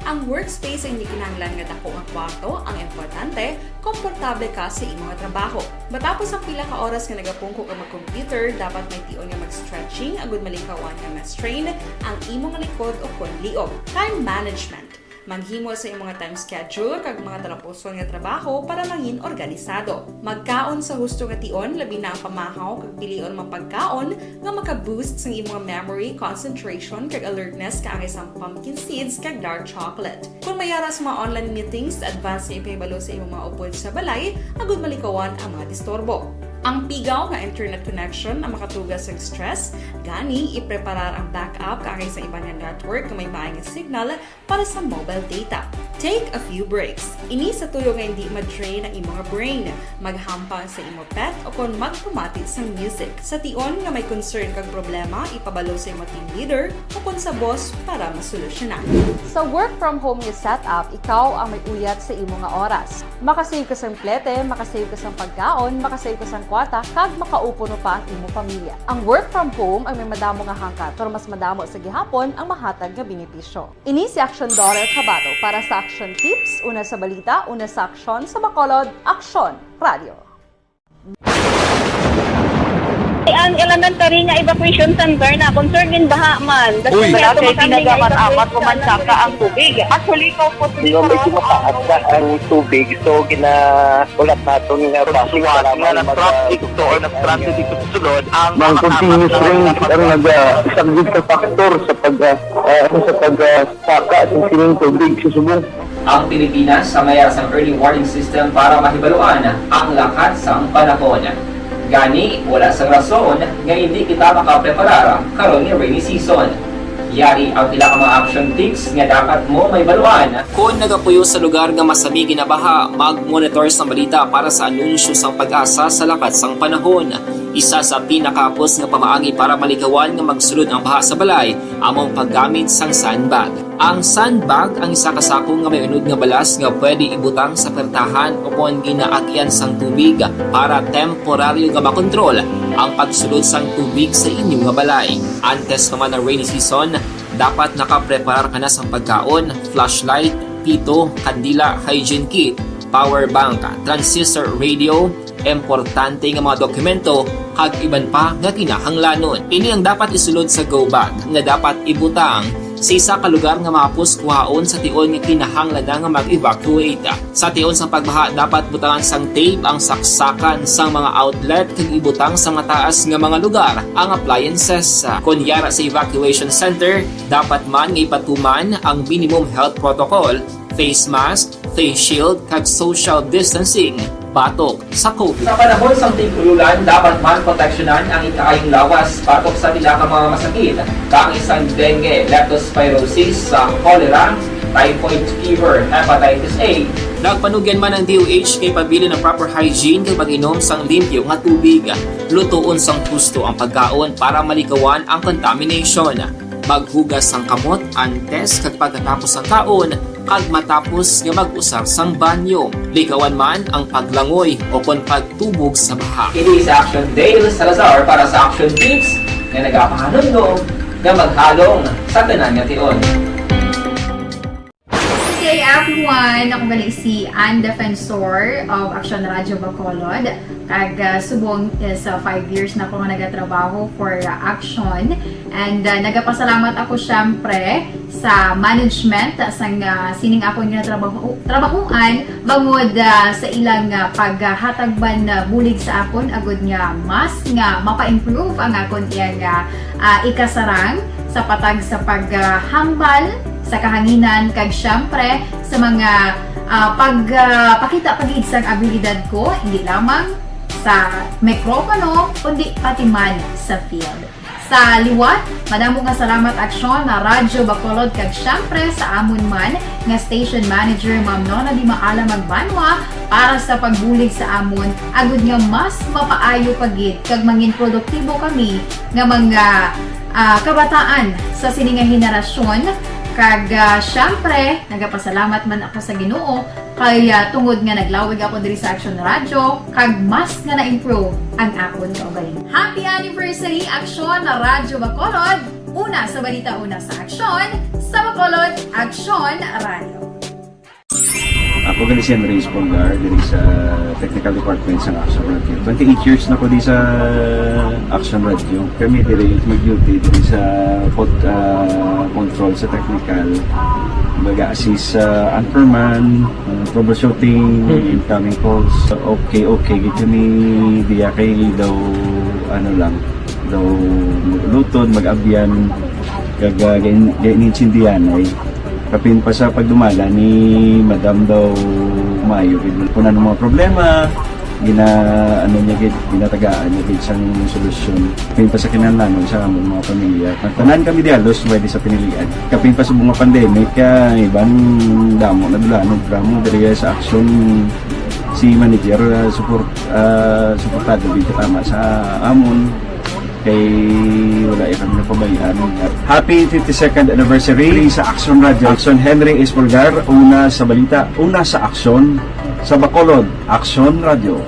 Ang workspace ay hindi kinahanglan nga dako nga kwarto, ang importante, komportable ka sa imo nga trabaho. Matapos ang pila ka oras nga nagapungko ka mag-computer, dapat may tion nga mag-stretching agud malikawan nga ma-strain ang imo nga likod o kon liog. Time management. Maghimo sa imo nga time schedule kag mga talapuson nga trabaho para mangin organisado. Magkaon sa husto nga tion, labi na ang pamahaw, kag pilion ang mga pagkaon nga maka-boost sang imo nga memory, concentration, kag alertness kaangay sang pumpkin seeds kag dark chocolate. Kon may ara sa mga online meetings, advance nga ipahibalo sa imo mga upod sa balay agud malikawan ang mga disturbo. Ang pigaw nga internet connection ang makatuga sang stress, gani ipreparar ang backup kaangay sa iban nga network nga may maay nga signal para sa mobile data. Take a few breaks. Ini sa tuyo nga hindi ma-drain ang imo nga brain. Maghampang sa imo pet o kon magpamati sang music. Sa tion nga may concern kag problema, ipabalo sa imo team leader o kon sa boss para masolusyonan. Sa work from home nga setup, ikaw ang may uyat sa imo nga oras. Makasave ka sang plete, makasave ka sang pagkaon, makasave ka sang kwarta, kag makaupuno pa ang imo pamilya. Ang work from home ay may madamo nga hangkat, pero mas madamo sa gihapon ang mahatag nga benepisyo. Ini si Action Daughter Kabato para sa Action Tips, una sa balita, una sa aksyon, sa Bacolod, Aksyon Radio. Ang elementary nga evacuation center na, concern din baha man. Uy. Wala kay pinagamat-amat, umansaka ang tubig. Actually, ko po, medyo mataas na ang tubig, so gina-, ulat naton nga basi nga nag-traffic to or nag-transit dito sa sulod ang mga continuous rains ang nag-, ah, isang big factor sa pag, ah, ah, sa pag, ah, saka sa sining tubig sa subong. Ang Pilipinas sa mayara sang early warning system para mahibaluan ang lakat sang panahon. Gani, wala sang rason nga hindi kita makapreparar karon nga rainy season. Yari ang pila ka mga action tips nga dapat mo mahibaluan. Kon nagapuyo sa lugar nga masami ginabaha, mag-monitor sang balita para sa anunsyo sang PAGASA sa lakat sang panahon. Isa sa pinakahapos nga pamaagi para malikawan nga magsulod ang baha sa balay amo ang paggamit sang sandbag. Ang sandbag ang isa ka sako nga may unod nga balas nga pwede ibutang sa pertahan o kon ginaagyan sang tubig para temporaryo nga makontrol ang pagsulod sang tubig sa inyo nga balay. Antes pa man ang rainy season, dapat nakapreparar ka na sang pagkaon, flashlight, pito, kandila, hygiene kit, power bank, transistor radio, importante nga mga dokumento, kag iban pa nga kinahanglanon. Ini ang dapat isulod sa go bag nga dapat ibutang sa isa ka lugar nga mahapos kuhaon sa tion nga kinahanglan na nga mag-evacuate. Sa tion sang pagbaha, dapat butangan sang tape ang saksakan sang mga outlet kag ibutang sa mataas nga mga lugar ang appliances. Kon yara sa evacuation center, dapat man nga ipatuman ang minimum health protocol, face mask, face shield, kag social distancing batok sa COVID. Sa panahon sang tig-ululan, dapat man proteksyonan ang ikaayong lawas batok sa pila ka mga masakit, kaangay sang dengue, leptospirosis, sa cholera, typhoid fever, hepatitis A. Nagpanugyan man ang D O H kay pabilin ang proper hygiene kag pag-inom sang limpyo nga tubig. Lutoon sang husto ang pagkaon para malikawan ang contamination. Maghugas sang kamot antes kag pagkatapos sang kaon, kag matapos nga mag-usar sang banyo. Likawan man ang paglangoy o kon pagtubog sa baha. Ini si Action Dale Salazar para sa Action Tips nga nagapahanumdom nga maghalong sa tanan nga tion. Good day, everyone. Ako gali si Ann Defensor of Action Radio Bacolod. Kag, ah, subong is, ah, five years na ako nga nagatrabaho for, ah, Action. And, ah, nagapasalamat ako, syempre, sa management, ah, sang, ah, sining akon nga trabaho, trabahuan, bangod, ah, sa ilang, ah, paghatag man, ah, bulig sa akon, agud nga mas nga mapa-improve ang akon iyang, ah, ah, ikasarang sa patag sa paghambal sa kahanginan, kag, syempre, sa mga, ah, pag, ah, pakita pa gid sang abilidad ko, hindi lamang sa mikropono, kundi pati man sa field. Sa liwat, madamo nga salamat, Aksyon, na Radyo Bacolod, kag, syempre, sa amon man nga station manager, Ma'am Nona Di Maala Magbanwa, para sa pagbulig sa amon, agud nga mas mapaayo pa gid kag mangin produktibo kami nga mga, ah, kabataan sa sini nga henerasyon. Kag, ah, syempre, nagapasalamat man ako sa Ginoo kay, ah, tungod nga naglawig ako diri sa Action Radio, kag mas nga na-improve ang akon kaugalingon. Happy anniversary, Aksyon na Radyo Bacolod! Una sa balita, una sa aksyon, sa Bacolod, Aksyon Radio. Ako gali si Henry Espolgar, diri sa technical department sa Action Radio. Twenty-eight years na ko di sa Action Radio. Kami diri mag-duty diri sa pod-, ah, control sa technical. Mag-assist sa anchorman, ah, troubleshooting, Mm. incoming calls. Okay, okay, gid kami diya kay daw, ano lang, daw luton, mag-abyan, kag, ah, gain-, gain-, intindihan ay. Kapin pa sa pagdumala ni Madam daw maayo gid. Kung ano mga problema, gina-, ano niya gid, ginatagaan niya gid sang solusyon. Kapin pa sa kinahanglanon sa among mga pamilya. Ang tanan kami di halos pwede sa pinilian. Kapin pa sa mga pandemic, ah, iban damo na dulanog, damo diri sa aksyon si manager, ah, support, ah, suportado gid katama sa amon. Kay wala ya kami napabayaan. Happy fifty-second anniversary sa Action Radio. Action Henry Espolgar, una sa balita, una sa aksyon, sa Bacolod, Action Radio.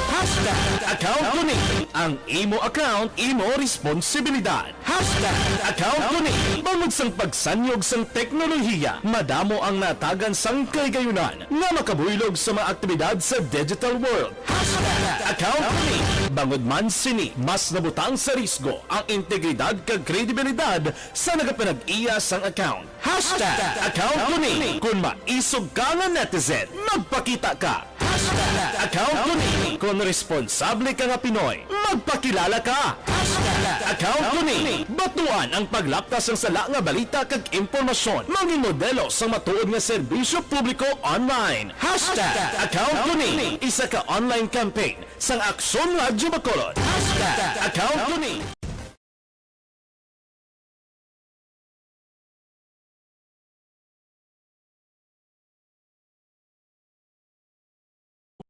Hashtag account ko ni. Ang imo account, imo responsibilidad. Hashtag account ko ni. Bangod sang pagsanyog sang teknolohiya, madamo ang natagan sang kahigayunan nga makabuylog sa mga aktibidad sa digital world. Hashtag account ko ni. Tungod man sini, mas nabutang sa risgo ang integridad kag kredibilidad sa nagapanag-iya sang account. Hashtag account ko ni. Kon maisog ka nga netizen, magpakita ka. Hashtag account ko ni. Kon responsable ka nga Pinoy, magpakilala ka. Hashtag account ko ni. Batuan ang paglapta sang sala nga balita kag impormasyon. Mangin modelo sang matuod nga serbisyo publiko online. Hashtag account ko ni. Isa ka online campaign sang Aksyon Radyo Bacolod. Hashtag account ko ni.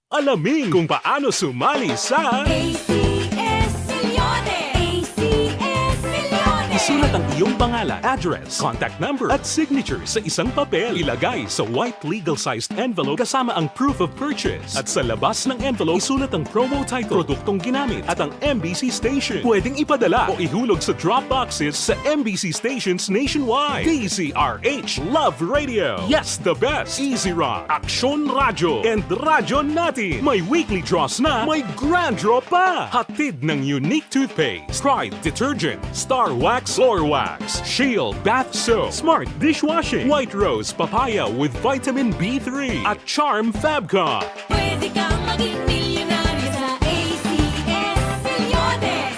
Alamin kung paano sumali sa A C S Millones! A C S Millones! Isulat ang iyong pangalan, address, contact number, at signature sa isang papel. Ilagay sa white legal-sized envelope kasama ang proof of purchase. At sa labas ng envelope, isulat ang promo title, produktong ginamit, at ang M B C station. Pwedeng ipadala o ihulog sa drop boxes sa M B C stations nationwide. D Z R H Love Radio. Yes, the best. Easy Rock, Aksyon Radyo, and Radyo Natin. May weekly draws na, may grand draw pa. Hatid ng Unique Toothpaste, Pride Detergent, Star Wax, Floor Wax, Shield Bath Soap, Smart Dishwashing, White Rose Papaya with Vitamin B three, at Charm Fabcon. Pwede kang maging milyonaryo sa A C S Millones.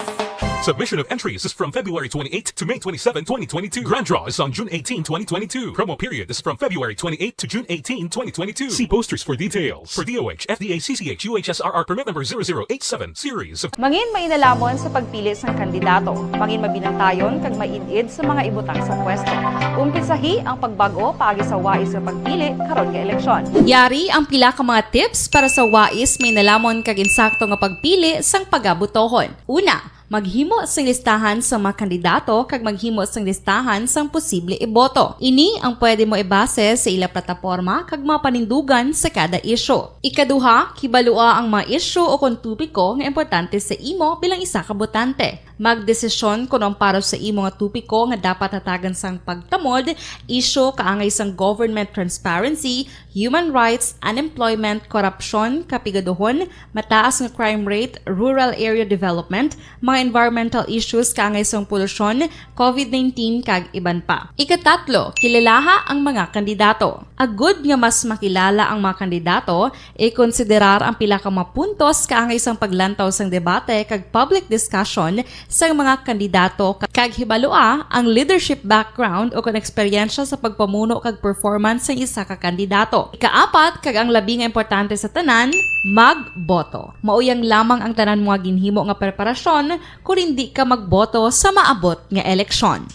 Submission of entries is from February twenty-eighth to May twenty-seven, twenty twenty-two. Grand draw is on June eighteen, twenty twenty-two. Promo period is from February twenty-eighth to June eighteen, twenty twenty-two. See posters for details. For D O H, F D A, C C H, U H S R R permit number zero zero eight seven series of Mangin mainalomon sa pagpili sang kandidato. Mangin mabinantayon kag maid-id sa mga ibutang sa pwesto. Umpisahi ang pagbag-o paagi sa wais nga pagpili karon nga eleksyon. Yari ang pila ka mga tips para sa wais, mainalomon kag insakto nga pagpili sang pagabotohon. Una, maghimo sing listahan sa mga kandidato kag maghimo sing listahan sang posible iboto. Ini ang pwede mo ibase sa ila plataporma kag mga panindugan sa kada isyu. Ikaduha, kibalua ang mga isyu o kon topiko nga importante sa imo bilang isa ka botante. Magdesisyon kon ang para sa imo nga topiko nga dapat hatagan sang pagtamod, isyu kaangay sang government transparency, human rights, unemployment, korupsyon, kapigaduhon, mataas nga crime rate, rural area development, mga environmental issues kaangay sang polusyon, covid nineteen, kag iban pa. Ikatatlo, kilalaha ang mga kandidato. Agud nga mas makilala ang mga kandidato, ikonsiderar ang pila ka mga puntos kaangay sang paglantaw sang debate kag public discussion sang mga kandidato, kag hibalua ang leadership background o kon eksperyensya sa pagpamuno kag performance sang isa ka kandidato. Ikaapat, kag ang labi nga importante sa tanan, magboto. Mauyang lamang ang tanan mo nga ginhimo nga preparasyon, kon indi ka magboto sa maabot nga eleksyon.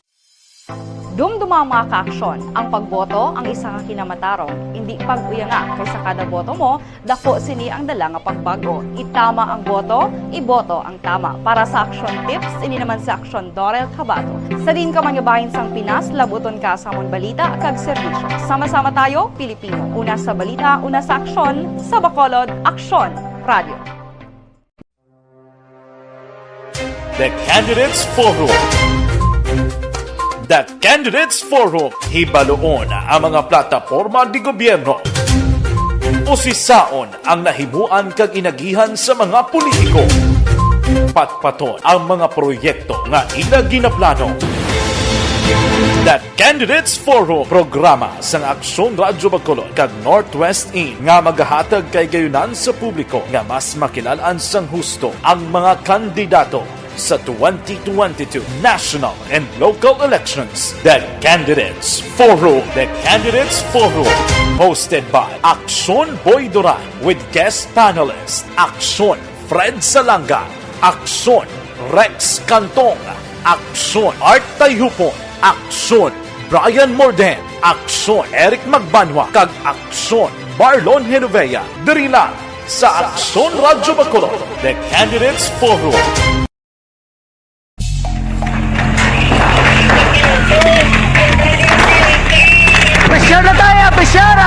Dumduma, mga kaaksyon, ang pagboto ang isa ka kinamatarong, indi pag-uyanga, kay sa kada boto mo, daku sini ang dala nga pagbag-o. Itama ang boto, iboto ang tama. Para sa Aksyon Tips, ini naman si Aksyon Dorel Cabato. Sa diin ka man nga bahin sang Pinas, labuton ka sa amon balita kag serbisyo. Sama-sama tayo, Pilipino. Una sa balita, una sa aksyon, sa Bacolod, Aksyon Radio. The Candidates Forum. The Candidates Forum. Hibaluon ang mga plataporma di gobyerno. Usisaon ang nahimuan kag inagihan sa mga politiko. Patpaton ang mga proyekto nga ila ginaplano. The Candidates Forum, programa sang Aksyon Radyo Bacolod kag Northwest In nga magahatag kahigayonan sa publiko nga mas makilal-an sang husto ang mga kandidato sa twenty twenty-two national and local elections. The Candidates Forum. The Candidates Forum, hosted by Aksyon Boy Duran with guest panelist Aksyon Fred Salanga, Aksyon Rex Cantong, Aksyon Art Tayhupon, Aksyon Brian Morden, Aksyon Eric Magbanwa, kag Aksyon Marlon Genovea. Diri lang sa Aksyon Radyo Bacolod, The Candidates Forum. Pressure na tayo, pressure!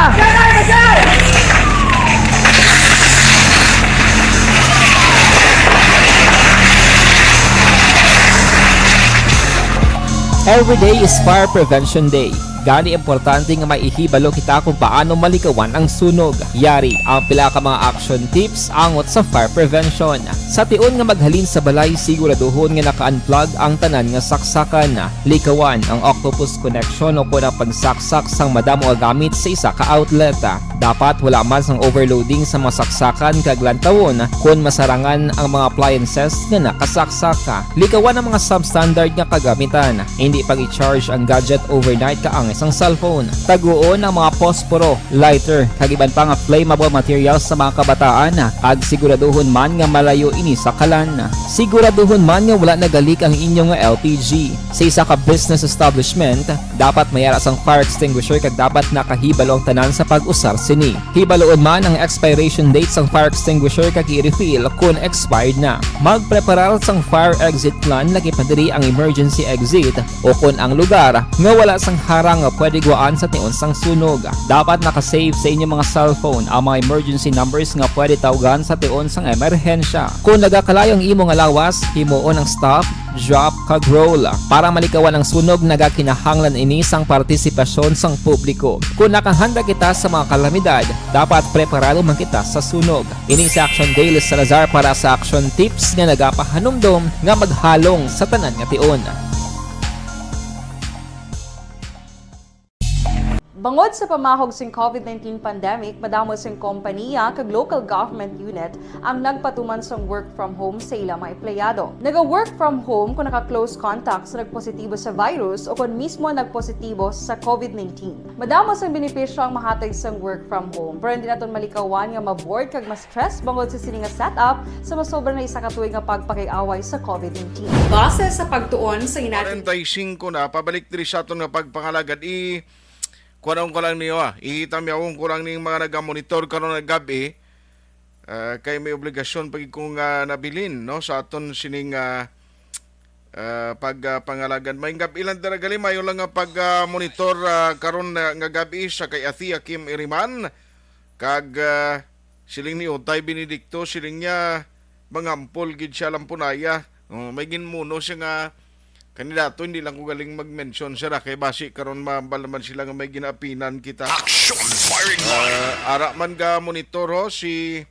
Every day is Fire Prevention Day. Gani, importante nga may ihibalo kita kung paano malikawan ang sunog. Yari ang pila ka mga action tips angot sa fire prevention. Sa tion nga maghalin sa balay, siguraduhon nga naka-unplug ang tanan nga saksakan. Likawan ang octopus connection o kon ang pagsaksak sang madamo nga gamit sa isa ka outlet. Dapat wala man sang overloading sa mga saksakan kag lantawon kon masarangan ang mga appliances nga nakasaksak. Likawan ang mga substandard nga kagamitan. Hindi pag-i-charge ang gadget overnight kaangay sang cellphone. Taguon ang mga posporo, lighter, kag iban pa nga flammable materials sa mga kabataan, kag siguraduhon man nga malayo ini sa kalan. Siguraduhon man nga wala nagalik ang inyo nga L P G. Sa isa ka business establishment, dapat may ara sang fire extinguisher kag dapat nakahibalo ang tanan sa pag-usar sini. Hibaloon man ang expiration date sang fire extinguisher kag i-refill kon expired na. Magpreparar sang fire exit plan, lagi pa diri ang emergency exit o kon ang lugar nga wala sang harang nga pwede guwaan sa tion sang sunog. Dapat naka-save sa inyo mga cellphone ang mga emergency numbers nga pwede tawgan sa tion sang emerhensya. Kon nagakalayo ang imo nga lawas, himuon ang stop, drop, kag roll. Para malikawan ang sunog, nagakinahanglan ini sang partisipasyon sang publiko. Kon nakahanda kita sa mga kalamidad, dapat preparado man kita sa sunog. Ini si Action Daily Salazar para sa Action Tips nga nagapahanumdom nga maghalong sa tanan nga tion. Bangod sa pamahog sing covid nineteen pandemic, madamo sing kompaniya kag local government unit ang nagpatuman sang work from home sa ila mga empleyado. Naga-work from home kung naka-close contact sa nagpositibo sa virus o kon mismo nagpositibo sa covid nineteen. Madamo sang benepisyo ang mahatag sang work from home, pero hindi naton malikawan nga ma-bored kag ma-stress bangod sa sini nga setup sa masobra na isa ka tuig nga pagpakig-away sa covid nineteen. Base sa pagtuon sa United Kwarenta y singko na, pabalik diri sa aton nga pagpangalagad, i-, kuhanon ko lang niyo, ah. Ihitamyawon ko lang ning mga nagamonitor karon nga gab-i. Ah, kay may obligasyon pa gid ko nga nabilin, no, sa aton sining, ah, ah, pag, ah, pangalagad. Maayong gab-i lang dira gali, maayo lang nga pag, ah, monitor, ah, karon, ah, nga gab-i sa kay Athea Kim Iriman. Kag, ah, siling ni Utay Benedicto, siling niya, manghampol gid siya lampunaya. Oh, may ginmuno siya nga kandidato, hindi lang ko galing mag-mention, sir, ah, kay basi karon mahambal naman sila nga may ginaapinan kita. Action firing line. Ah, ara man ga monitor, ho, si,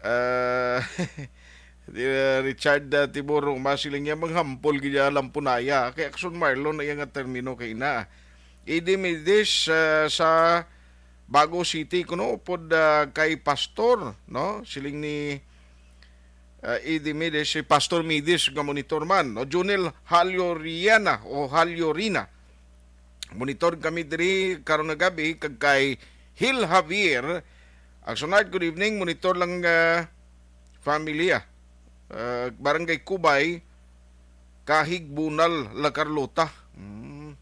ah, Richard, ah, Tiburong, masiling niya, manghampol gid siya lampunaya. Kay Action Marlon na iya nga termino kay ina. Eddie Medis, ah, sa Bago City, kuno upod, ah, kay Pastor, no? Siling ni, ah, Eddie Mides, si Pastor Mides nga monitor man, no? Junel Halioriana o Haliorina, monitor kami diri karon nga gab-i, kag kay Hil Javier, Action Art, good evening, monitor lang, ah, family, ah. Ah, Barangay Kubay, Kahig, Bunal, La Carlota. Mm.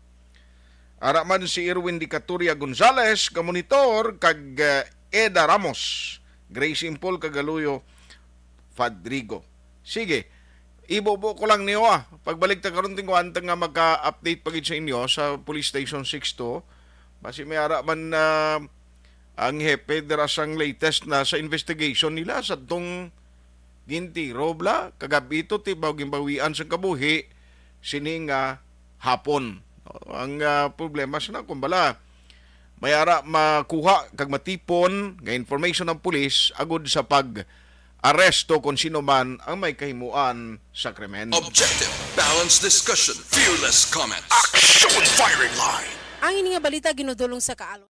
Ara man si Erwin Dicatoria Gonzalez, ka monitor, kag, eh, Eda Ramos, Grace Impol, Cagaluyo, Fadrigo. Sige, ibubo ko lang niyo, ah. Pagbalik ta karon, tingkuan ta nga maka-update pa gid sa inyo sa Police Station six two. Basi may ara man, ah, ang hepe dira sang latest na sa investigation nila sa tong gintiro, bla, kagab-i to, ti, baw-, ginbawian sang kabuhi sini nga hapon. Ang, ah, problema sina kung bala may ara makuha kag matipon nga information ang pulis agud sa pag-aresto kon sino man ang may kahimuan sa krimen. Objective, balanced discussion, fearless comments. Action firing line. Ang ini nga balita ginudulong sa kaalon.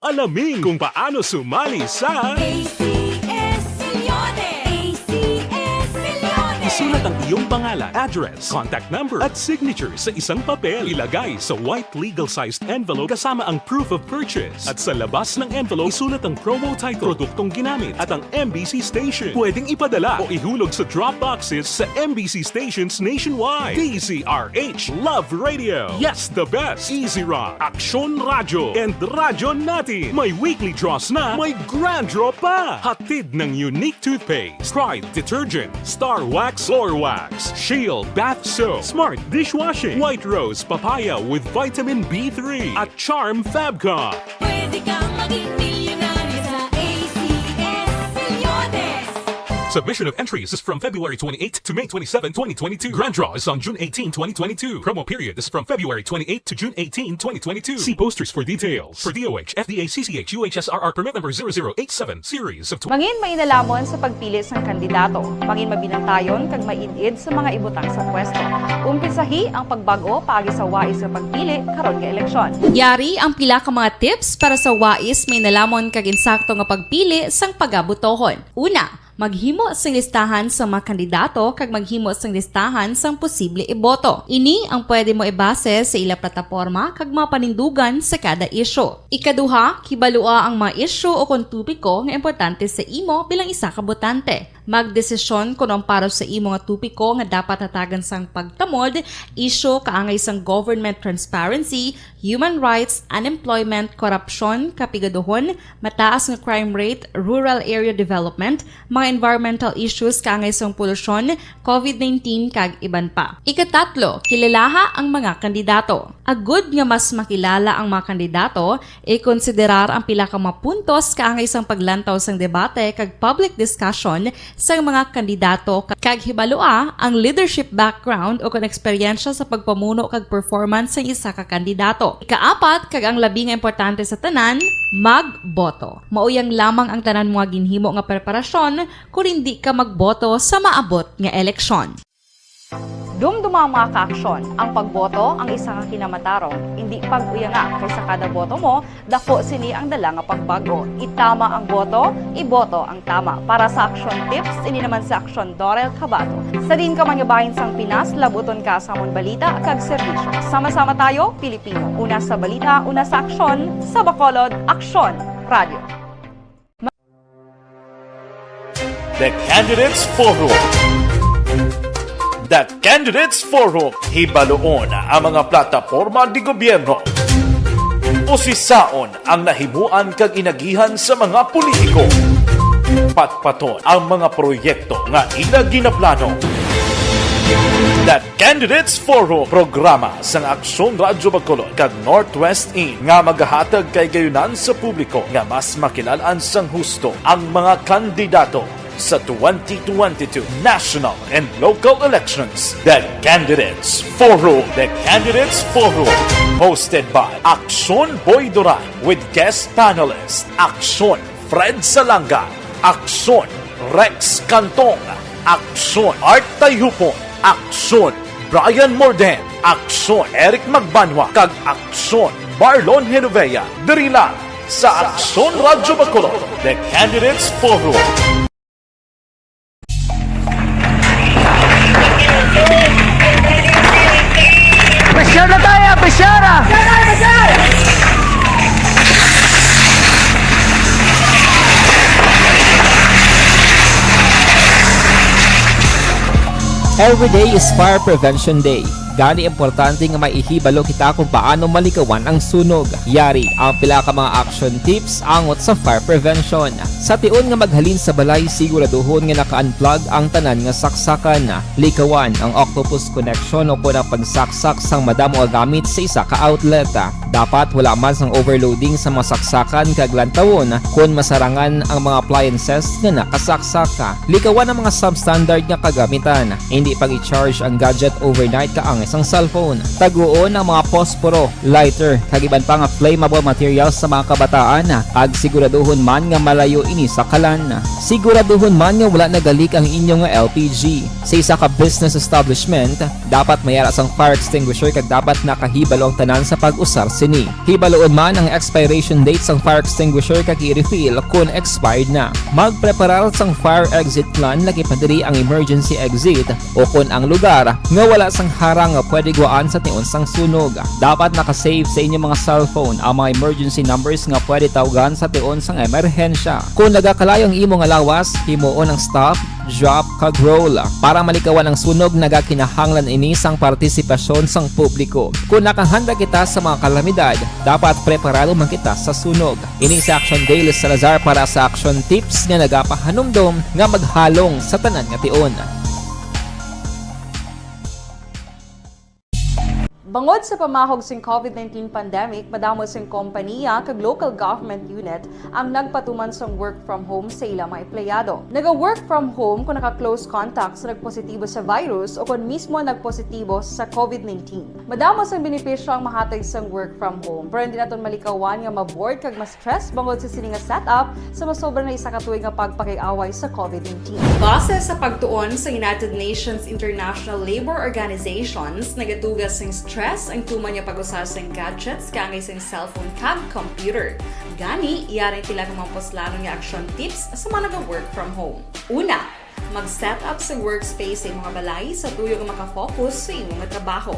Alamin kung paano sumali sa A C S Millones! A C S Millones! Isulat ang iyong pangalan, address, contact number, at signature sa isang papel. Ilagay sa white legal-sized envelope kasama ang proof of purchase. At sa labas ng envelope, isulat ang promo title, produktong ginamit, at ang M B C station. Pwedeng ipadala o ihulog sa drop boxes sa M B C stations nationwide. D Z R H Love Radio. Yes, the best. Easy Rock. Aksyon Radyo. And Radyo Natin. May weekly draws na, may grand draw pa. Hatid ng Unique Toothpaste, Pride Detergent, Star Wax Floor Wax, Shield Bath Soap, Smart Dishwashing, White Rose Papaya with Vitamin B three, at Charm Fabcon. Pwede kang maging milyonaryo sa A C S. Submission of entries is from February twenty-eighth to May twenty-seven, twenty twenty-two. Grand draw is on June eighteenth, twenty twenty-two. Promo period is from February twenty-eighth to June eighteenth, twenty twenty-two. See posters for details. For D O H, F D A, C C H, U H S R R permit number zero zero eight seven, series of tw- Mangin mainalamon sa pagpili sang kandidato. Mangin mabinantayon kag maid-id sa mga ibutang sa pwesto. Umpisahi ang pagbag-o paagi sa wais nga pagpili karon nga eleksyon. Yari ang pila ka mga tips para sa wais, mainalamon kag insakto nga pagpili sang pagabotohon. Una, maghimo sing listahan sa mga kandidato kag maghimo sing listahan sang posible iboto. Ini ang pwede mo ibase sa ila plataporma kag mga panindugan sa kada isyu. Ikaduha, kibalua ang mga isyu o kon topiko nga importante sa imo bilang isa ka botante. Magdesisyon kon ang para sa imo nga topiko nga dapat hatagan sang pagtamod, isyu kaangay sang government transparency, human rights, unemployment, korupsyon, kapigaduhon, mataas nga crime rate, rural area development, mga environmental issues kaangay sang polusyon, covid nineteen, kag iban pa. Ikatatlo, kilalaha ang mga kandidato. Agud nga mas makilala ang mga kandidato, ikonsiderar ang pila ka mga puntos kaangay sang paglantaw sang debate kag public discussion sang mga kandidato, kag hibalua ang leadership background o kon eksperyensya sa pagpamuno kag performance sang isa ka kandidato. Ikaapat, kag ang labi nga importante sa tanan, magboto. Mauyang lamang ang tanan mo nga ginhimo nga preparasyon kon indi ka magboto sa maabot nga eleksyon. Dumduma ang mga kaaksyon. Ang pagboto ang isa ka kinamatarong. Indi pag-uyanga, kay sa kada boto mo, dako sini ang dala nga pagbago. Itama ang boto, iboto ang tama. Para sa Aksyon Tips, ini naman si Aksyon Dorel Cabato. Sa diin ka man nga bahin sang Pinas, labuton ka sa amon balita kag serbisyo. Sama-sama tayo, Pilipino. Una sa balita, una sa aksyon, sa Bacolod, Aksyon Radio. The Candidates Forum. The Candidates Forum, hibaluon ang mga plataporma di gobyerno. Usisaon ang nahimuan kag inagihan sa mga politiko. Patpaton ang mga proyekto nga ila ginaplano. The Candidates Forum, programa sang Aksyon Radyo Bacolod kag Northwest In nga magahatag kay gayunan sa publiko nga mas makilalan sang husto ang mga kandidato sa twenty twenty-two national and local elections. The Candidates Forum. The Candidates Forum, hosted by Aksyon Boy Duran with guest panelist Aksyon Fred Salanga, Aksyon Rex Cantong, Aksyon Art Tayhupon, Aksyon Brian Morden, Aksyon Eric Magbanwa, kag Aksyon Marlon Genovea, diri lang sa Aksyon Radyo Bacolod, The Candidates Forum. Pressure na tayo, pressure ah! Every day is Fire Prevention Day. Gani, importante nga may ihibalo kita kung paano malikawan ang sunog. Yari ang pila ka mga action tips angot sa fire prevention. Sa tion nga maghalin sa balay, siguraduhon nga naka-unplug ang tanan nga saksakan. Likawan ang octopus connection o kon ang pagsaksak sang madamo nga gamit sa isa ka outlet. Dapat wala man sang overloading sa mga saksakan kag lantawon kon masarangan ang mga appliances nga nakasaksak. Likawan ang mga substandard nga kagamitan. Indi pag-i-charge ang gadget overnight kaangay sang cellphone. Taguon ang mga posporo, lighter, kag iban pa nga flammable materials sa mga kabataan, kag siguraduhon man nga malayo ini sa kalan. Siguraduhon man nga wala nagalik ang inyo nga L P G. Sa isa ka business establishment, dapat may ara sang fire extinguisher kag dapat nakahibalo ang tanan sa pag-usar sini. Hibaluon man ang expiration date sang fire extinguisher kag i-refill kon expired na. Magpreparar sang fire exit plan, lakip na diri ang emergency exit o kon ang lugar nga wala sang harang nga pwede guwaan sa tion sang sunog. Dapat naka-save sa inyo mga cellphone ang mga emergency numbers nga pwede tawgan sa tion sang emerhensya. Kon nagakalayo ang imo nga lawas, himuon ang stop, drop, kag roll. Para malikawan ang sunog, nagakinahanglan ini sang partisipasyon sang publiko. Kon nakahanda kita sa mga kalamidad, dapat preparado man kita sa sunog. Ini si Action Dale Salazar para sa Action Tips nga nagapahanumdom nga maghalong sa tanan nga tion. Bangod sa pamahog sing COVID nineteen pandemic, madamo sing kompaniya kag local government unit ang nagpatuman sang work from home sa ila mga empleyado. Naga-work from home kung naka-close contact sa nagpositibo sa virus o kon mismo nagpositibo sa COVID nineteen. Madamo sang benepisyo ang mahatag sang work from home, pero hindi naton malikawan nga ma-bored kag ma-stress bangod sa sini nga setup sa masobra na isa ka tuig nga pagpakig-away sa COVID nineteen. Base sa pagtuon sa United Nations International Labour Organizations, nagatuga sing stress ang tuman nga pag-usa sing gadgets kaangay sing cellphone kag computer. Gani, yari ang pila ka mga puslanon nga action tips sa mga naga-work from home. Una, mag-set up sa workspace sa imo nga balay sa tuyo nga makafocus sa imo nga trabaho.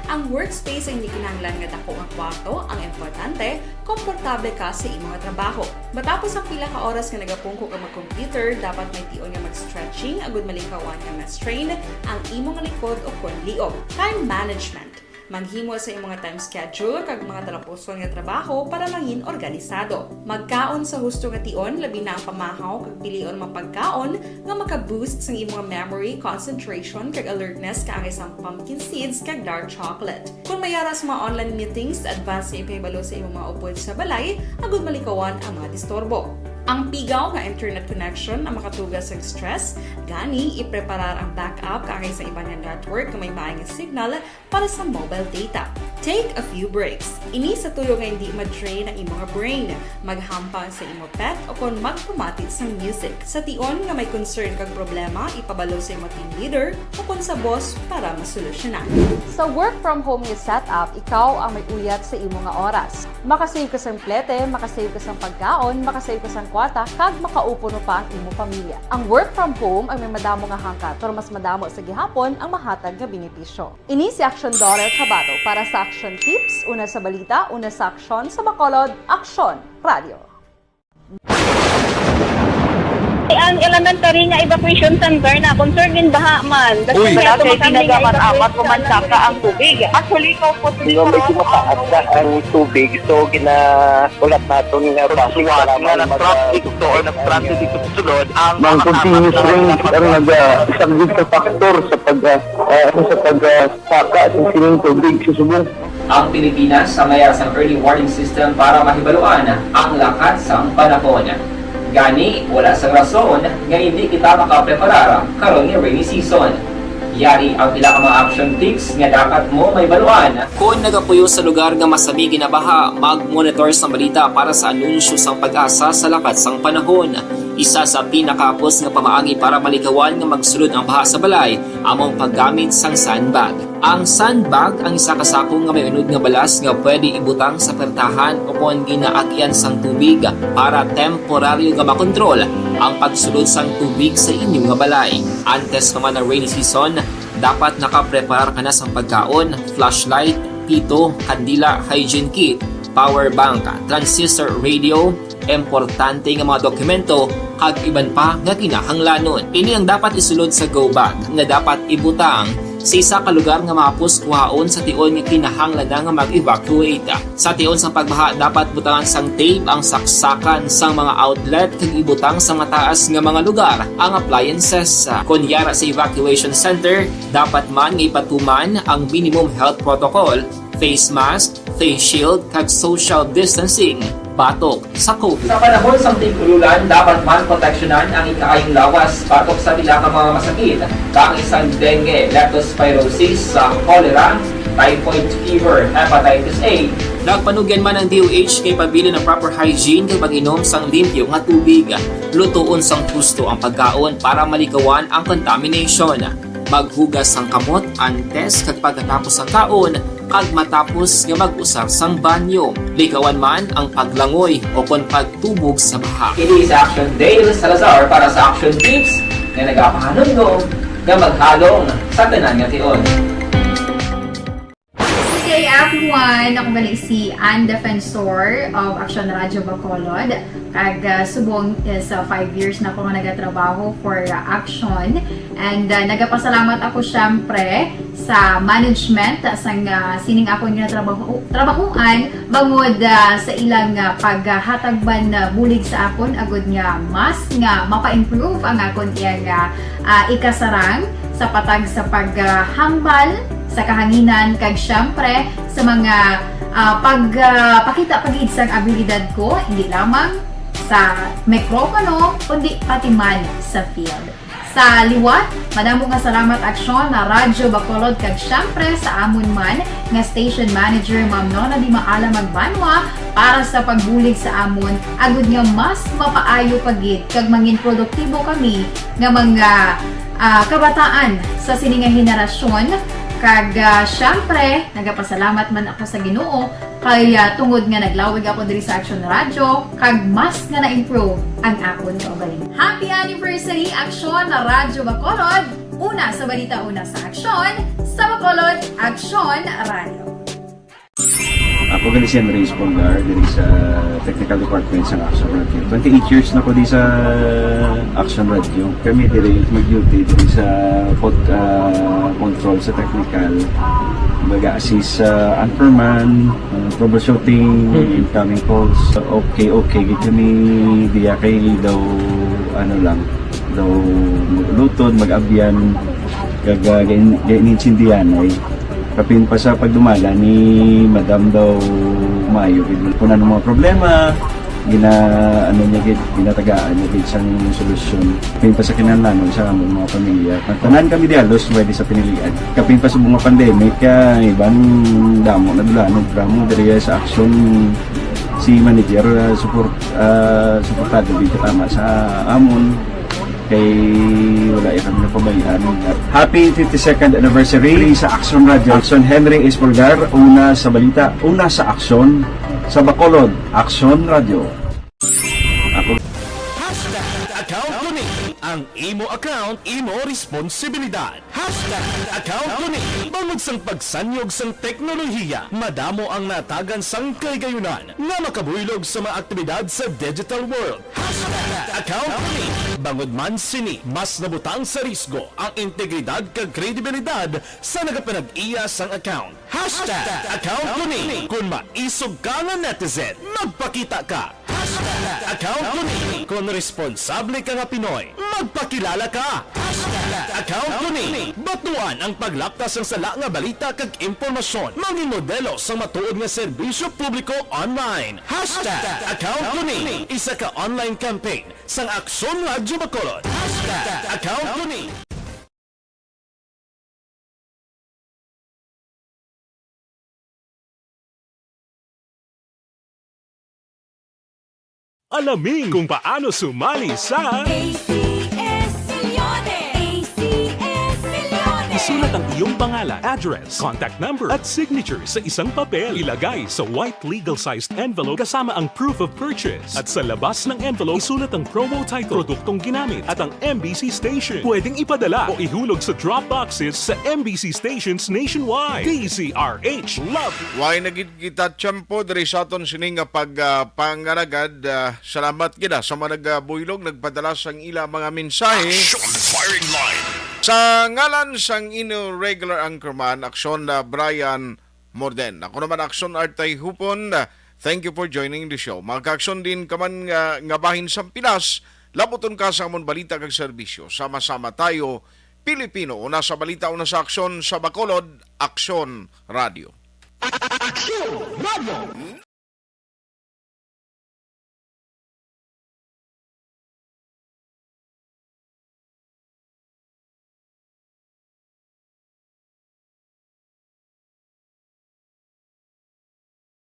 Ang workspace ay hindi kinahanglan nga dako nga kwarto. Ang importante, komportable ka sa imo nga trabaho. Matapos ang pila ka oras nga nagapungko ka mag-computer, dapat may tion nga mag-stretching agud malikawan nga ma-strain ang imo nga likod o kon liog. Time management. Maghimo sa imo nga time schedule kag mga talapuson nga trabaho para mangin organisado. Magkaon sa husto nga tion, labi na ang pamahaw kag pilion mga pagkaon nga maka-boost sang imo nga memory, concentration, kag alertness kaangay sang pumpkin seeds kag dark chocolate. Kon may ara sa mga online meetings, advance nga ipahibalo sa imo mga upod sa balay agud malikawan ang mga disturbo. Ang pigaw nga internet connection ang makatuga sa stress, gani ipreparar ang backup kaangay sa iban nga network nga may maay nga signal para sa mobile data. Take a few breaks. Ini sa tuyo nga hindi ma-drain ang imo nga brain. Maghampang sa imo pet o kon magpamati sang music. Sa tion nga may concern kag problema, ipabalo sa imo team leader o kon sa boss para masolusyonan. Sa work from home nga setup, ikaw ang may uyat sa imo nga oras. Makasave ka sang plete, makasave ka sang pagkaon, makasave ka sang kwarta, kag makaupuno pa ang imo pamilya. Ang work from home ay may madamo nga hangkat, pero mas madamo sa gihapon ang mahatag nga benepisyo. Ini si Action Daughter Kabato para sa Action Tips, una sa balita, una sa aksyon, sa Bacolod, Aksyon Radio. Ang elementary nga evacuation center na concern in baha man. Uy! Wala kay ginagamit-amat, kumansaka ang tubig. Actually, ikaw po, Hindi, medyo mataas na ang tubig, so gina-, ulat naton nga base nga para na mag-, traffic to or traffic to sulod ang Ang continuous rain ang naga-, isa gid ka factor sa pag, ah, ah, sa pag, ah, saka sa sining tubig sa subong. Ang Pilipinas ang may sang early warning system para mahibaluan ang lakat sang panahon. Gani, wala sang rason nga hindi kita makapreparar karon nga rainy season. Yari ang pila ka mga action tips nga dapat mo mahibaluan. Kon nagapuyo sa lugar nga masami ginabaha, mag-monitor sa balita para sa anunsyo sang PAGASA sa lakat sang panahon. Isa sa pinakahapos nga pamaagi para malikawan nga magsulod ang baha sa balay amo ang paggamit sang sandbag. Ang sandbag ang isa ka sako nga may unod nga balas nga pwede ibutang sa pertahan o kon ginaagian sang tubig para temporaryo nga makontrol ang pagsulod sang tubig sa inyo nga balay. Antes pa man ang rainy season, dapat nakapreparar ka na sang pagkaon, flashlight, pito, kandila, hygiene kit, power bank, transistor radio, importante nga mga dokumento, kag iban pa nga kinahanglanon. Ini ang dapat isulod sa go bag nga dapat ibutang sa isa ka lugar nga mahapos kuhaon sa tion nga kinahanglan na nga mag-evacuate. Sa tion sang pagbaha, dapat butangan sang tape ang saksakan sang mga outlet kag ibutang sa mataas nga mga lugar ang appliances. Kon yara sa evacuation center, dapat man nga ipatuman ang minimum health protocol, face mask, face shield, kag social distancing batok sa COVID. Sa panahon sang tig-ululan, dapat man proteksyonan ang ikaayong lawas batok sa pila ka mga masakit, kaangay sang dengue, leptospirosis, sa cholera, typhoid fever, hepatitis A. Nagpanugyan man ang D O H nga ipabilin ang proper hygiene kag pag-inom sang limpyo nga tubig. Lutoon sang husto ang pagkaon para malikawan ang contamination. Maghugas sang kamot antes kag pagkatapos sang kaon kag matapos nga mag-usar sang banyo. Likawan man ang paglangoy o kon pagtubog sa baha. Ini si Action Dale Salazar para sa Action Tips nga nagapahanumdom nga maghalong sa tanan nga tion. Good day, everyone! Ako gali si Ann Defensor of Action Radio Bacolod. Kag, ah, subong is, ah, five years na ako nga nagatrabaho for, ah, Action. And, ah, nagapasalamat ako, syempre, sa management, ah, sang, ah, sining akon nga trabaho, trabahoan, bangod, ah, sa ilang, ah, paghatag man, ah, bulig sa akon, agud nga mas nga mapa-improve ang akon iyang, ah, ah, ikasarang sa patag sa paghambal sa kahanginan, kag siyempre sa mga, ah, pag, ah, pakita pa gid sang abilidad ko, hindi lamang sa mikropono, kundi pati man sa field. Sa liwat, madamo nga salamat, Aksyon na Radyo Bacolod, kag siyempre sa amon man nga station manager, Ma'am Nona Di Maala Magbanwa, para sa pagbulig sa amon, agud nga mas mapaayo pa gid kag mangin produktibo kami nga mga, ah, kabataan sa sini nga henerasyon. Kag, ah, siyempre, nagapasalamat man ako sa Ginoo kay, ah, tungod nga naglawig ako diri sa Action Radio, kag mas nga na-improve ang akon kaugalingon. Happy anniversary, Aksyon na Radyo Bacolod! Una sa balita, una sa aksyon, sa Bacolod, Aksyon Radio. Ako gali si Andres Polgar diri sa technical department sa Action Radio. Twenty-eight years na ko di sa Action Radio. Kami diri mag-duty diri sa pod, ah, control sa technical. Mag-assist sa anchorman, ah, troubleshooting, incoming calls. Okay, okay. Gid kami diya kay daw ano lang, daw maglutod, mag-abyan, kag ah, gain- gainintindihan ay kapin pa sa pagdumala ni Madam daw maayo gid kung ano mga problema, gina ano niya gid, ginatagaan niya gid sang solusyon. Kapin pa sa kinahanglanon sa among mga pamilya. Ang tanan kami di halos pwede sa pinilian. Kapin pa sa mga pandemic, ah, iban damo na dulanog ramo diri sa aksyon si manager, ah, support ah, suportado gid katama sa amon kay wala ya kami napabayaan. Happy fifty-second anniversary sa Action Radio. Action Henry Espolgar, una sa balita, una sa aksyon, sa Bacolod, Action Radio. Ako Hashtag account ko ni. Ang imo account, imo responsibilidad. Hashtag account ko ni. Bangod sang pagsanyog sang teknolohiya, madamo ang natagan sang kahigayunan nga makabuylog sa mga aktibidad sa digital world. Hashtag account ko ni. Bangod man sini, mas nabutang sa risgo ang integridad kag kredibilidad sa nagapanag-iya sang account. Hashtag account ko ni. Kon maisog ka nga netizen, magpakita ka. Hashtag account ko ni. Kon responsable ka nga Pinoy, magpakilala ka. Hashtag account ko ni. Batuan ang paglapta sang sala nga balita kag impormasyon. Mangin modelo sang matuod nga serbisyo publiko online. Hashtag account ko ni. Isa ka online campaign sang Aksyon Radyo Bacolod. Hashtag account ko ni. Alamin kung paano sumali sa A C S Millones! A C S Millones! Isulat ang iyong pangalan, address, contact number, at signature sa isang papel. Ilagay sa white legal-sized envelope kasama ang proof of purchase. At sa labas ng envelope, isulat ang promo title, produktong ginamit, at ang M B C station. Pwedeng ipadala o ihulog sa drop boxes sa M B C stations nationwide. D Z R H Love Way na gid kita tiyempo diri sa aton sini nga pag, ah, pangaragad. Ah, salamat gid, ah, sa mga nagabuylog, nagpadala sang ila mga mensahe. Action firing line. Sa ngalan sang inyo regular anchorman, Aksyon na Brian Morden. Ako naman, Aksyon Artay Hupon. Ah, thank you for joining the show. Mga ka-Aksyon, diin ka man nga, nga bahin sang Pinas, labuton ka sa amon balita kag serbisyo. Sama-sama tayo, Pilipino. Una sa balita, una sa aksyon, sa Bacolod, Aksyon Radio. Action Radio.